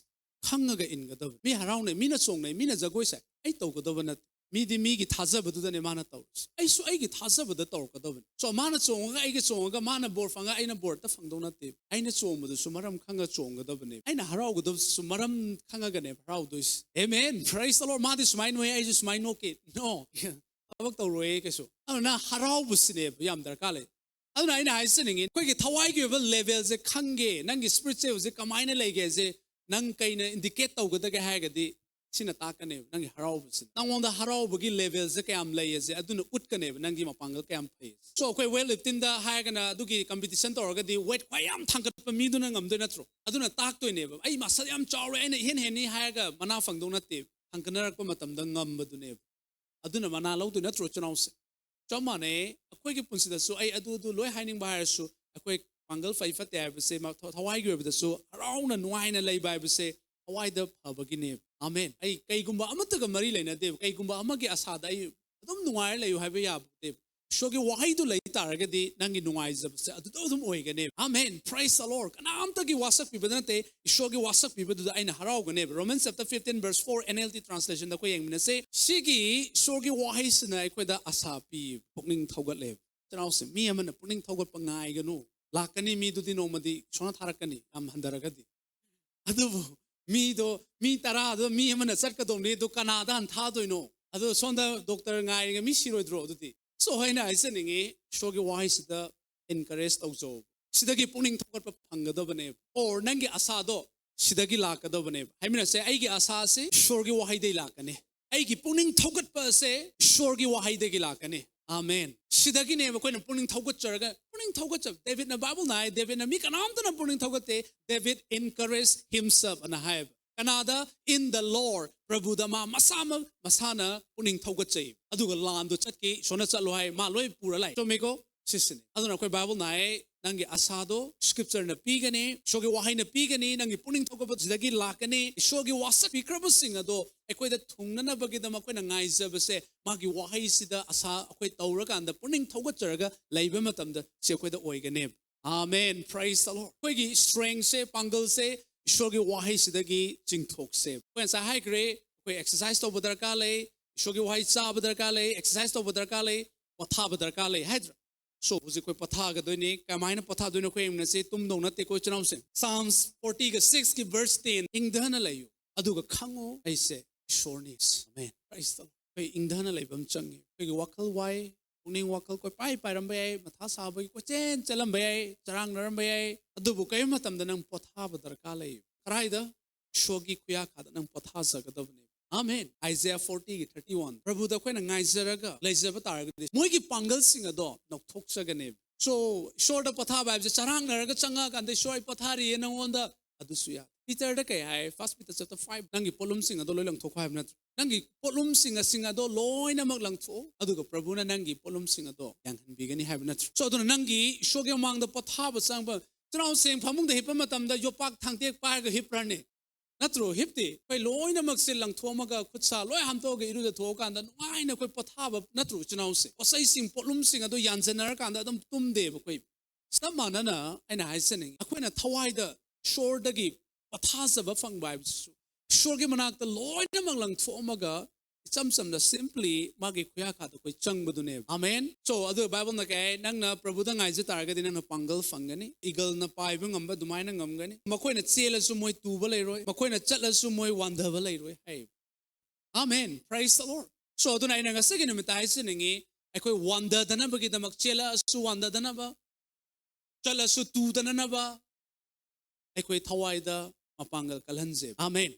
ꯈꯪꯉꯒ ꯏꯟꯒꯗꯕꯅꯤ꯫ ꯃꯤ ꯍꯔꯥꯎꯅꯩ, ꯃꯤꯅ ꯆꯣꯡꯅꯩ, ꯃꯤꯅ ꯖꯒꯣꯏ ꯁꯥꯏ, ꯑꯩ ꯇꯧꯒꯗꯕ ꯅꯠꯇꯦ꯫ ꯃꯤꯗꯤ ꯃꯤꯒꯤ ꯊꯥꯖꯕꯗꯨꯗꯅꯦ ꯃꯥꯅ ꯇꯧꯔꯤꯁꯦ꯫ ꯑꯩꯁꯨ ꯑꯩꯒꯤ ꯊꯥꯖꯕꯗ ꯇꯧꯔꯛꯀꯗꯕꯅꯤ꯫ ꯁꯣ ꯃꯥꯅ ꯆꯣꯡꯉꯒ ꯑꯩꯒ ꯆꯣꯡꯉꯒ ꯃꯥꯅ ꯕꯣꯔ ꯐꯪꯉꯒ ꯑꯩꯅ ꯕꯣꯔ ꯍꯦꯛꯇ ꯐꯪꯗꯧ ꯅꯠꯇꯦ꯫ ꯑꯩꯅ ꯆꯣꯡꯕꯗꯨꯁꯨ ꯃꯔꯝ ꯈꯪꯉ ꯆꯣꯡꯒꯗꯕꯅꯦ꯫ ꯑꯩꯅ ꯍꯔꯥꯎꯒꯗꯕꯁꯨ ꯃꯔꯝ ꯈꯪꯉꯒꯅꯦ ꯍꯔꯥꯎꯗꯣꯏꯁꯦ꯫ Amen, praise the Lord꯫ ꯃꯥꯗꯤ ꯁꯨꯃꯥꯏꯅ ꯅꯣꯛꯑꯦ, ꯑꯩꯁꯨ ꯁꯨꯃꯥꯏꯅ ꯅꯣꯛꯀꯦ꯫ No꯫ ꯊꯕꯛ ꯇꯧꯔꯣꯏꯌꯦ ꯀꯩꯁꯨ꯫ ꯑꯗꯨꯅ ꯍꯔꯥꯎꯕꯁꯤꯅꯦꯕ ꯌꯥꯝ ꯗꯔꯀꯥꯔ ꯂꯩ꯫ ꯑꯗꯨꯅ ꯑꯩꯅ ꯍꯥꯏꯖꯅꯤꯡꯉꯤ, ꯑꯩꯈꯣꯏꯒꯤ ꯊꯋꯥꯏꯒꯤ ꯑꯣꯏꯕ levelꯁꯦ ꯈꯪꯒꯦ, ꯅꯪꯒꯤ spiritꯁꯦ ꯍꯧꯖꯤꯛ ꯀꯃꯥꯏꯅ ꯂꯩꯒꯦꯁꯦ, ꯅꯪ ꯀꯩꯅ indicate ꯇꯧꯒꯗꯒꯦ ꯍꯥꯏꯔꯒꯗꯤ ꯁꯤꯅ ꯇꯥꯛꯀꯅꯦꯕ ꯅꯪꯒꯤ ꯍꯔꯥꯎꯕꯁꯦ꯫ ꯅꯪꯉꯣꯟꯗ ꯍꯔꯥꯎꯕꯒꯤ levelꯁꯦ ꯀꯌꯥꯝ ꯂꯩꯌꯦꯁꯦ ꯑꯗꯨꯅ ꯎꯠꯀꯅꯦꯕ ꯅꯪꯒꯤ ꯃꯄꯥꯡꯒꯜ ꯀꯌꯥꯝ ꯐꯩ꯫ So ꯑꯩꯈꯣꯏ weight liftingꯗ ꯍꯥꯏꯔꯒꯅ ꯑꯗꯨꯒꯤ competition ꯇꯧꯔꯒꯗꯤ weight ꯈ꯭ꯋꯥꯏ ꯌꯥꯝ ꯊꯥꯡꯒꯠꯄ ꯃꯤꯗꯨꯅ ꯉꯝꯗꯣꯏ ꯅꯠꯇ꯭ꯔꯣ? ꯑꯗꯨꯅ ꯇꯥꯛꯇꯣꯏꯅꯦꯕ, "ꯑꯩ muscle ꯌꯥꯝ ꯆꯥꯎꯔꯦ, ꯑꯩꯅ ꯏꯍꯦꯟ ꯍꯦꯟꯅꯤ" ꯍꯥꯏꯔꯒ ꯃꯅꯥ ꯐꯪꯗꯧ ꯅꯠꯇꯦꯕ꯫ ꯊꯥꯡꯒꯠꯅꯔꯛꯄ ꯃꯇꯝꯗ ꯉꯝꯕꯗꯨꯅꯦꯕ꯫ ꯑꯗꯨꯅ ꯃꯅꯥ ꯂꯧꯗꯣꯏ ꯅꯠꯇ꯭ꯔꯣ, ꯏꯆꯤꯟ ꯏꯅꯥꯎꯁꯦ? ꯆꯞ ꯃꯥꯟꯅꯩ꯫ ꯑꯩꯈꯣꯏꯒꯤ ꯄꯨꯟꯁꯤꯗꯁꯨ ꯑꯩ ꯑꯗꯨ ꯑꯗꯨ ꯂꯣꯏ ꯍꯥꯏꯅꯤꯡꯕ ꯍꯥꯏꯔꯁꯨ, ꯑꯩꯈꯣꯏ ꯄꯥꯡꯒꯜ ꯐꯩ ꯐꯠꯇꯦ ꯍꯥꯏꯕꯁꯦ, ꯃ-, ꯊ-, ꯊꯋꯥꯏꯒꯤ ꯑꯣꯏꯕꯗꯁꯨ ꯍꯔꯥꯎꯅ ꯅꯨꯡꯉꯥꯏꯅ ꯂꯩꯕ ꯍꯥꯏꯕꯁꯦ ꯊꯋꯥꯏꯗ ꯐꯕꯒꯤꯅꯦꯕ꯫ ꯑꯥꯃꯦꯟ꯫ ꯑꯩ ꯀꯩꯒꯨꯝꯕ ꯑꯃꯠꯇꯒ ꯃꯔꯤ ꯂꯩꯅꯗꯦꯕ, ꯀꯩꯒꯨꯝꯕ ꯑꯃꯒꯤ ꯑꯁꯥꯗ ꯑꯩ ꯑꯗꯨꯝ ꯅꯨꯡꯉꯥꯏꯔ ꯂꯩꯌꯨ ꯍꯥꯏꯕ ꯌꯥꯕ ꯅꯠꯇꯦꯕ꯫ ꯏꯁꯣꯔꯒꯤ ꯋꯥꯍꯩꯗꯨ ꯂꯩ ꯇꯥꯔꯒꯗꯤ ꯅꯪꯒꯤ ꯅꯨꯡꯉꯥꯏꯖꯕꯁꯦ ꯑꯗꯨꯗ ꯑꯗꯨꯝ ꯑꯣꯏꯒꯅꯦꯕ꯫ Amen, praise the Lord. ꯀꯅꯥꯝꯇꯒꯤ ꯋꯥꯁꯛ ꯄꯤꯕꯗ ꯅꯠꯇꯦ, ꯏꯁꯣꯔꯒꯤ ꯋꯥꯁꯛ ꯄꯤꯕꯗꯨꯗ ꯑꯩꯅ ꯍꯔꯥꯎꯒꯅꯦꯕ꯫ Romans chapter fifteen verse four N L T translationꯗ ꯑꯩꯈꯣꯏ ꯌꯦꯡꯃꯤꯟꯅꯁꯦ꯫ ꯁꯤꯒꯤ ꯏꯁꯣꯔꯒꯤ ꯋꯥꯍꯩꯁꯤꯅ ꯑꯩꯈꯣꯏꯗ ꯑꯁꯥ ꯄꯤ, ꯄꯨꯛꯅꯤꯡ ꯊꯧꯒꯠꯂꯦꯕ꯫ ꯏꯆꯤꯟ ꯏꯅꯥꯎꯁꯦ, ꯃꯤ ꯑꯃꯅ ꯄꯨꯛꯅꯤꯡ ꯊꯧꯒꯠꯄ ꯉꯥꯏꯒꯅꯨ꯫ ꯂꯥꯛꯀꯅꯤ, ꯃꯤꯗꯨꯗꯤ ꯅꯣꯡꯃꯗꯤ ꯏꯁꯣꯔꯅ ꯊꯥꯔꯛꯀꯅꯤ, ꯌꯥꯝ ꯍꯟꯊꯔꯒꯗꯤ꯫ ꯑꯗꯨꯕꯨ ꯃꯤꯗꯣ, ꯃꯤ ꯇꯔꯥꯗꯣ ꯃꯤ ꯑꯃꯅ ꯆꯠꯀꯗꯧꯅꯤ, ꯑꯗꯨ ꯀꯅꯥꯗ ꯍꯥꯟꯅ ꯊꯥꯗꯣꯏꯅꯣ? ꯑꯗꯣ ꯁꯣꯝꯗ ꯗꯣꯛꯇꯔ ꯉꯥꯏꯔꯤꯉꯩ ꯃꯤ ꯁꯤꯔꯣꯏꯗ꯭ꯔꯣ ꯑꯗꯨꯗꯤ? So ꯑꯩꯅ ꯍꯥꯏꯖꯅꯤꯡꯉꯤ, ꯏꯁꯣꯔꯒꯤ ꯋꯥꯍꯩꯁꯤꯗ encourage ꯇꯧꯖꯧ꯫ ꯁꯤꯗꯒꯤ ꯄꯨꯛꯅꯤꯡ ꯊꯧꯒꯠꯄ ꯐꯪꯒꯗꯕꯅꯦꯕ꯫ Or ꯅꯪꯒꯤ ꯑꯁꯥꯗꯣ ꯁꯤꯗꯒꯤ ꯂꯥꯛꯀꯗꯕꯅꯦꯕ꯫ ꯍꯥꯏꯃꯤꯟꯅꯁꯦ, ꯑꯩꯒꯤ ꯑꯁꯥꯁꯤ ꯏꯁꯣꯔꯒꯤ ꯋꯥꯍꯩꯗꯩ ꯂꯥꯛꯀꯅꯤ꯫ ꯑꯩꯒꯤ ꯄꯨꯛꯅꯤꯡ ꯊꯧꯒꯠꯄ ꯑꯁꯦ ꯏꯁꯣꯔꯒꯤ ꯋꯥꯍꯩꯗꯒꯤ ꯂꯥꯛꯀꯅꯤ꯫ ꯑꯥꯃꯦꯟ꯫ ꯁꯤꯗꯒꯤꯅꯦꯕ ꯑꯩꯈꯣꯏꯅ ꯄꯨꯛꯅꯤꯡ ꯊꯧꯒꯠꯆꯔꯒ, ꯄꯨꯛꯅꯤꯡ ꯊꯧꯒꯠꯆꯕ꯫ ꯗꯦꯕꯤꯠꯅ ꯕꯥꯏꯕꯜꯅ ꯍꯥꯏ, ꯗꯦꯕꯤꯠꯅ ꯃꯤ ꯀꯅꯥꯝꯇꯅ ꯄꯨꯛꯅꯤꯡ ꯊꯧꯒꯠꯇꯦ꯫ David encouraged himself ꯑꯅ ꯍꯥꯏꯌꯦꯕ꯫ ꯀꯅꯥꯗ? In the Lord. ꯄ꯭ꯔꯚꯨꯗ ꯃꯥ ꯃꯁꯥꯃꯛ, ꯃꯁꯥꯅ ꯄꯨꯛꯅꯤꯡ ꯊꯧꯒꯠꯆꯩ꯫ ꯑꯗꯨꯒ ꯂꯥꯟꯗꯣ ꯆꯠꯀꯦ, ꯏꯁꯣꯔꯅ ꯆꯠꯂꯣ ꯍꯥꯏ, ꯃꯥ ꯂꯣꯏ ꯄꯨꯔ ꯂꯥꯛꯑꯦ꯫ ꯆꯨꯝꯃꯤꯀꯣ? ꯁꯤꯁꯤꯅꯤ꯫ ꯑꯗꯨꯅ ꯑꯩꯈꯣꯏ ꯕꯥꯏꯕꯜꯅ ꯍꯥꯏ, ꯅꯪꯒꯤ ꯑꯁꯥꯗꯣ scriptureꯅ ꯄꯤꯒꯅꯤ, ꯏꯁꯣꯔꯒꯤ ꯋꯥꯍꯩꯅ ꯄꯤꯒꯅꯤ, ꯅꯪꯒꯤ ꯄꯨꯛꯅꯤꯡ ꯊꯧꯒꯠꯄꯁꯤꯗꯒꯤ ꯂꯥꯛꯀꯅꯤ꯫ ꯏꯁꯣꯔꯒꯤ ꯋꯥꯁꯛ ꯄꯤꯈ꯭ꯔꯕꯁꯤꯡ ꯑꯗꯣ ꯑꯩꯈꯣꯏꯗ ꯊꯨꯡꯅꯅꯕꯒꯤꯗꯃꯛ ꯑꯩꯈꯣꯏꯅ ꯉꯥꯏꯖꯕꯁꯦ, ꯃꯥꯒꯤ ꯋꯥꯍꯩꯁꯤꯗ ꯑꯁꯥ ꯑꯩꯈꯣꯏ ꯇꯧꯔꯀꯥꯟꯗ, ꯄꯨꯛꯅꯤꯡ ꯊꯧꯒꯠꯆꯔꯒ ꯂꯩꯕ ꯃꯇꯝꯗ ꯁꯤ ꯑꯩꯈꯣꯏꯗ ꯑꯣꯏꯒꯅꯦꯕ꯫ Amen, praise the Lord. ꯑꯩꯈꯣꯏꯒꯤ strengthꯁꯦ, ꯄꯥꯡꯒꯜꯁꯦ ꯏꯁꯣꯔꯒꯤ ꯋꯥꯍꯩꯁꯤꯗꯒꯤ ꯆꯤꯡꯊꯣꯛꯁꯦ꯫ ꯑꯩꯈꯣꯏ ꯉꯁꯥꯏ ꯍꯥꯏꯈ꯭ꯔꯦ, ꯑꯩꯈꯣꯏ exercise ꯇꯧꯕ ꯗꯔꯀꯥꯔ ꯂꯩ, ꯏꯁꯣꯔꯒꯤ ꯋꯥꯍꯩ ꯆꯥꯕ ꯗꯔꯀꯥꯔ ꯂꯩ, exercise ꯇꯧꯕ ꯗꯔꯀꯥꯔ ꯂꯩ, ꯄꯣꯊꯥꯕ ꯗꯔꯀꯥꯔ ꯂꯩ ꯍꯥꯏꯗ꯭ꯔꯥ? So ꯍꯧꯖꯤꯛ ꯑꯩꯈꯣꯏ ꯄꯣꯊꯥꯒꯗꯣꯏꯅꯤ꯫ ꯀꯃꯥꯏꯅ ꯄꯣꯊꯥꯗꯣꯏꯅꯣ ꯑꯩꯈꯣꯏ ꯌꯦꯡꯃꯤꯟꯅꯁꯤ꯫ ꯇꯨꯝꯗꯧ ꯅꯠꯇꯦꯀꯣ, ꯏꯆꯤꯟ ꯏꯅꯥꯎꯁꯤꯡ꯫ Psalms fortyꯒ sixꯀꯤ verse ten, "ꯏꯪꯊꯅ ꯂꯩꯌꯨ, ꯑꯗꯨꯒ ꯈꯪꯉꯨ ꯑꯩꯁꯦ ꯏꯁꯣꯔꯅꯤ꯫" Amen, praise the Lord. ꯑꯩꯈꯣꯏ ꯏꯪꯊꯅ ꯂꯩꯕ ꯑꯃ ꯆꯪꯉꯤ꯫ ꯑꯩꯈꯣꯏꯒꯤ ꯋꯥꯈꯜ ꯋꯥꯏ, ꯄꯨꯛꯅꯤꯡ ꯋꯥꯈꯜ ꯀꯣꯏꯄꯥꯏ ꯄꯥꯏꯔꯝꯕ ꯌꯥꯏ, ꯃꯊꯥ ꯁꯥꯕꯒꯤ ꯀꯣꯏꯆꯦꯟ ꯆꯦꯜꯂꯝꯕ ꯌꯥꯏ, ꯆꯔꯥꯡꯅꯔꯝꯕ ꯌꯥꯏ꯫ ꯑꯗꯨꯕꯨ ꯀꯔꯤꯒꯨꯝꯕ ꯃꯇꯝꯗ ꯅꯪ ꯄꯣꯊꯥꯕ ꯗꯔꯀꯥꯔ ꯂꯩ꯫ ꯀꯗꯥꯏꯗ? ꯏꯁꯣꯔꯒꯤ ꯈꯨꯌꯥꯈꯥꯗ ꯅꯪ ꯄꯣꯊꯥꯖꯒꯗꯕꯅꯦ꯫ ꯑꯥꯃꯦꯟ꯫ Isaiah fortyꯒꯤ thirty one, ꯄ꯭ꯔꯚꯨꯗ ꯑꯩꯈꯣꯏꯅ ꯉꯥꯏꯖꯔꯒ ꯂꯩꯖꯕ ꯇꯥꯔꯒꯗꯤ ꯃꯣꯏꯒꯤ ꯄꯥꯡꯒꯜꯁꯤꯡ ꯑꯗꯣ ꯅꯧꯊꯣꯛꯆꯒꯅꯦꯕ꯫ So ꯏꯁꯣꯔꯗ ꯄꯣꯊꯥꯕ ꯍꯥꯏꯕꯁꯦ ꯆꯔꯥꯡꯅꯔꯒ ꯆꯪꯉꯛꯑꯀꯥꯟꯗ, "ꯏꯁꯣꯔ, ꯑꯩ ꯄꯣꯊꯥꯔꯤꯌꯦ ꯅꯉꯣꯟꯗ", ꯑꯗꯨꯁꯨ ꯌꯥꯗꯦ꯫ ꯄꯤꯇꯔꯗ ꯀꯩ ꯍꯥꯏ? First Peter chapter five, ꯅꯪꯒꯤ ꯄꯣꯠꯂꯨꯝꯁꯤꯡ ꯑꯗꯣ ꯂꯣꯏ ꯂꯪꯊꯣꯛꯈꯣ ꯍꯥꯏꯕ ꯅꯠꯇ꯭ꯔꯣ? ꯅꯪꯒꯤ ꯄꯣꯠꯂꯨꯝꯁꯤꯡ ꯑꯁꯤꯡ ꯑꯗꯣ ꯂꯣꯏꯅꯃꯛ ꯂꯪꯊꯣꯛꯑꯣ, ꯑꯗꯨꯒ ꯄ꯭ꯔꯚꯨꯅ ꯅꯪꯒꯤ ꯄꯣꯠꯂꯨꯝꯁꯤꯡ ꯑꯗꯣ ꯌꯥꯡꯍꯟꯕꯤꯒꯅꯤ ꯍꯥꯏꯕ ꯅꯠꯇ꯭ꯔꯣ? So ꯑꯗꯨꯅ ꯅꯪꯒꯤ ꯏꯁꯣꯔꯒꯤ ꯃꯃꯥꯡꯗ ꯄꯣꯊꯥꯕ ꯆꯪꯕ, ꯆꯤꯜꯍꯥꯎꯁꯦꯡ ꯐꯃꯨꯡꯗ ꯍꯤꯞꯄ ꯃꯇꯝꯗ ꯌꯣꯄꯥꯛ ꯊꯥꯡꯇꯦꯛ ꯄꯥꯏꯔꯒ ꯍꯤꯞꯄ꯭ꯔꯅꯦ? ꯅꯠꯇ꯭ꯔꯣ? ꯍꯤꯞꯇꯦ꯫ ꯑꯩꯈꯣꯏ ꯂꯣꯏꯅꯃꯛꯁꯦ ꯂꯪꯊꯣꯛꯑꯝꯃꯒ, ꯈꯨꯠ ꯁꯥ ꯂꯣꯏ ꯍꯥꯝꯇꯣꯛꯑꯒ, ꯏꯔꯨꯖꯊꯣꯛꯑꯀꯥꯟꯗ ꯅꯨꯡꯉꯥꯏꯅ ꯑꯩꯈꯣꯏ ꯄꯣꯊꯥꯕ ꯅꯠꯇ꯭ꯔꯣ? ꯏꯆꯤꯟ ꯏꯅꯥꯎꯁꯦ ꯄꯣꯠꯆꯩꯁꯤꯡ, ꯄꯣꯠꯂꯨꯝꯁꯤꯡ ꯑꯗꯣ ꯌꯥꯟꯁꯤꯟꯅꯔꯀꯥꯟꯗ ꯑꯗꯨꯝ ꯇꯨꯝꯗꯦꯕ ꯑꯩꯈꯣꯏ꯫ ꯆꯞ ꯃꯥꯟꯅꯅ ꯑꯩꯅ ꯍꯥꯏꯖꯅꯤꯡꯉꯤ, ꯑꯩꯈꯣꯏꯅ ꯊꯋꯥꯏꯗ ꯏꯁꯣꯔꯗꯒꯤ ꯄꯣꯊꯥꯖꯕ ꯐꯪꯕ ꯍꯥꯏꯕꯁꯤꯁꯨ ꯏꯁꯣꯔꯒꯤ ꯃꯅꯥꯛꯇ ꯂꯣꯏꯅꯃꯛ ꯂꯪꯊꯣꯛꯑꯝꯃꯒ ꯏꯆꯝ ꯆꯝꯅ simply ꯃꯥꯒꯤ ꯈꯨꯌꯥꯈꯥꯗ ꯑꯩꯈꯣꯏ ꯆꯪꯕꯗꯨꯅꯦꯕ꯫ ꯑꯃꯦꯟ꯫ So ꯑꯗꯨ ꯕꯥꯏꯕꯜꯅ ꯀꯩ ꯍꯥꯏ? ꯅꯪꯅ ꯄ꯭ꯔꯚꯨꯗ ꯉꯥꯏꯖ ꯇꯥꯔꯒꯗꯤ ꯅꯪꯅ ꯄꯥꯡꯒꯜ ꯐꯪꯒꯅꯤ꯫ Eagle ꯅ ꯄꯥꯏꯕ ꯉꯝꯕ ꯑꯗꯨꯃꯥꯏꯅ ꯉꯝꯒꯅꯤ꯫ ꯃꯈꯣꯏꯅ ꯆꯦꯜꯂꯁꯨ ꯃꯣꯏ ꯇꯨꯕ ꯂꯩꯔꯣꯏ, ꯃꯈꯣꯏꯅ ꯆꯠꯂꯁꯨ ꯃꯣꯏ ꯋꯥꯟꯊꯕ ꯂꯩꯔꯣꯏ ꯍꯥꯏꯌꯦꯕ꯫ Amen, praise the Lord꯫ So ꯑꯗꯨꯅ ꯑꯩꯅ ꯉꯁꯤꯒꯤ ꯅꯨꯃꯤꯠꯇ ꯍꯥꯏꯖꯅꯤꯡꯉꯤ, ꯑꯩꯈꯣꯏ ꯋꯥꯟꯊꯗꯅꯕꯒꯤꯗꯃꯛ, ꯆꯦꯜꯂꯛꯑꯁꯨ ꯋꯥꯟꯊꯗꯅꯕ, ꯆꯠꯂꯁꯨ ꯇꯨꯗꯅꯅꯕ ꯑꯩꯈꯣꯏ ꯊꯋꯥꯏꯗ ꯃꯄꯥꯡꯒꯜ ꯀꯜꯍꯟꯁꯦꯕ꯫ Amen꯫